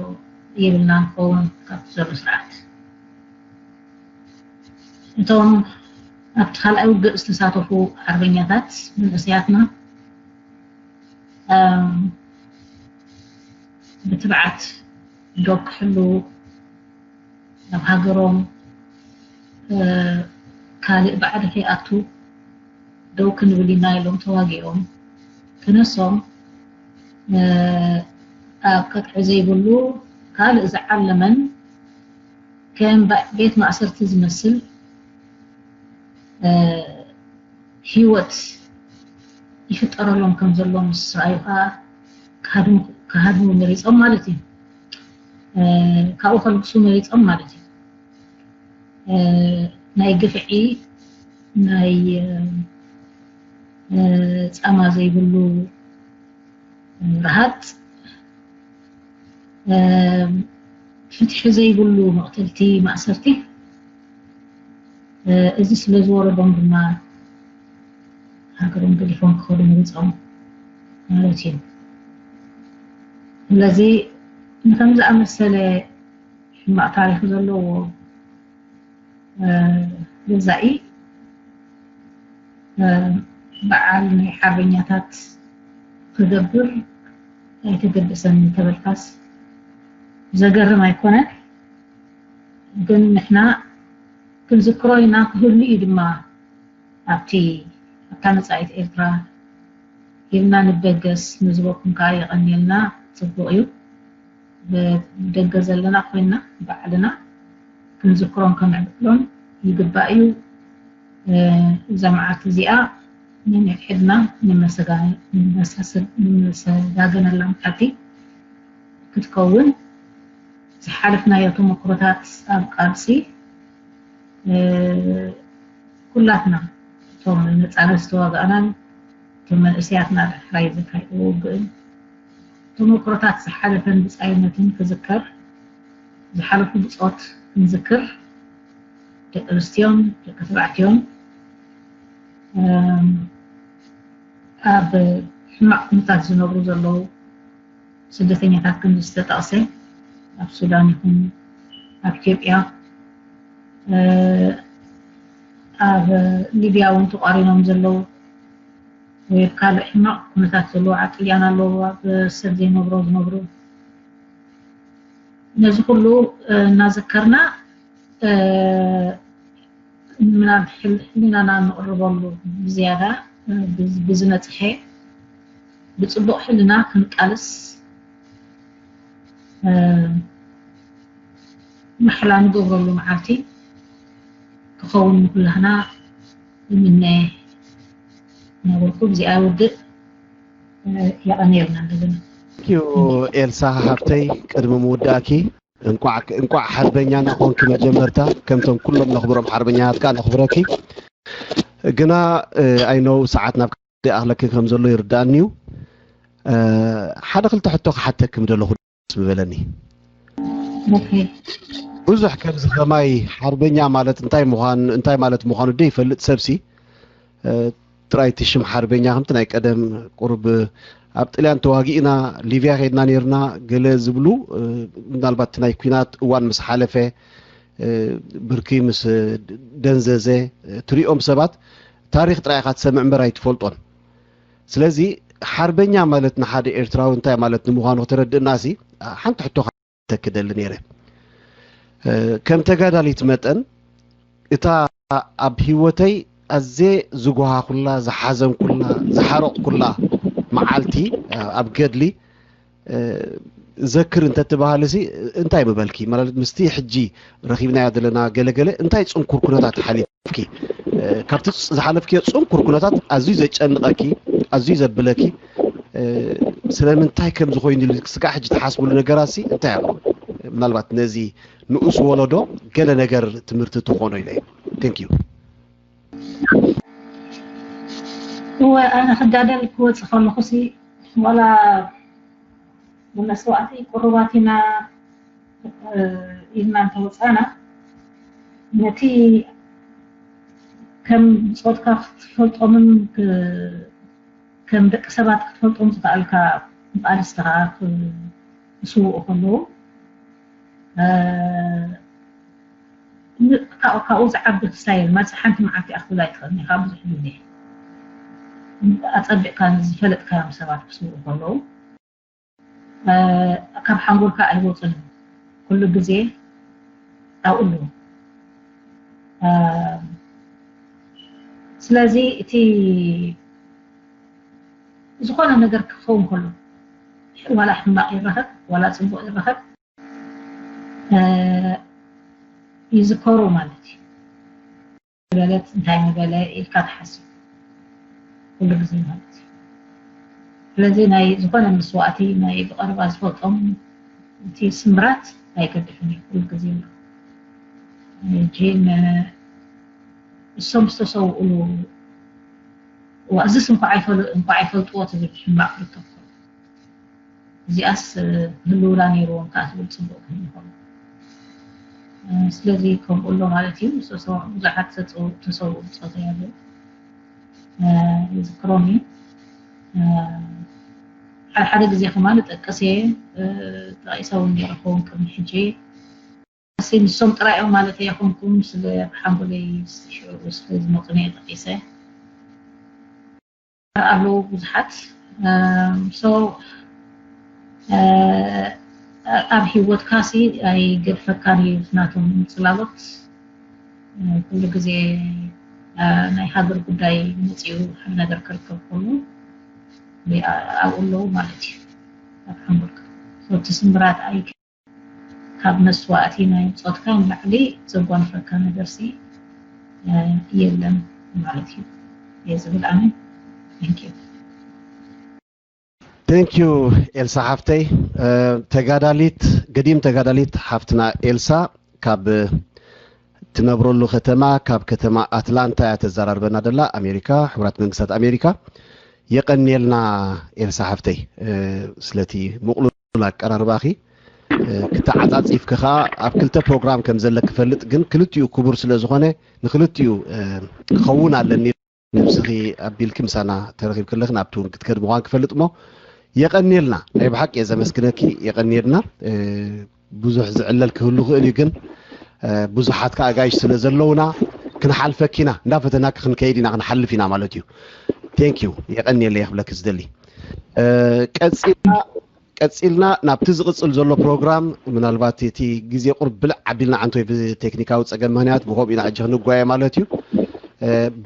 የብልና ንኸውን ካብቲ ዘሎ ስርዓት። እቶም ኣብቲ ካልኣይ ውግእ ዝተሳተፉ ሓርበኛታት መንእሰያትና ብትብዓት ዶብ ክሕልዉ ናብ ሃገሮም ካልእ ባዕዲ ከይኣቱ ደው ክንብል ኢና ኢሎም ተዋጊኦም ክነሶም ኣብ ቀጥዒ ዘይብሉ ካልእ ዝዓለመን ከም ቤት ማእሰርቲ ዝመስል ህይወት ይፍጠረሎም ከም ዘሎ ምስ ረኣዩ ከዓ ክሃድሙ መሪፆም ማለት እዩ። ካብኡ ከልግሱ መሪፆም ማለት እዩ። ናይ ግፍዒ ናይ ፃማ ዘይብሉ ረሃፅ ፍትሒ ዘይብሉ መቕተልቲ ማእሰርቲ እዚ ስለ ዝወረዶም ድማ ሃገሮም ገዲፎም ክኸዱ መሪፆም ማለት እዩ። ስለዚ ንከም ዝኣመሰለ ሕማቕ ታሪክ ዘለዎ ገዛኢ በዓል ናይ ሓርበኛታት ክገብር ኣይተገደሰን ተበልካስ ዘገርም ኣይኮነን። ግን ንሕና ክንዝክሮ ኢና ክህሉ እዩ ድማ ኣብቲ ኣብታ መፃኢት ኤርትራ ኢልና ንበገስ ንዝበኩም ከዓ የቐንየልና። ፅቡቕ እዩ። ብደገ ዘለና ኮይና ባዕልና ክንዝክሮን ከነዕብሎን ይግባእ እዩ። እዛ መዓልቲ እዚኣ ንንሕድሕድና ንመሰጋገነላ መዓልቲ ክትከውን ዝሓለፍናዮ ተመክሮታት ኣብ ቃልሲ ኩላትና እቶም ነፃነት ዝተዋጋእናን እቶም መንእሰያትና ዳሕራይ ዘካይድዎ ውግእን ተመክሮታት ዝሓለፈን ብፃይነትን ክዝከር ዝሓለፉ ብፆት ክንዝክር ደቂ ኣንስትዮን ደቂ ተባዕትዮን ኣብ ሕማቕ ኩነታት ዝነብሩ ዘለዉ ስደተኛታት ከም ዝተጠቕሰ ኣብ ሱዳን ይኹን ኣብ ኢትዮጵያ ኣብ ሊብያ እውን ተቋሪኖም ዘለዉ ወይ ኣብ ካልእ ሕማቕ ኩነታት ዘለዉ ኣብ ጥልያን ኣለዉ ኣብ ሰብ ዘይነብሮ ዝነብሩ ነዚ ኩሉ እናዘከርና ምናብ ሕልናና ንቕርበሉ ብዝያዳ ብዝነፅሐ ብፅቡቕ ሕልና ክንቃልስ ማሕላ ንገብረሉ መዓልቲ ክኸውን ንኩላህና ይምነ። ነበርኩ ብዚኣ ውድእ። የቐንየልና እንደገና። ዩ ኤልሳ ሓፍተይ፣ ቅድሚ ምውዳእኪ እንቋዕ እንቋዕ ሓርበኛና ኮንኪ። መጀመርታ ከምቶም ኩሎም ነኽብሮም ሓርበኛታት ከዓ ነኽብረኪ። ግና ኣይነው ሰዓት ናብ ክልተ ኣኽለኪ ከም ዘሎ ይርዳእኒ እዩ። ሓደ ክልተ ሕቶ ክሓተኪ ምደለኹ ደስ ምበለኒ። ብዙሕ ከምዚ ከማይ ሓርበኛ ማለት እንታይ ምዃን እንታይ ማለት ምዃኑ ደይፈልጥ ሰብሲ ጥራይ እቲ ሽም ሓርበኛ ከምቲ ናይ ቀደም ቁሩብ ኣብ ጥልያን ተዋጊእና ሊብያ ከይድና ነርና ገለ ዝብሉ ምናልባት ናይ ኩናት እዋን ምስ ሓለፈ ብርኪ ምስ ደንዘዘ ትሪኦም ሰባት ታሪኽ ጥራይ ኢኻ ትሰምዕ እምበር ኣይትፈልጦን። ስለዚ ሓርበኛ ማለት ንሓደ ኤርትራዊ እንታይ ማለት ንምዃኑ ክተረድእና ሲ ሓንቲ ሕቶ ተክደሊ ነይረ። ከም ተጋዳሊት መጠን እታ ኣብ ህይወተይ ኣዜ ዝጎሃኩላ፣ ዝሓዘንኩላ፣ ዝሓረቕኩላ መዓልቲ ኣብ ገድሊ ዘክር እንተትበሃልሲ እንታይ ምበልኪ? ማለት ምስቲ ሕጂ ረኺብናዮ ዘለና ገለገለ እንታይ ጽንኩር ኩነታት ሓሊፍኪ? ካብቲ ዝሓለፍክዮ ጽንኩር ኩነታት ኣዝዩ ዘጨንቐኪ፣ ኣዝዩ ዘብለኪ ስለምንታይ ከም ዝኾይኑ ኢሉ ስጋዕ ሕጂ ትሓስብሉ ነገራሲ እንታይ ኣሎ? ምናልባት ነዚ ንኡስ ወለዶ ገለ ነገር ትምህርቲ ትኾኖ ኢለ እዩ። Thank you። እወ ኣነ ክጋደል ክወፅእ ከለኹ ሲ ዋላ መስዋእቲ ቁሩባት ኢና ኢልና እንተወፃና ነቲ ከም ብፆትካ ክትፈልጦምን ከም ደቂ ሰባት ክትፈልጦም ዝኽኣልካ ቃልስቲ ከዓ ክስውኡ ከለዉ ካብኡ ዝዓቢ ክሳየል ማጽ ሓንቲ መዓልቲ እያ ክትብል ኣይትኽእልን ኢኻ። ብዙሕ ግዜ ኣጸቢቕካ ዝፈለጥካዮም ሰባት ክስውኡ ከለዉ ካብ ሓንጎልካ ኣይወፁን። ኩሉ ግዜ ኣብኡ ኣለዉ። ስለዚ እቲ ዝኾነ ነገር ክኸውን ከሎ ዋላ ሕማቕ ይረኸብ ዋላ ፅቡቕ ይረኸብ ይዝከሩ ማለት እዩ። በለት እንታይ ምበለ ኢልካ ትሓስብ ኩሉ ግዜ ማለት እዩ። ስለዚ ናይ ዝኾነ መስዋእቲ ናይ ብቐረባ ዝፈልጦም እቲ ስምራት ኣይገድፍን እዩ ኩሉ ግዜ ኣሎ። ሕጂ እሶም ዝተሰውእሉ እዚስ እንኳ ኣይፈልጥዎ ትብል ሕማቕ ርክብ እዚኣስ ህልውና ነይርዎም ከዓ ትብል ፅቡቅ ክህሉ ከሎ ስለዚ ከምኡ ኣሎ ማለት እዩ። ብዙሓት ተሰውኡ ብፆታ ያለው ይዝክሮም እዩ። ሓደ ሓደ ግዜ ከማ ንጠቅስ እየ ጠቂሰ እውን ነይረ ክኸውን ቅድሚ ሕጂ ንሶም ጥራይ እዮም ማለት ኣይኮንኩም ስለ ሓንጎለይ ሽዑ ስለ ዝመፁ እየ ጠቂሰ ኣለዉ ብዙሓት so ኣብ ሂወትካ ሲ ኣይገድፈካን እዩ ናቶም ፅላሎት ኩሉ ግዜ ናይ ሃገር ጉዳይ መፅኡ ሓደ ነገር ክርከብ ከሎ ኣብኡ ኣለዉ ማለት እዩ ኣብ ሓንጎልካ እቲ ስምራት ኣይ ካብ መስዋእቲ ናይ ብፆትካ ንላዕሊ ዘጓንፈካ ነገርሲ የለን ማለት እዩ እየ ዝብል ኣነ። Thank you። Thank you ኤልሳ ሓፍተይ። ተጋዳሊት ገዲም ተጋዳሊት ሓፍትና ኤልሳ ካብ ትነብረሉ ከተማ ካብ ከተማ ኣትላንታ እያ ተዘራርበና ደላ ኣሜሪካ ሕቡራት መንግስታት ኣሜሪካ። የቀንየልና ኤልሳ ሓፍተይ ስለቲ ምቕሉል ኣቀራርባኺ ክተዓፃፂፍኪ ከዓ ኣብ ክልተ ፕሮግራም ከም ዘለኪ ፈልጥ ግን ክልቲኡ ክቡር ስለ ዝኾነ ንክልቲኡ ክኸውን ኣለኒ ነብስኺ ኣቢልኪ ምሳና ተረኺብኪ ኣለኺ ናብቲ እውን ክትከድ ምዃን ክፈልጥ እሞ የቐንየልና ናይ ብሓቂ እየ ዘመስግነኪ የቐንየልና ብዙሕ ዝዕለል ክህሉ ክእል እዩ ግን ብዙሓት ከዓ ኣጋይሽ ስለ ዘለውና ክንሓልፈኪ ኢና እንዳፈተናኪ ክንከይድ ኢና ክንሓልፍ ኢና ማለት እዩ thank you የቐንየለይ ክብለኪ ዝደሊ ቀፂልና ቀፂልና ናብቲ ዝቕፅል ዘሎ ፕሮግራም ምናልባት እቲ ግዜ ቁርብ ብልዕ ኣቢልና ዓንቶ ብቴክኒካዊ ፀገም ምክንያት ብከምኡ ኢና ሕጂ ክንጓየ ማለት እዩ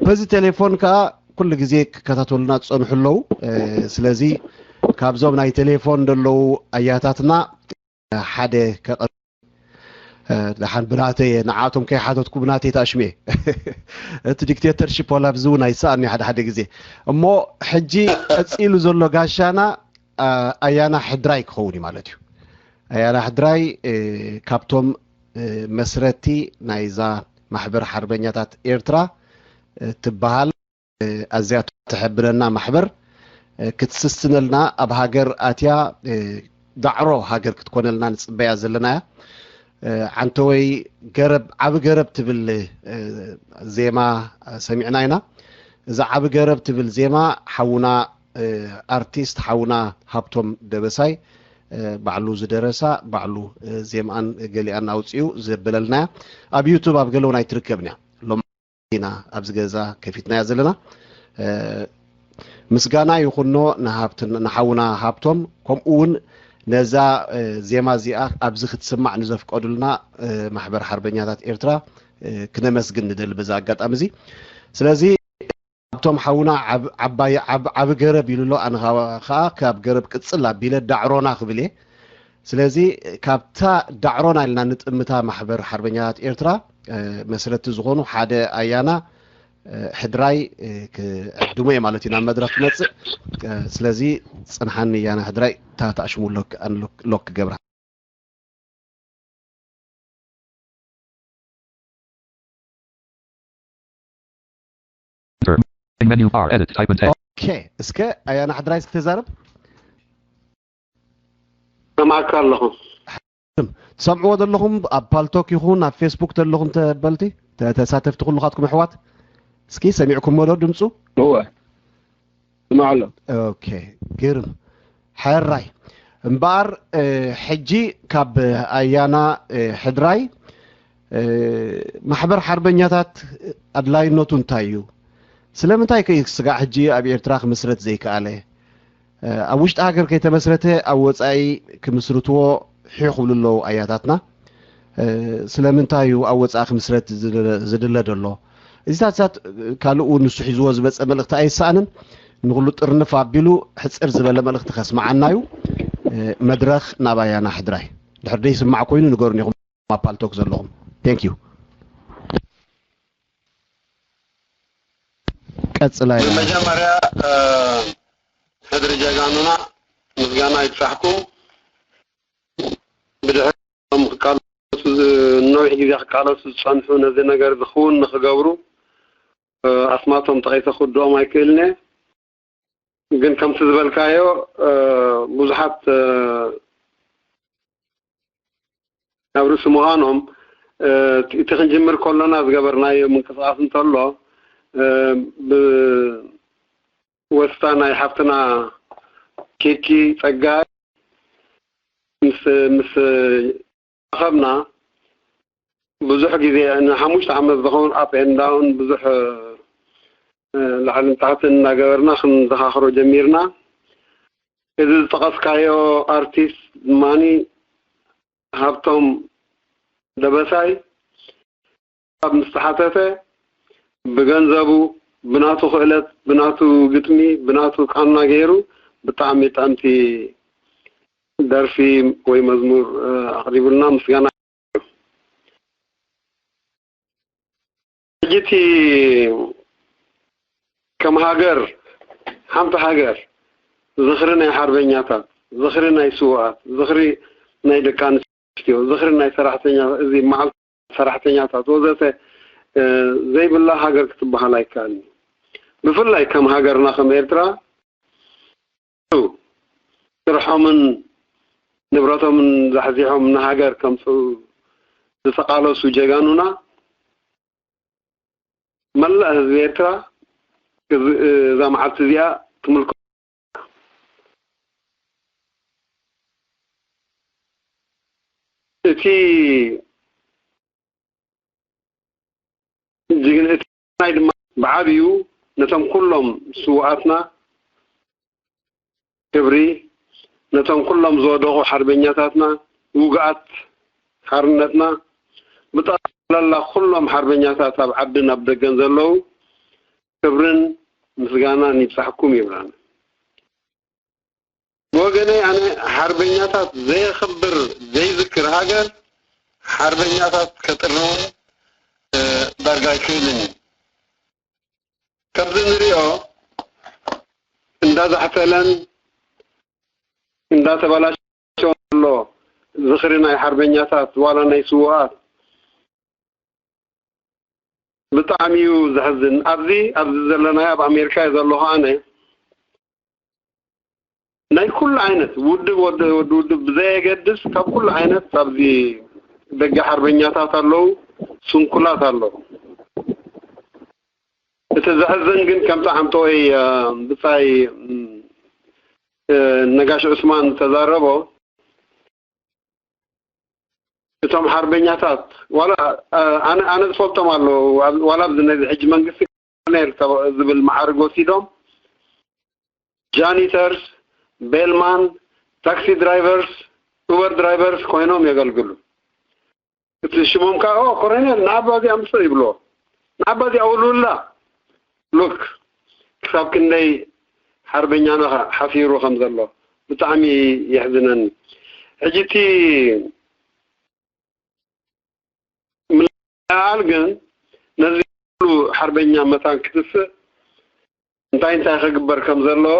በዚ ቴሌፎን ከዓ ኩሉ ግዜ ክከታተሉና ዝፀንሑ ኣለዉ ስለዚ ካብዞም ናይ ቴሌፎን ዘለዉ ኣያታትና ሓደ ከቐ ደሓን ብናተይ ንዓቶም ከይሓተትኩ ብናተይ ታሽሜ እቲ ዲክቴተርሺፕ ዋላ ኣብዚ እውን ኣይሰኣን ሓደ ሓደ ግዜ። እሞ ሕጂ ቀፂሉ ዘሎ ጋሻና ኣያና ሕድራይ ክኸውን እዩ ማለት እዩ። ኣያና ሕድራይ ካብቶም መስረቲ ናይዛ ማሕበር ሓርበኛታት ኤርትራ ትበሃል ኣዝያ ተሐብነና ማሕበር ክትስስነልና ኣብ ሃገር ኣትያ ዳዕሮ ሃገር ክትኮነልና ንፅበያ ዘለና እያ። ዓንተወይ ገረብ ዓቢ ገረብ ትብል ዜማ ሰሚዕና ኢና። እዛ ዓቢ ገረብ ትብል ዜማ ሓውና ኣርቲስት ሓውና ሃብቶም ደበሳይ ባዕሉ ዝደረሳ ባዕሉ ዜምኣን ገሊኣን ኣውፅኡ ዘበለልና እያ። ኣብ ዩቱብ ኣብ ገለውን ኣይትርከብን እያ። ሎም ኢና ኣብዚ ገዛ ከፊትናያ ዘለና። ምስጋና ይኹኖ ንሓውና ሃብቶም፣ ከምኡ እውን ነዛ ዜማ እዚኣ ኣብዚ ክትስማዕ ንዘፍቀዱልና ማሕበር ሓርበኛታት ኤርትራ ክነመስግን ንደሊ በዚ ኣጋጣሚ እዚ። ስለዚ ኣብቶም ሓውና ዓቢ ገረብ ኢሉ ኣሎ፣ ኣነ ከዓ ካብ ገረብ ቅፅል ኣቢለ ዳዕሮና ክብል እየ። ስለዚ ካብታ ዳዕሮና ኢልና ንጥምታ ማሕበር ሓርበኛታት ኤርትራ መስረቲ ዝኾኑ ሓደ ኣያና ሕድራይ ክዕድሞ እየ ማለት እዩ ናብ መድረክ ክመፅእ። ስለዚ ፅንሓኒ ኣያና ሕድራይ እታ ተኣሽሙ ሎክ ገብራ። Menu bar, edit, type and text. ኦኬ፣ እስከ ኣያና ሕድራይ እስኪ ተዛረብ። ሰማዕካ ኣለኹ። ትሰምዕዎ ዘለኹም ኣብ ፓልቶክ ይኹን ኣብ ፌስቡክ ዘለኹም ተበልቲ ተሳተፍቲ ኩልኻትኩም ኣሕዋት እስኪ ሰሚዕኩሞ ዶ ድምፁ? እወ ስማዕ ኣሎ። ኦኬ ግርም ሕራይ እምበኣር ሕጂ ካብ ኣያና ሕድራይ ማሕበር ሓርበኛታት ኣድላይነቱ እንታይ እዩ? ስለምንታይ ከ እዩ ስጋዕ ሕጂ ኣብ ኤርትራ ክምስረት ዘይከኣለ? ኣብ ውሽጢ ሃገር ከይተመስረተ ኣብ ወፃኢ ክምስርትዎ ሒኽ ይብሉ ኣለዉ ኣያታትና። ስለምንታይ እዩ ኣብ ወፃኢ ክምስረት ዝድለ ዘሎ? እዚታት ካልኡ ንሱ ሒዝዎ ዝመፀ መልእኽቲ ኣይሰኣንን። ንኩሉ ጥርንፍ ኣቢሉ ሕፅር ዝበለ መልእኽቲ ከስመዓና እዩ። መድረኽ ናብ ኣያና ሕድራይ። ድሕር ደይስማዕ ኮይኑ ንገሩኒ ኢኹም ኣብ ፓልቶክ ዘለኹም። Thank you። ቀፅላ መጀመርያ ሕድሪ ጀጋኑና ምስጋና ይብፃሕኩም። ብድሕሪ ክቃለሱ ነዊሕ ግዜ ክቃለሱ ዝፀንሑ ነዚ ነገር ዝኸውን ንክገብሩ ኣስማቶም ጠቂሰ ክውድኦም ኣይክእልን እየ። ግን ከምቲ ዝበልካዮ ብዙሓት ኣብ ርእሲ ምዃኖም እቲ ክንጅምር ከሎና ዝገበርናዮ ምንቅስቃስ እንተሎ ብወስታ ናይ ሓፍትና ኪኪ ጸጋይ ምስ ምስ ረኸብና ብዙሕ ግዜ ንሓሙሽተ ዓመት ዝኸውን up and down ብዙሕ ላዕልን ታሕትን እናገበርና ክንዘኻኽሮ ጀሚርና። እዚ ዝጠቐስካዮ ኣርቲስት ድማኒ ሃብቶም ደበሳይ ኣብ ምስ ተሓተተ ብገንዘቡ ብናቱ ክእለት ብናቱ ግጥሚ ብናቱ ቃና ገይሩ ብጣዕሚ ጥዕምቲ ደርፊ ወይ መዝሙር ኣቕሪቡልና ምስጋና ሕጂ እቲ ከም ሃገር ሓንቲ ሃገር ዝኽሪ ናይ ሓርበኛታት ዝኽሪ ናይ ስውኣት ዝኽሪ ናይ ደቂ ኣንስትዮ ዝኽሪ ናይ ሰራሕተኛ እዚ መዓልቲ ሰራሕተኛታት ወዘተ ዘይብላ ሃገር ክትበሃል ኣይከኣልን። ብፍላይ ከም ሃገርና ከም ኤርትራ ስርሖምን ንብረቶምን ዛሕዚሖም ንሃገር ከምፅኡ ዝተቃለሱ ጀጋኑና መላእ ህዝቢ ኤርትራ እዛ መዓልቲ እዚኣ ትምልከ እቲ ጅግንእትናይ ድማ ብዓብዩ ነቶም ኩሎም ስውኣትና ክብሪ ነቶም ኩሎም ዝወደቑ ሓርበኛታትና ውግኣት ሓርነትና ብጠቕላላ ኩሎም ሓርበኛታት ኣብ ዓድን ኣብ ደገን ዘለዉ ክብርን ምስጋናን ይብፃሕኩም ይብላና። ብወገነይ ኣነ ሓርበኛታት ዘየኽብር፣ ዘይዝክር ሃገር ሓርበኛታት ከጥሪ እውን ዳርጋ ኣይክእልን እዩ። ከምዚ ንሪኦ እንዳዛሕተለን እንዳተበላሸወን ዘሎ ዝኽሪ ናይ ሓርበኛታት ዋላ ናይ ስውኣት ብጣዕሚ እዩ ዘሕዝን። ኣብዚ ኣብዚ ዘለናዮ ኣብ ኣሜሪካ እየ ዘለኹ ኣነ። ናይ ኩሉ ዓይነት ውድብ ወዲ ውድብ ብዘየገድስ ካብ ኩሉ ዓይነት ኣብዚ ደገ ሓርበኛታት ኣለዉ፣ ስንኩላት ኣለዉ። እቲ ዘሕዝን ግን ከምቲ ዓምተወይ ብጻይ ነጋሽ ዑስማን ተዛረቦ እቶም ሓርበኛታት ዋላ ኣነ ኣነ ዝፈልጦም ኣለዉ ዋላ ኣብዚ ነዚ ሕጂ መንግስቲ ኮሎኔል ዝብል መዓርግ ወሲዶም ጃኒተርስ፣ ቤልማን፣ ታክሲ ድራይቨርስ፣ ኡበር ድራይቨርስ ኮይኖም የገልግሉ። እቲ ሽሞም ከዓ ኮሎኔል ንዓባ እዚኣ ምሰ ይብሎ ንዓባ እዚኣ ውልውላ ሉክ ክሳብ ክንደይ ሓርበኛና ሓፊሩ ከም ዘሎ ብጣዕሚ የሕዝነኒ። ሕጂ እቲ ምልዓል ግን ነዚ ኩሉ ሓርበኛ መታን ክትስእ እንታይ እንታይ ክግበር ከም ዘለዎ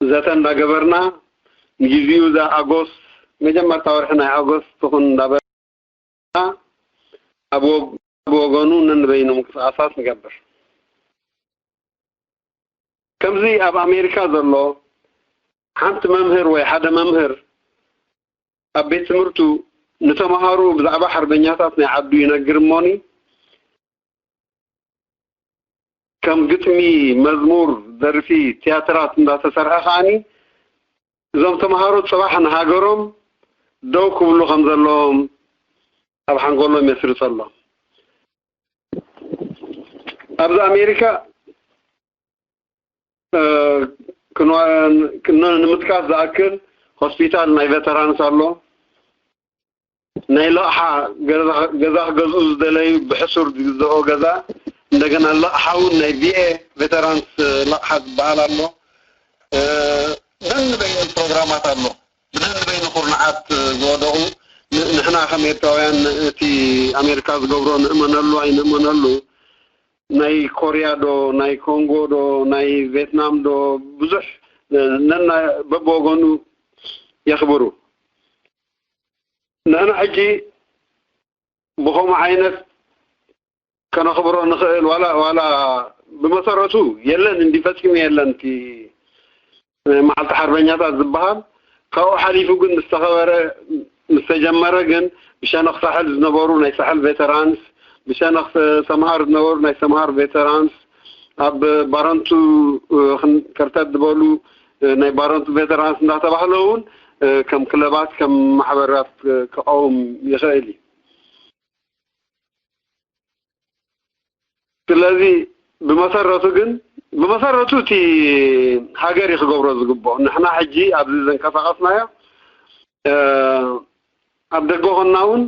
ዘተ እንዳገበርና ንግዜኡ እዛ ኣጎስት መጀመርታ ወርሒ ናይ ኣጎስት ትኹን እንዳበልና ኣብ ወግ- ኣብ ወገኑ ነንበይኑ ምንቅስቃሳት ንገብር። ከምዚ ኣብ ኣሜሪካ ዘሎ ሓንቲ መምህር ወይ ሓደ መምህር ኣብ ቤት ትምህርቱ ንተምሃሩ ብዛዕባ ሓርበኛታት ናይ ዓዱ ይነግር እሞኒ ከም ግጥሚ፣ መዝሙር፣ ደርፊ፣ ትያትራት እንዳተሰርሐ ከዓኒ እዞም ተምሃሮ ፅባሕ ንሃገሮም ደው ክብሉ ከም ዘለዎም ኣብ ሓንጎሎም የስርፀሎም። ኣብዚ ኣሜሪካ ንምጥቃስ ዝኣክል ሆስፒታል ናይ ቬተራንስ ኣሎ። ናይ ለቕሓ ገዛ ክገዝኡ ዝደለዩ ብሕሱር ዝግዝኦ ገዛ እንደገና ለቕሓ እውን ናይ ቪኤ ቬተራንስ ለቕሓ ዝበሃል ኣሎ። ነንበይኑ ፕሮግራማት ኣሎ። ብነንበይኑ ኩርናዓት ዝወደቑ ንሕና ከም ኤርትራውያን እቲ ኣሜሪካ ዝገብሮ ንእመነሉ ኣይንእመነሉ ናይ ኮርያ ዶ ናይ ኮንጎ ዶ ናይ ቬትናም ዶ ብዙሕ ነና በብወገኑ የኽብሩ። ንሕና ሕጂ ብኸምኡ ዓይነት ከነኽብሮ ንኽእል ዋላ ዋላ ብመሰረቱ የለን እንዲ ፈጺሙ የለን እቲ መዓልቲ ሓርበኛታት ዝበሃል። ካብኡ ሓሊፉ ግን ምስ ተኸበረ ምስ ተጀመረ ግን ብሸነኽ ሳሕል ዝነበሩ ናይ ሳሕል ቬተራንስ ብሸነኽ ሰምሃር ዝነበሩ ናይ ሰምሃር ቬተራንስ ኣብ ባረንቱ ከርተት ዝበሉ ናይ ባረንቱ ቬተራንስ እንዳተባህለ እውን ከም ክለባት ከም ማሕበራት ክቐውም ይኽእል እዩ። ስለዚ ብመሰረቱ ግን ብመሰረቱ እቲ ሃገር እዩ ክገብሮ ዝግብኦ። ንሕና ሕጂ ኣብዚ ዘንቀሳቐስናዮ ኣብ ደገ ኮንና እውን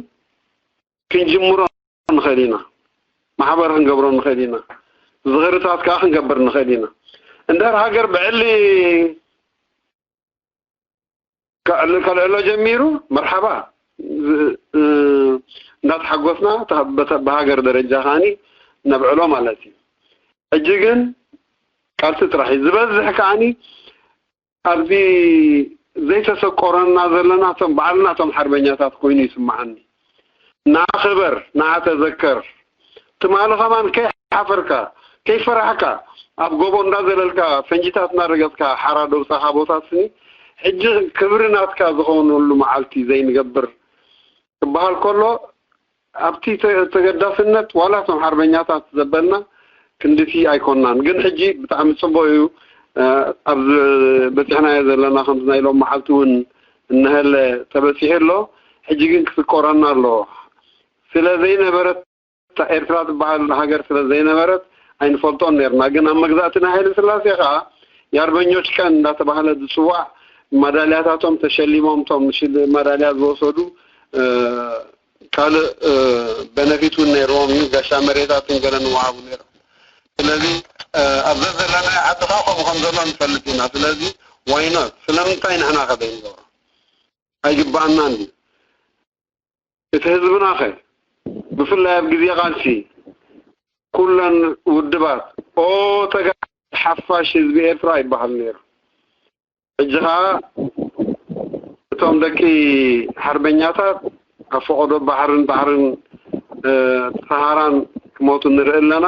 ክንጅምሮ ንኽእል ኢና። ማሕበር ክንገብሮ ንኽእል ኢና። ዝኽርታት ከዓ ክንገብር ንኽእል ኢና። እንድሕር ሃገር ብዕሊ ከልዕሎ ጀሚሩ መርሓባ እንዳተሓጎስና ብሃገር ደረጃ ከዓኒ ነብዕሎ ማለት እዩ። ሕጂ ግን ቃልሲ ጥራሕ እዩ ዝበዝሕ ከዓኒ ኣብዚ ዘይተሰቆረና ዘለና እቶም ባዕልና እቶም ሓርበኛታት ኮይኑ ይስምዓኒ። ንዓ ክበር ንዓ ተዘከር ትማሊ ከማን ከይሓፈርካ ከይፈራሕካ ኣብ ጎቦ እንዳዘለልካ ፈንጂታት እናረገፅካ ሓራ ደብሳኻ ቦታ ስኒ ሕጂ ክብሪ ናትካ ዝኾነሉ መዓልቲ ዘይንገብር ክበሃል ከሎ ኣብቲ ተገዳስነት ዋላ እቶም ሓርበኛታት ዘበልና ክንድቲ ኣይኮናን። ግን ሕጂ ብጣዕሚ ፅቡቅ እዩ ኣብ በፂሕናዮ ዘለና ከምዚ ናይ ሎም መዓልቲ እውን እነሀለ ተበፂሑ ኣሎ። ሕጂ ግን ክስቆረና ኣለዎ። ስለ ዘይነበረት ኤርትራ ትበሃል ሃገር ስለ ዘይነበረት ኣይንፈልጦን ነርና። ግን ኣብ መግዛእቲ ናይ ሃይለ ስላሴ ከዓ የኣርበኞች ቀን እንዳተባህለ ዝፅዋዕ ማዳልያታቶም ተሸሊሞም እቶም ሽል- ማዳልያ ዝወሰዱ ካልእ በነፊት እውን ነይርዎም እዩ። ጋሻ መሬታትን ገለን ይወሃቡ ነይሮም። ስለዚ ኣብ ዘዘለናዮ ዓዲ ከዓ ከምኡ ከም ዘሎ ንፈልጥ ኢና። ስለዚ ዋይኖት ስለምንታይ ንሕና ከ ዘይንገብሮ? ኣይግባኣናን ድዩ? እቲ ህዝብና ከ ብፍላይ ኣብ ግዜ ቃልሲ ኩለን ውድባት ኦ ተጋ ሓፋሽ ህዝቢ ኤርትራ ይበሃል ነይሩ። ሕጂ ከዓ እቶም ደቂ ሓርበኛታት ኣብ ፈቐዶ ባሕርን ባሕርን ሰሃራን ክሞቱ ንርኢ ኣለና።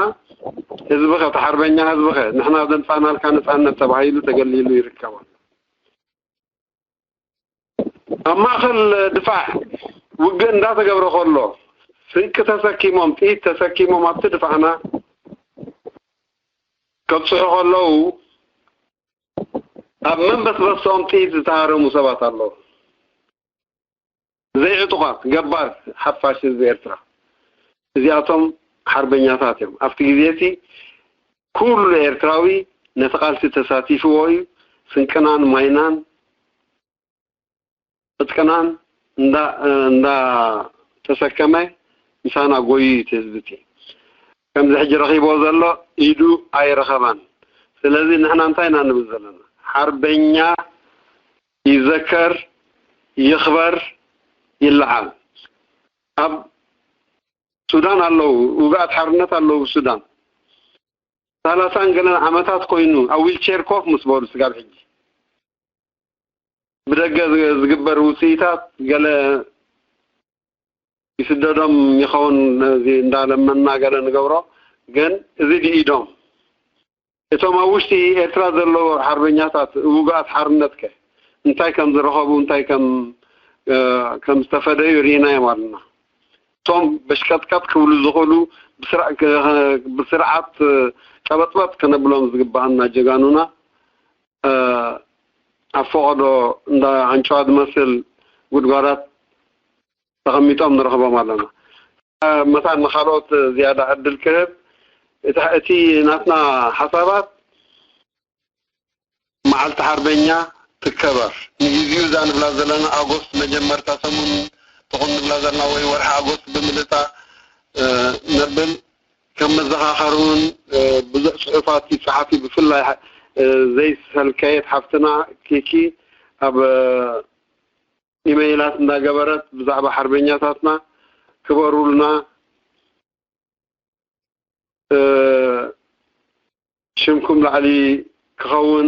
ህዝቢ ከ እቲ ሓርበኛ ህዝቢ ከ ንሕና ዘምፃእናልካ ነፃነት ተባሂሉ ተገሊሉ ይርከብ ኣሎ። ኣብ ማእኸል ድፋዕ ውግእ እንዳተገብረ ከሎ ስንቂ ተሰኪሞም ጥይት ተሰኪሞም ኣብቲ ድፋዕና ከብፅሑ ከለዉ ኣብ መንበስበሶም ጥይት ዝተሃረሙ ሰባት ኣለዉ። ዘይዕጡቓት ገባር ሓፋሽ ህዝቢ ኤርትራ እዚኣቶም ሓርበኛታት እዮም። ኣብቲ ግዜ እቲ ኩሉ ኤርትራዊ ነቲ ቃልሲ ተሳቲፍዎ እዩ። ስንቅናን ማይናን ዕጥቅናን እንዳ እንዳ ተሰከመ ምሳና ጎዩ እቲ ህዝቢ እቲ ከምዚ ሕጂ ረኺቦ ዘሎ ኢዱ ኣይረኸባን። ስለዚ ንሕና እንታይ ኢና ንብል ዘለና? ሓርበኛ ይዘከር፣ ይኽበር፣ ይለዓል። ኣብ ሱዳን ኣለዉ ውግኣት ሓርነት ኣለዉ ሱዳን ሰላሳን ገለን ዓመታት ኮይኑ ኣብ ዊልቸር ኮፍ ምስ በሉ ስጋብ ሕጂ ብደገ ዝግበር ውፅኢታት ገለ ይስደዶም ይኸውን እንዳለመና ገለ ንገብሮ ግን እዚ ድኢዶም እቶም ኣብ ውሽጢ ኤርትራ ዘለዉ ሓርበኛታት ውጉኣት ሓርነት ከ እንታይ ከም ዝረኸቡ እንታይ ከም ከም ዝተፈደዩ ርኢናዮም ኣለና። እቶም በሽቀጥቀጥ ክብሉ ዝኽእሉ ብስርዓት ቀበጥበጥ ከነብሎም ዝግባኣና ጀጋኑና ኣብ ፈቐዶ እንዳ ኣንጨዋ ዝመስል ጉድጓዳት ተቐሚጦም ንረኽቦም ኣለና። መታን ንኻልኦት ዝያዳ ዕድል ክህብ እቲ ናትና ሓሳባት መዓልቲ ሓርበኛ ትከበር። ንግዚኡ እዛ ንብላ ዘለና ኣጎስት መጀመርታ ሰሙን ትኹን ንብላ ዘለና ወይ ወርሒ ኣጎስት ብምልእታ ነብል ከም መዘኻኸሪ እውን ብዙሕ ፅሑፋት ይፀሓፍ እዩ። ብፍላይ ዘይሰልከየት ሓፍትና ኪኪ ኣብ ኢመይላት እንዳገበረት ብዛዕባ ሓርበኛታትና ክበሩልና ሽምኩም ላዕሊ ክኸውን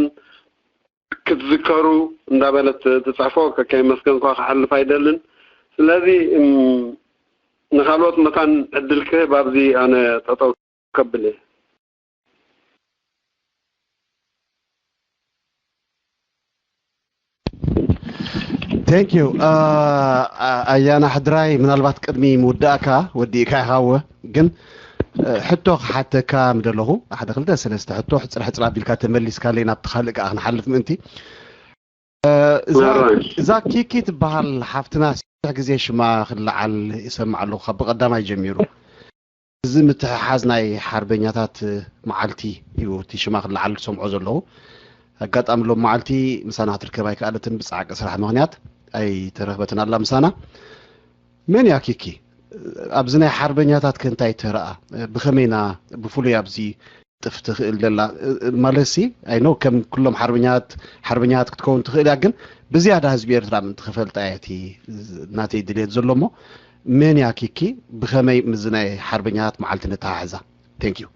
ክትዝከሩ እንዳበለት ትፅሕፎ ከከይመስገንኳ ክሓልፍ ኣይደልን። ስለዚ ንካልኦት መታን ዕድል ክህብ ኣብዚ ኣነ ጠጠው ከብል እየ። Thank you ኣያና ሕድራይ። ምናልባት ቅድሚ ምውዳእካ ወዲእካ ኢኻዎ፣ ግን ሕቶ ክሓተካ ምደለኹ ሓደ ክልተ ሰለስተ ሕቶ ሕፅር ሕፅር ኣቢልካ ተመሊስካለይ ናብቲ ካልእ ከዓ ክንሓልፍ ምእንቲ። እዛ ኪኪ ትበሃል ሓፍትና ብዙሕ ግዜ ሽማ ክለዓል ይሰማዕ ኣለኹ ካብ ብቐዳማይ ጀሚሩ። እዚ ምትሕሓዝ ናይ ሓርበኛታት መዓልቲ እዩ እቲ ሽማ ክለዓል ዝሰምዖ ዘለኹ። ኣጋጣሚ ሎም መዓልቲ ምሳና ክትርከብ ኣይከኣለትን ብፃዕቂ ስራሕ ምኽንያት ኣይተረኽበትን ኣላ ምሳና። መን እያ ኪኪ? ኣብዚ ናይ ሓርበኛታት ከ እንታይ ተረኣ? ብኸመይና ብፍሉይ ኣብዚ ጥፍ ትኽእል ዘላ ማለት ሲ ኣይ ኖ ከም ኩሎም ሓርበኛት ሓርበኛት ክትከውን ትኽእል እያ ግን ብዝያዳ ህዝቢ ኤርትራ ምእንቲ ክፈልጣ እያ እቲ ናተይ ድሌት ዘሎ እሞ መን እያ ኪኪ ብኸመይ ምዚ ናይ ሓርበኛታት መዓልቲ ነተሓሕዛ thank you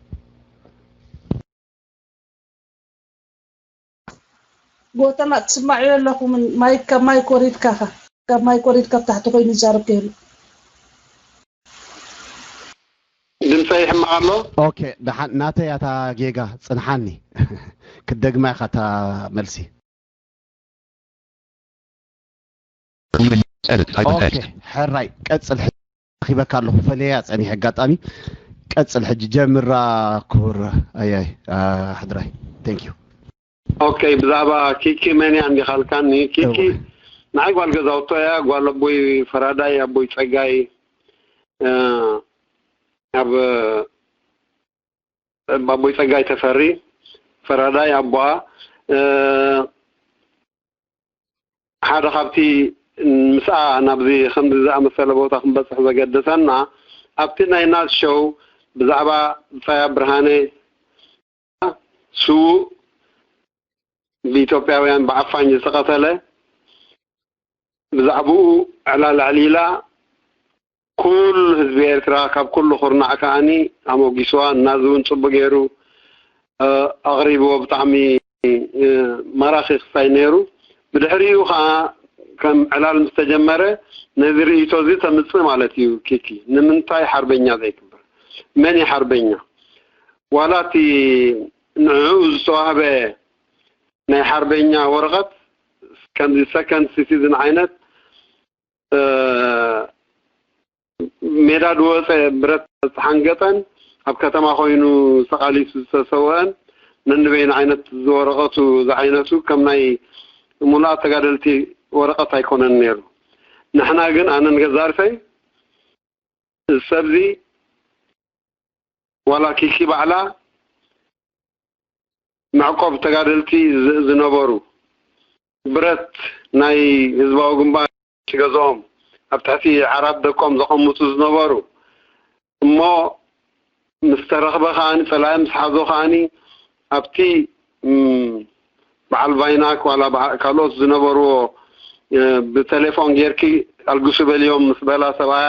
ጎተማ ትስማዕዮ ኣለኹምን ማይክ ካብ ማይክ ወሪድካ ኻ ካብ ማይክ ወሪድካ ኣብ ታሕቲ ኮይኑ ይዛረብ ከይሉ ድምፀይ ይሕማቕ ኣሎ። ኦኬ ደሓን ናተይ ኣታ ጌጋ ጽንሓኒ ክትደግማ ኢኻ እታ መልሲ። ኦኬ ሕራይ ቀጽል ሕጂ ረኺበካ ኣለኹ ፈለያ ጸኒሐ ኣጋጣሚ ቀጽል ሕጂ ጀምራ ክቡር ኣያይ ሕድራይ thank you ኦኬ ብዛዕባ ኪኪ መን እያ እንዲኻ ኣልካኒ ኪኪ ንዓይ ጓል ገዛውቶ እያ ጓል ኣቦይ ፈራዳይ ኣቦይ ጸጋይ ኣብ ኣቦይ ጸጋይ ተፈሪ ፈራዳይ ኣቦኣ ሓደ ካብቲ ምስኣ ናብዚ ከምዚ ዝኣመሰለ ቦታ ክንበፅሕ ዘገደሰና ኣብቲ ናይ ናት ሸው ብዛዕባ ብፃያ ብርሃነ ስዉእ ብኢትዮጵያውያን ብዓፋኝ ዝተቐተለ፣ ብዛዕባኡ ዕላል ኣዕሊላ ኩሉ ህዝቢ ኤርትራ ካብ ኩሉ ኩርናዕ ከዓኒ ኣሞጊስዋ። ናዚ እውን ጽቡቅ ገይሩ ኣቕሪብዎ። ብጣዕሚ ማራኺ ክስታይ ነይሩ። ብድሕሪኡ ከዓ ከም ዕላል ምስ ተጀመረ ነዚ ርእይቶ እዚ ተምጽእ ማለት እዩ። ኪኪ፣ ንምንታይ ሓርበኛ ዘይክበር? መን እዩ ሓርበኛ? ዋላ እቲ ንዕኡ ዝተዋህበ ናይ ሓርበኛ ወረቐት፣ ከምዚ ሰከንድ ሲቲዝን ዓይነት ሜዳ ዝወፀ፣ ብረት ዝተሓንገጠን ኣብ ከተማ ኮይኑ ተቓሊሱ ዝተሰወአን ነንበይኑ ዓይነት ዝወረቐቱ ዝዓይነቱ ከም ናይ ሙሉኣት ተጋደልቲ ወረቐት ኣይኮነን ነይሩ። ንሕና ግን ኣነን ገዛርሰይ እዚ ሰብዚ ዋላ ኪኪ ባዕላ መዕቆብ ተጋደልቲ ዝነበሩ፣ ብረት ናይ ህዝባዊ ግንባር ገዝኦም ኣብ ትሕቲ ዓራት ደቆም ዘቐምጡ ዝነበሩ፣ እሞ ምስ ተረኽበ ከዓኒ፣ ጸላኢ ምስ ሓዞ ከዓኒ ኣብቲ በዓል ቫይናክ ዋላ ካልኦት ዝነበርዎ ብቴሌፎን ጌርኪ ኣልግሱ በልዮም ምስ በላ ሰብኣያ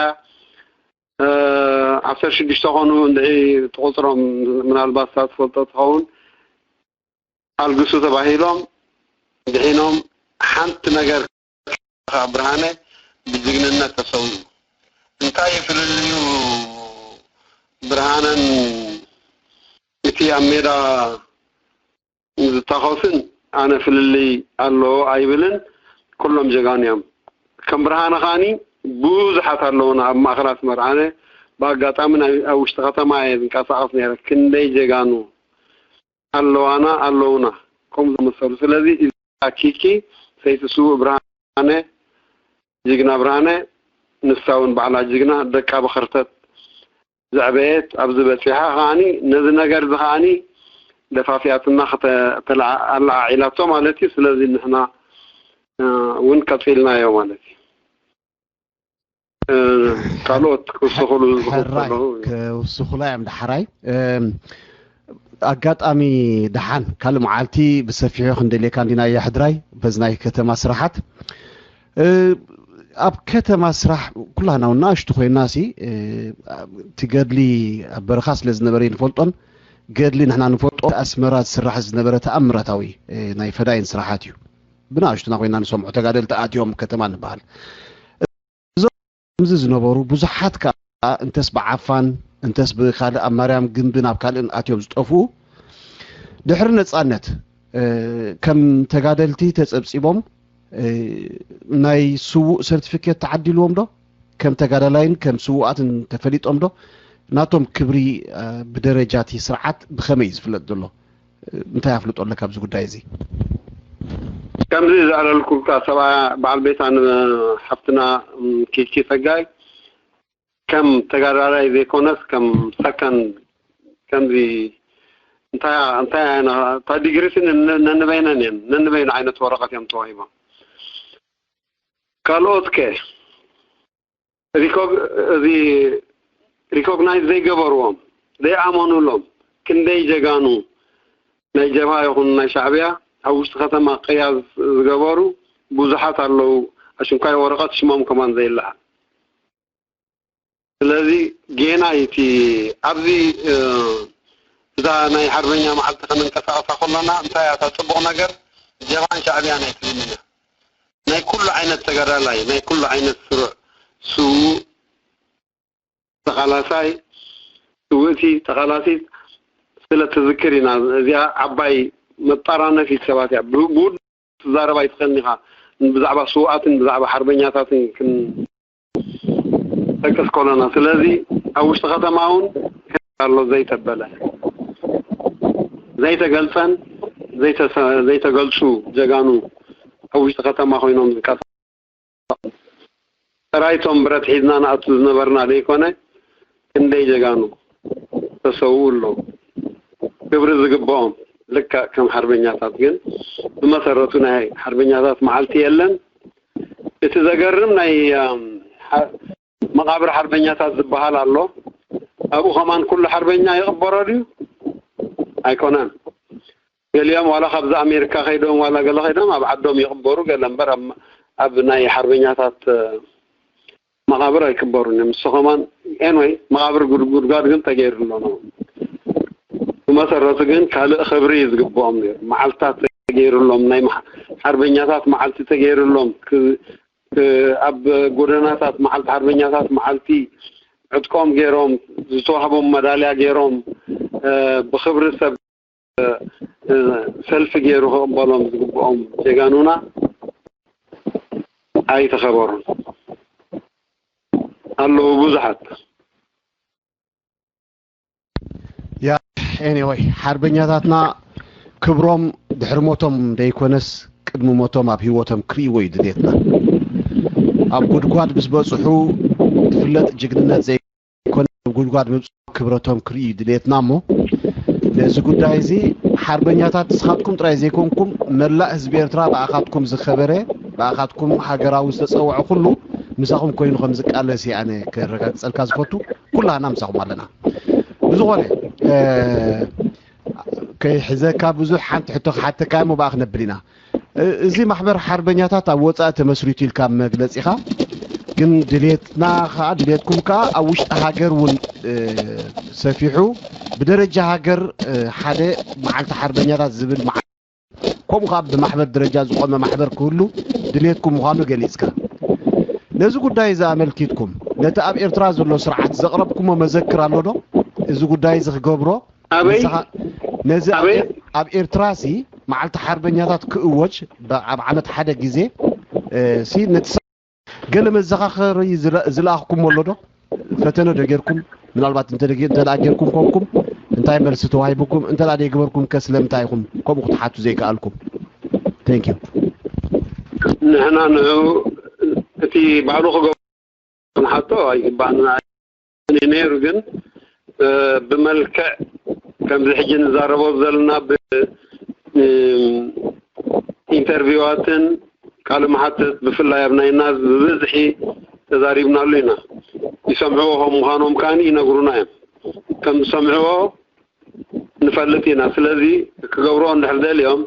ዓሰርተ ሽዱሽተ ኮኑ እንድዒ ትቑፅሮም ምናልባት እሳ ትፈልጦ ትኸውን። ኣልግሱ ተባሂሎም ድሒኖም ሓንቲ ነገር ብርሃነ ብጅግንነት ተሰዊኡ። እንታይ ፍልልዩ ብርሃነን እቲ ኣብ ሜዳ ዝታኸስን ኣነ ፍልልይ ኣለዎ ኣይብልን። ኩሎም ጀጋኑ እዮም። ከም ብርሃነ ከዓኒ ብዙሓት ኣለውና ኣብ ማእኸል ኣስመራ። ኣነ ብኣጋጣሚ ኣብ ውሽጢ ከተማ እየ ዝንቀሳቐስ ነይረ። ክንደይ ጀጋኑ ኣለዋና ኣለውና ከምኡ ዝመሰሉ። ስለዚ እዛ ኪኪ ሰይቲ ስዉእ ብርሃነ፣ ጅግና ብርሃነ፣ ንሳ እውን ባዕላ ጅግና፣ ደቃ ብኸርተት ዘዕበየት ኣብዚ በፂሓ ከዓኒ ነዚ ነገር እዚ ከዓኒ ደፋፊኣትና ኣለዓዒላቶ ማለት እዩ። ስለዚ ንሕና እውን ቀፂልናዮ ማለት እዩ። ካልኦት ክውስኹሉ ዝኽእሉ ከለዉ ክውስኹላ እዮም። ዳሕራይ ኣጋጣሚ ደሓን ካልእ መዓልቲ ብሰፊሑ ክንደልየካ እንዲና የሕድራይ በዚ ናይ ከተማ ስራሓት ኣብ ከተማ ስራሕ ኩላና እውን ንኣሽቱ ኮይና ሲ እቲ ገድሊ ኣብ በረኻ ስለ ዝነበረ ንፈልጦን ገድሊ ንሕና ንፈልጦ ኣስመራ ዝስራሕ ዝነበረ ተኣምራታዊ ናይ ፈዳይን ስራሓት እዩ። ብንኣሽቱና ኮይና ንሰምዖ ተጋደልቲ ኣትዮም ከተማ ንበሃል። እዞም ከምዚ ዝነበሩ ብዙሓት ከዓ እንተስ ብዓፋን እንተስ ብካልእ ኣብ ማርያም ግንቢ ናብ ካልእን ኣትዮም ዝጠፍኡ ድሕሪ ነፃነት ከም ተጋደልቲ ተፀብፂቦም ናይ ስዉእ ሰርቲፊኬት ተዓዲልዎም ዶ? ከም ተጋዳላይን ከም ስዉኣትን ተፈሊጦም ዶ? ናቶም ክብሪ ብደረጃ እቲ ስርዓት ብኸመይ እዩ ዝፍለጥ ዘሎ? እንታይ ኣፍልጦ ኣለካ ኣብዚ ጉዳይ እዚ? ከምዚ ዘዕለልኩልካ ሰብኣያ በዓል ቤታ ንሓፍትና ኪኪ ጸጋይ ከም ተጋዳላይ ዘይኮነስ ከም ሰከንድ ከምዚ እንታይ እንታይ እታ ዲግሪስ ነንበይነን እየን ነንበይኑ ዓይነት ወረቐት እዮም ተዋሂቦም። ካልኦት ከ እዚ ሪኮግናይዝ ዘይገበርዎም ዘይኣመኑሎም ክንደይ ጀጋኑ ናይ ጀብሃ ይኹን ናይ ሻዕብያ ኣብ ውሽጢ ከተማ ቅያ ዝገበሩ ብዙሓት ኣለዉ። ኣሽንኳይ ወረቐት ሽሞም ከማን ዘይለዓል። ስለዚ ጌና እዩ እቲ ኣብዚ እዛ ናይ ሓርበኛ መዓልቲ ከነንቀሳቐሳ ከሎና እንታይ እያ እታ ጽቡቕ ነገር ጀብሃን ሻዕብያን ኣይትብልን እያ። ናይ ኩሉ ዓይነት ተጋዳላይ ናይ ኩሉ ዓይነት ስሩዕ ስዉእ ተቓላሳይ ስውእቲ ተቓላሲት ስለ ትዝክር ኢና። እዚኣ ዓባይ መጣራነፊት ሰባት እያ። ብኡ ትዛረብ ኣይትኽእልን ኢኻ። ብዛዕባ ስውኣትን ብዛዕባ ሓርበኛታትን ክንጠቅስ ከሎና ስለዚ ኣብ ውሽጢ ከተማ እውን ኣሎ ዘይተበለ ዘይተገልፀን ዘይተገልፁ ጀጋኑ ኣብ ውሽጢ ከተማ ኮይኖም ዝንቀሳቐሱ ጥራይ እቶም ብረት ሒዝና ንኣቱ ዝነበርና ዘይኮነ ክንደይ ጀጋኑ ተሰውኡ ኣለዉ። ክብሪ ዝግብኦም ልክዕ ከም ሓርበኛታት ግን ብመሰረቱ ናይ ሓርበኛታት መዓልቲ የለን። እቲ ዘገርም ናይ መቓብር ሓርበኛታት ዝበሃል ኣሎ። ኣብኡ ከማን ኩሉ ሓርበኛ ይቕበሮ ድዩ? ኣይኮነን። ገሊኦም ዋላ ካብዚ ኣሜሪካ ከይዶም ዋላ ገለ ከይዶም ኣብ ዓዶም ይቕበሩ፣ ገለ እምበር ኣብ፣ ኣብ ናይ ሓርበኛታት መቓብር ኣይቅበሩን እዮም። ንሱ ከማን ኤንወይ መቓብር ጉድ-፣ ጉድጓድ ግን ተገይሩሎም። ብመሰረቱ ግን ካልእ ክብሪ እዩ ዝግብኦም ነይሩ። መዓልትታት ተገይሩሎም፣ ናይ መሓ-፣ ሓርበኛታት መዓልቲ ተገይሩሎም፣ ክ-፣ ክ-፣ ኣብ ጎደናታት መዓልቲ ሓርበኛታት መዓልቲ ዕጥቆም ገይሮም፣ ዝተዋህቦም መዳልያ ገይሮም፣ እ፣ ብኽብሪ ሰብ፣ እ፣ ሰልፊ ገይሩ ክቕበሎም ዝግብኦም ጀጋኑና ኣይተኸበሩን። ኣለዉ ብዙሓት። ያ፣ ኤኒወይ፣ ሓርበኛታትና ክብሮም ድሕሪ ሞቶም ደይኮነስ ቅድሚ ሞቶም ኣብ ህይወቶም ክርእይዎ እዩ ድሌትና። ኣብ ጉድጓድ ምስ በጽሑ ዝፍለጥ ጅግንነት ዘይኮነ፣ ኣብ ጉድጓድ ምብጽሑ ክብረቶም ክርእዩ እዩ ድሌትና። እሞ ነዚ ጉዳይ እዚ ሓርበኛታት ንስኻትኩም ጥራይ ዘይኮንኩም፣ መላእ ህዝቢ ኤርትራ ብኣኻትኩም ዝኸበረ፣ ብኣኻትኩም ሃገራዊ ዝተጸውዐ ኩሉ ምሳኹም ኮይኑ ከም ዝቃለስ እየ ኣነ ከረጋግጸልካ ዝፈቱ። ኩላህና ምሳኹም ኣለና። ብዝኾነ፣ እ፣ ከይሕዘካ ብዙሕ ሓንቲ ሕቶ ክሓተካ እሞ ብኣ ክነብል ኢና። እ-፣ እዚ ማሕበር ሓርበኛታት ኣብ ወጻኢ ተመስሪቱ ኢልካ ኣብ መግለጺኻ፣ ግን ድሌትና ከኣ፣ ድሌትኩም ከኣ ኣብ ውሽጢ ሃገር እውን፣ እ፣ ሰፊሑ ብደረጃ ሃገር፣ እ፣ ሓደ መዓልቲ ሓርበኛታት ዝብል መዓ-፣ ከምኡ ከኣ ብማሕበር ደረጃ ዝቖመ ማሕበር ክህሉ ድሌትኩም ምዃኑ ገሊጽካ። ነዚ ጉዳይ እዚ ኣመልኪትኩም ነቲ ኣብ ኤርትራ ዘሎ ስርዓት ዘቕረብኩሞ መዘክር ኣሎ ዶ? እዚ ጉዳይ እዚ ክገብሮ ኣበይ? ንስኻ ነዚ ኣብ ኣበይ? ኤር-፣ ኣብ ኤርትራ ሲ መዓልቲ ሓርበኛታት ክእወጅ ብ-፣ ኣብ ዓመት ሓደ ግዜ፣ እ፣ ሲ ነቲ ሳ-፣ ገለ መዘኻኸሪ ዝለ-፣ ዝለኣኽኩሞ ኣሎ ዶ? ፈተነ ዶ ጌርኩም? ምናልባት እንተ ደጊ-፣ እንተ ደኣ ጌርኩም ኮንኩም እንታይ መልሲ ተዋሂቡኩም? እንተ ደኣ ደይገበርኩም ከ ስለምንታይ ኢኹም ከምኡ ክትሓቱ ዘይከኣልኩም? Thank you። ንሕና ንዑ እቲ ባዕሉ ክገብሮ ክንሓቶ ኣይግባእና። ነይሩ ግን፣ እ፣ ብመልክዕ ከምዚ ሕጂ ንዛረቦ ዘለና ብ-፣ እ፣ ኢንተርቪዋትን ቃለ መሓትት ብፍላይ ኣብ ናይና ብብዝሒ ተዛሪብናሉ ኢና። ይሰምዕዎ ከም ምዃኖም ከኣ ይነግሩና እዮም። ከም ዝሰምዕዎ ንፈልጥ ኢና። ስለዚ ክገብርዎ እንድሕር ደልዮም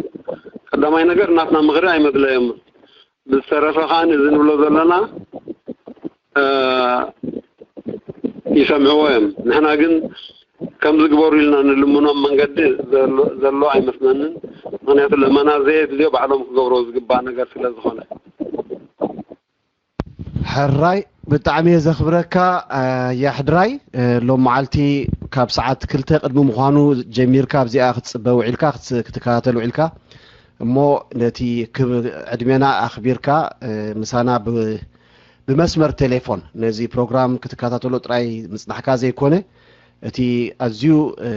ቀዳማይ ነገር ናትና ምኽሪ ኣይመድለዮምን። ብዝተረፈ ከኣ እዚ ንብሎ ዘለና፣ እ፣ ይሰምዕዎ እዮም። ንሕና ግን ከም ዝግበሩ ኢልና ንልምኖም መንገዲ ዘሎ፣ ዘሎ ኣይመስለንን። ምኽንያቱ ለመና ዘየድልዮ ባዕሎም ክገብርዎ ዝግባእ ነገር ስለ ዝኾነ። ሕራይ፣ ብጣዕሚ እየ ዘኽብረካ፣ እ፣ ያሕድራይ። እ፣ ሎም መዓልቲ ካብ ሰዓት ክልተ ቅድሚ ምዃኑ ጀሚርካ ኣብዚኣ ክትጽበ ውዒልካ፣ ክትስ-፣ ክትከታተል ውዒልካ። እሞ ነቲ ክብ-፣ ዕድሜና ኣኽቢርካ፣ እ፣ ምሳና ብ-፣ ብመስመር ቴሌፎን ነዚ ፕሮግራም ክትከታተሎ ጥራይ ምጽናሕካ ዘይኮነ፣ እቲ ኣዝዩ፣ እ፣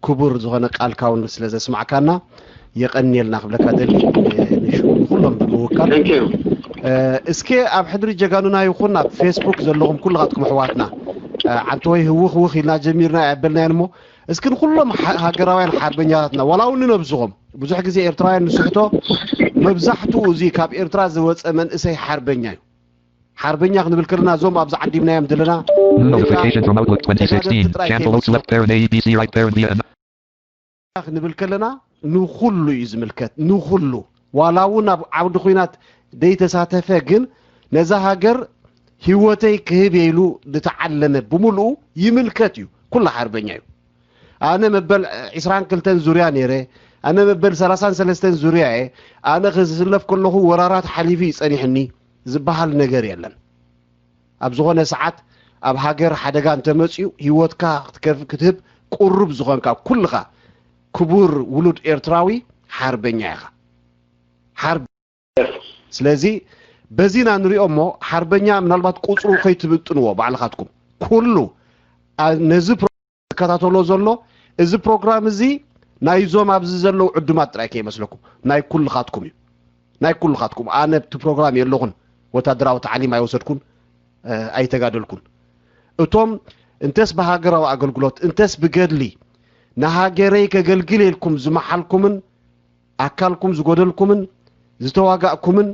ክቡር ዝኾነ ቃልካ እውን ስለ ዘስማዕካና የቐንየልና ክብለካ ደሊ፣ እ፣ ንሽ-፣ ንኹሎም ብምውካል። Thank you። እ፣ እስከ ኣብ ሕድሪ ጀጋኑና ይኹን ኣብ ፌስቡክ ዘለኹም ኩልኻትኩም ኣሕዋትና፣ እ፣ ዓንተወይ ህውኽ ህውኽ ኢልና ጀሚርና ኣየበልናዮን እሞ፣ እስኪ ንኹሎም ሓ-፣ ሃገራውያን ሓርበኛታትና፣ ዋላ እውን ንነብስኹም፣ ብዙሕ ግዜ ኤርትራውያን ንስሕቶ፣ መብዛሕትኡ እዚ ካብ ኤርትራ ዝወጸ መንእሰይ ሓርበኛ እዩ። ሓርበኛ ክንብል ከለና እዞም ኣብዚ ዓዲምናዮም ዘለና ወይ ከኣ Notification from Outlook ተጋደልቲ twenty sixteen. ጥራይ Cancel Oats ከይመስሉ። Left parent A B C right parent via ክንብል ከለና ንኹሉ እዩ ዝምልከት፣ ንኹሉ። ዋላ እውን ኣብ ዓውዲ ኲናት ዘይተሳተፈ ግን ነዛ ሃገር ህይወተይ ክህብ እየ ኢሉ ዝተዓለመ ብምልኡ ይምልከት እዩ። ኩሉ ሓርበኛ እዩ። ኣነ መበል ዒስራን ክልተን ዙርያ ነይረ፣ ኣነ መበል ሰላሳን ሰለስተን ዙርያ እየ፣ ኣነ ክስለፍ ከለኹ ወራራት ሓሊፉ እዩ ጸኒሕኒ ዝበሃል ነገር የለን። ኣብ ዝኾነ ሰዓት ኣብ ሃገር ሓደጋ እንተመጽኡ ህይወትካ ክትከፍ-፣ ክትህብ ቁሩብ ዝኾንካ ኩልኻ ክቡር ውሉድ ኤርትራዊ ሓርበኛ ኢኻ። ሓር-፣ ስለዚ በዚ ኢና ንሪኦ እሞ ሓርበኛ ምናልባት ቁጽሩ ከይትምጥንዎ ባዕልኻትኩም ኩሉ ኣ-፣ ነዚ ፕሮ-፣ ዝከታተሎ ዘሎ እዚ ፕሮግራም እዚ ናይዞም ኣብዚ ዘለዉ ዕዱማት ጥራይ ከይመስለኩም ናይ ኩልኻትኩም እዩ። ናይ ኩልኻትኩም። ኣነ ኣብቲ ፕሮግራም የለኹን፣ ወታደራዊ ታዕሊም ኣይወሰድኩን፣ እ፣ ኣይተጋደልኩን። እቶም እንተስ ብሃገራዊ ኣገልግሎት እንተስ ብገድሊ ንሃገረይ ከገልግል ኢልኩም ዝመሓልኩምን ኣካልኩም ዝጎደልኩምን ዝተዋጋእኩምን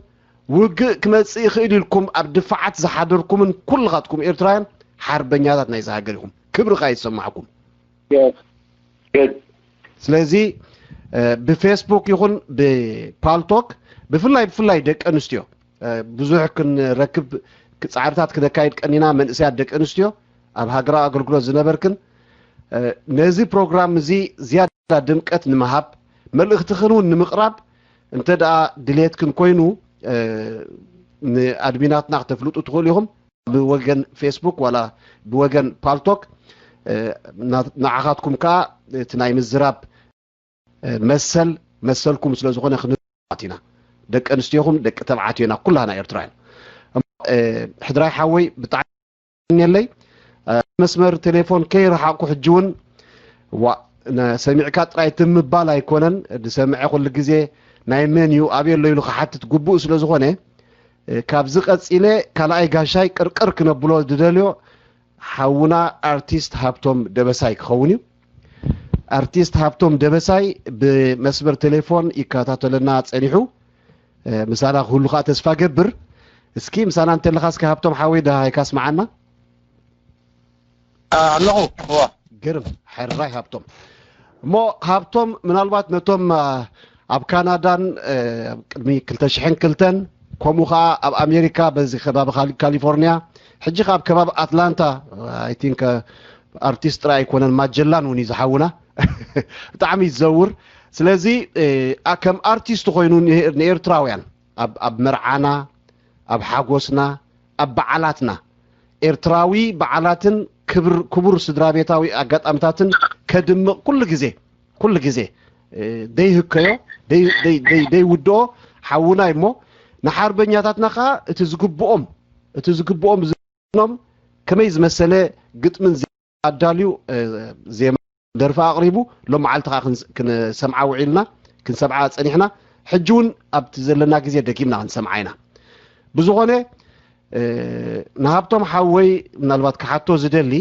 ውግእ ክመጽእ ይኽእል ኢልኩም ኣብ ድፋዓት ዝሓደርኩምን ኩልኻትኩም ኤርትራውያን ሓርበኛታት ናይዛ ሃገር ኢኹም። ክብሪ ከኣ ይሰማዕኩም። Yes. Good. ስለዚ ብፌስቡክ ይኹን ብፓልቶክ ብፍላይ ብፍላይ ደቂ ኣንስትዮ ብዙሕ ክንረክብ ፃዕርታት ክነካይድ ቀኒና። መንእሰያት ደቂ ኣንስትዮ ኣብ ሃገራዊ ኣገልግሎት ዝነበርክን ነዚ ፕሮግራም እዚ ዝያዳ ድምቀት ንምሃብ፣ መልእኽትኽን እውን ንምቕራብ እንተ ደኣ ድሌትክን ኮይኑ ንኣድሚናትና ክተፍልጡ ትኽእሉ ኢኹም። ብወገን ፌስቡክ ዋላ ብወገን ፓልቶክ ንዓኻትኩም ከዓ እቲ ናይ ምዝራብ መሰል መሰልኩም ስለ ዝኾነ ክንዋት ኢና። ደቂ ኣንስትዮኹም ደቂ ተባዕትዮ ኢና ኩላና ኤርትራውያን። ሕድራይ ሓወይ ብጣዕሚ የለይ መስመር ቴሌፎን ከይረሓቕኩ ሕጂ እውን ሰሚዕካ ጥራይ ትምባል ኣይኮነን ዝሰምዐ ኩሉ ግዜ ናይ መን እዩ ኣበይ ኣሎ ኢሉ ክሓትት ግቡእ ስለ ዝኾነ ካብዚ ቀፂለ ካልኣይ ጋሻይ ቅርቅር ክነብሎ ዝደልዮ ሓውና ኣርቲስት ሃብቶም ደበሳይ ክኸውን እዩ። ኣርቲስት ሃብቶም ደበሳይ ብመስመር ቴሌፎን ይከታተለና ጸኒሑ። ምሳና ክህሉ ከዓ ተስፋ ገብር። እስኪ ምሳና እንተለካ እስኪ ሃብቶም ሓወይ ደሃይካ ስምዓና። ኣለኹ። እዋ ግርም ሕራይ ሃብቶም። እሞ ሃብቶም ምናልባት ነቶም ኣብ ካናዳን ቅድሚ ክልተ ሽሕን ክልተን ከምኡ ከዓ ኣብ ኣሜሪካ በዚ ከባቢ ካሊፎርኒያ ሕጂ ከዓ ኣብ ከባቢ ኣትላንታ I think ኣርቲስት ጥራይ ኣይኮነን ማጀላን እውን እዩ ዝሓውና ብጣዕሚ ይዘውር። ስለዚ ከም ኣርቲስት ኮይኑ ንኤርትራውያን ኣብ መርዓና ኣብ ሓጎስና ኣብ በዓላትና ኤርትራዊ በዓላትን ክቡር ስድራ ቤታዊ ኣጋጣምታትን ከድምቕ ኩሉ ግዜ ኩሉ ግዜ ደይህከዮ ደይውድኦ ሓውና እሞ ንሓርበኛታትና ከዓ እቲ ዝግብኦም እቲ ዝግብኦም ዝኖም ከመይ ዝመሰለ ግጥምን ኣዳልዩ ዜማ ደርፊ ኣቕሪቡ ሎም መዓልቲ ከዓ ክንሰምዓ ውዒልና ክንሰምዓ ፀኒሕና ሕጂ እውን ኣብቲ ዘለና ግዜ ደጊምና ክንሰምዓ ኢና። ብዝኾነ ንሃብቶም ሓወይ ምናልባት ክሓቶ ዝደሊ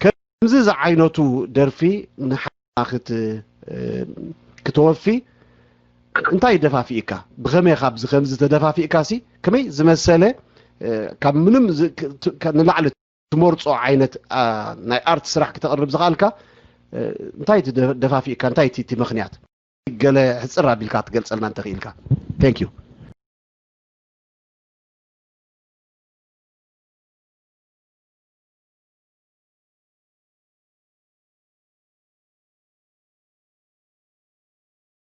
ከምዚ ዝዓይነቱ ደርፊ ንሓ ክትወፊ እንታይ ደፋፊእካ? ብኸመይ ካብዚ ከምዚ ተደፋፊእካ ሲ ከመይ ዝመሰለ ካብ ምንም ንላዕሊ ትመርጾ ዓይነት ናይ ኣርት ስራሕ ክተቕርብ ዝኽኣልካ እንታይ ደፋፊእካ? እንታይ እቲ ምኽንያት? ገለ ሕጽር ኣቢልካ ትገልጸልና እንተኽኢልካ። Thank you።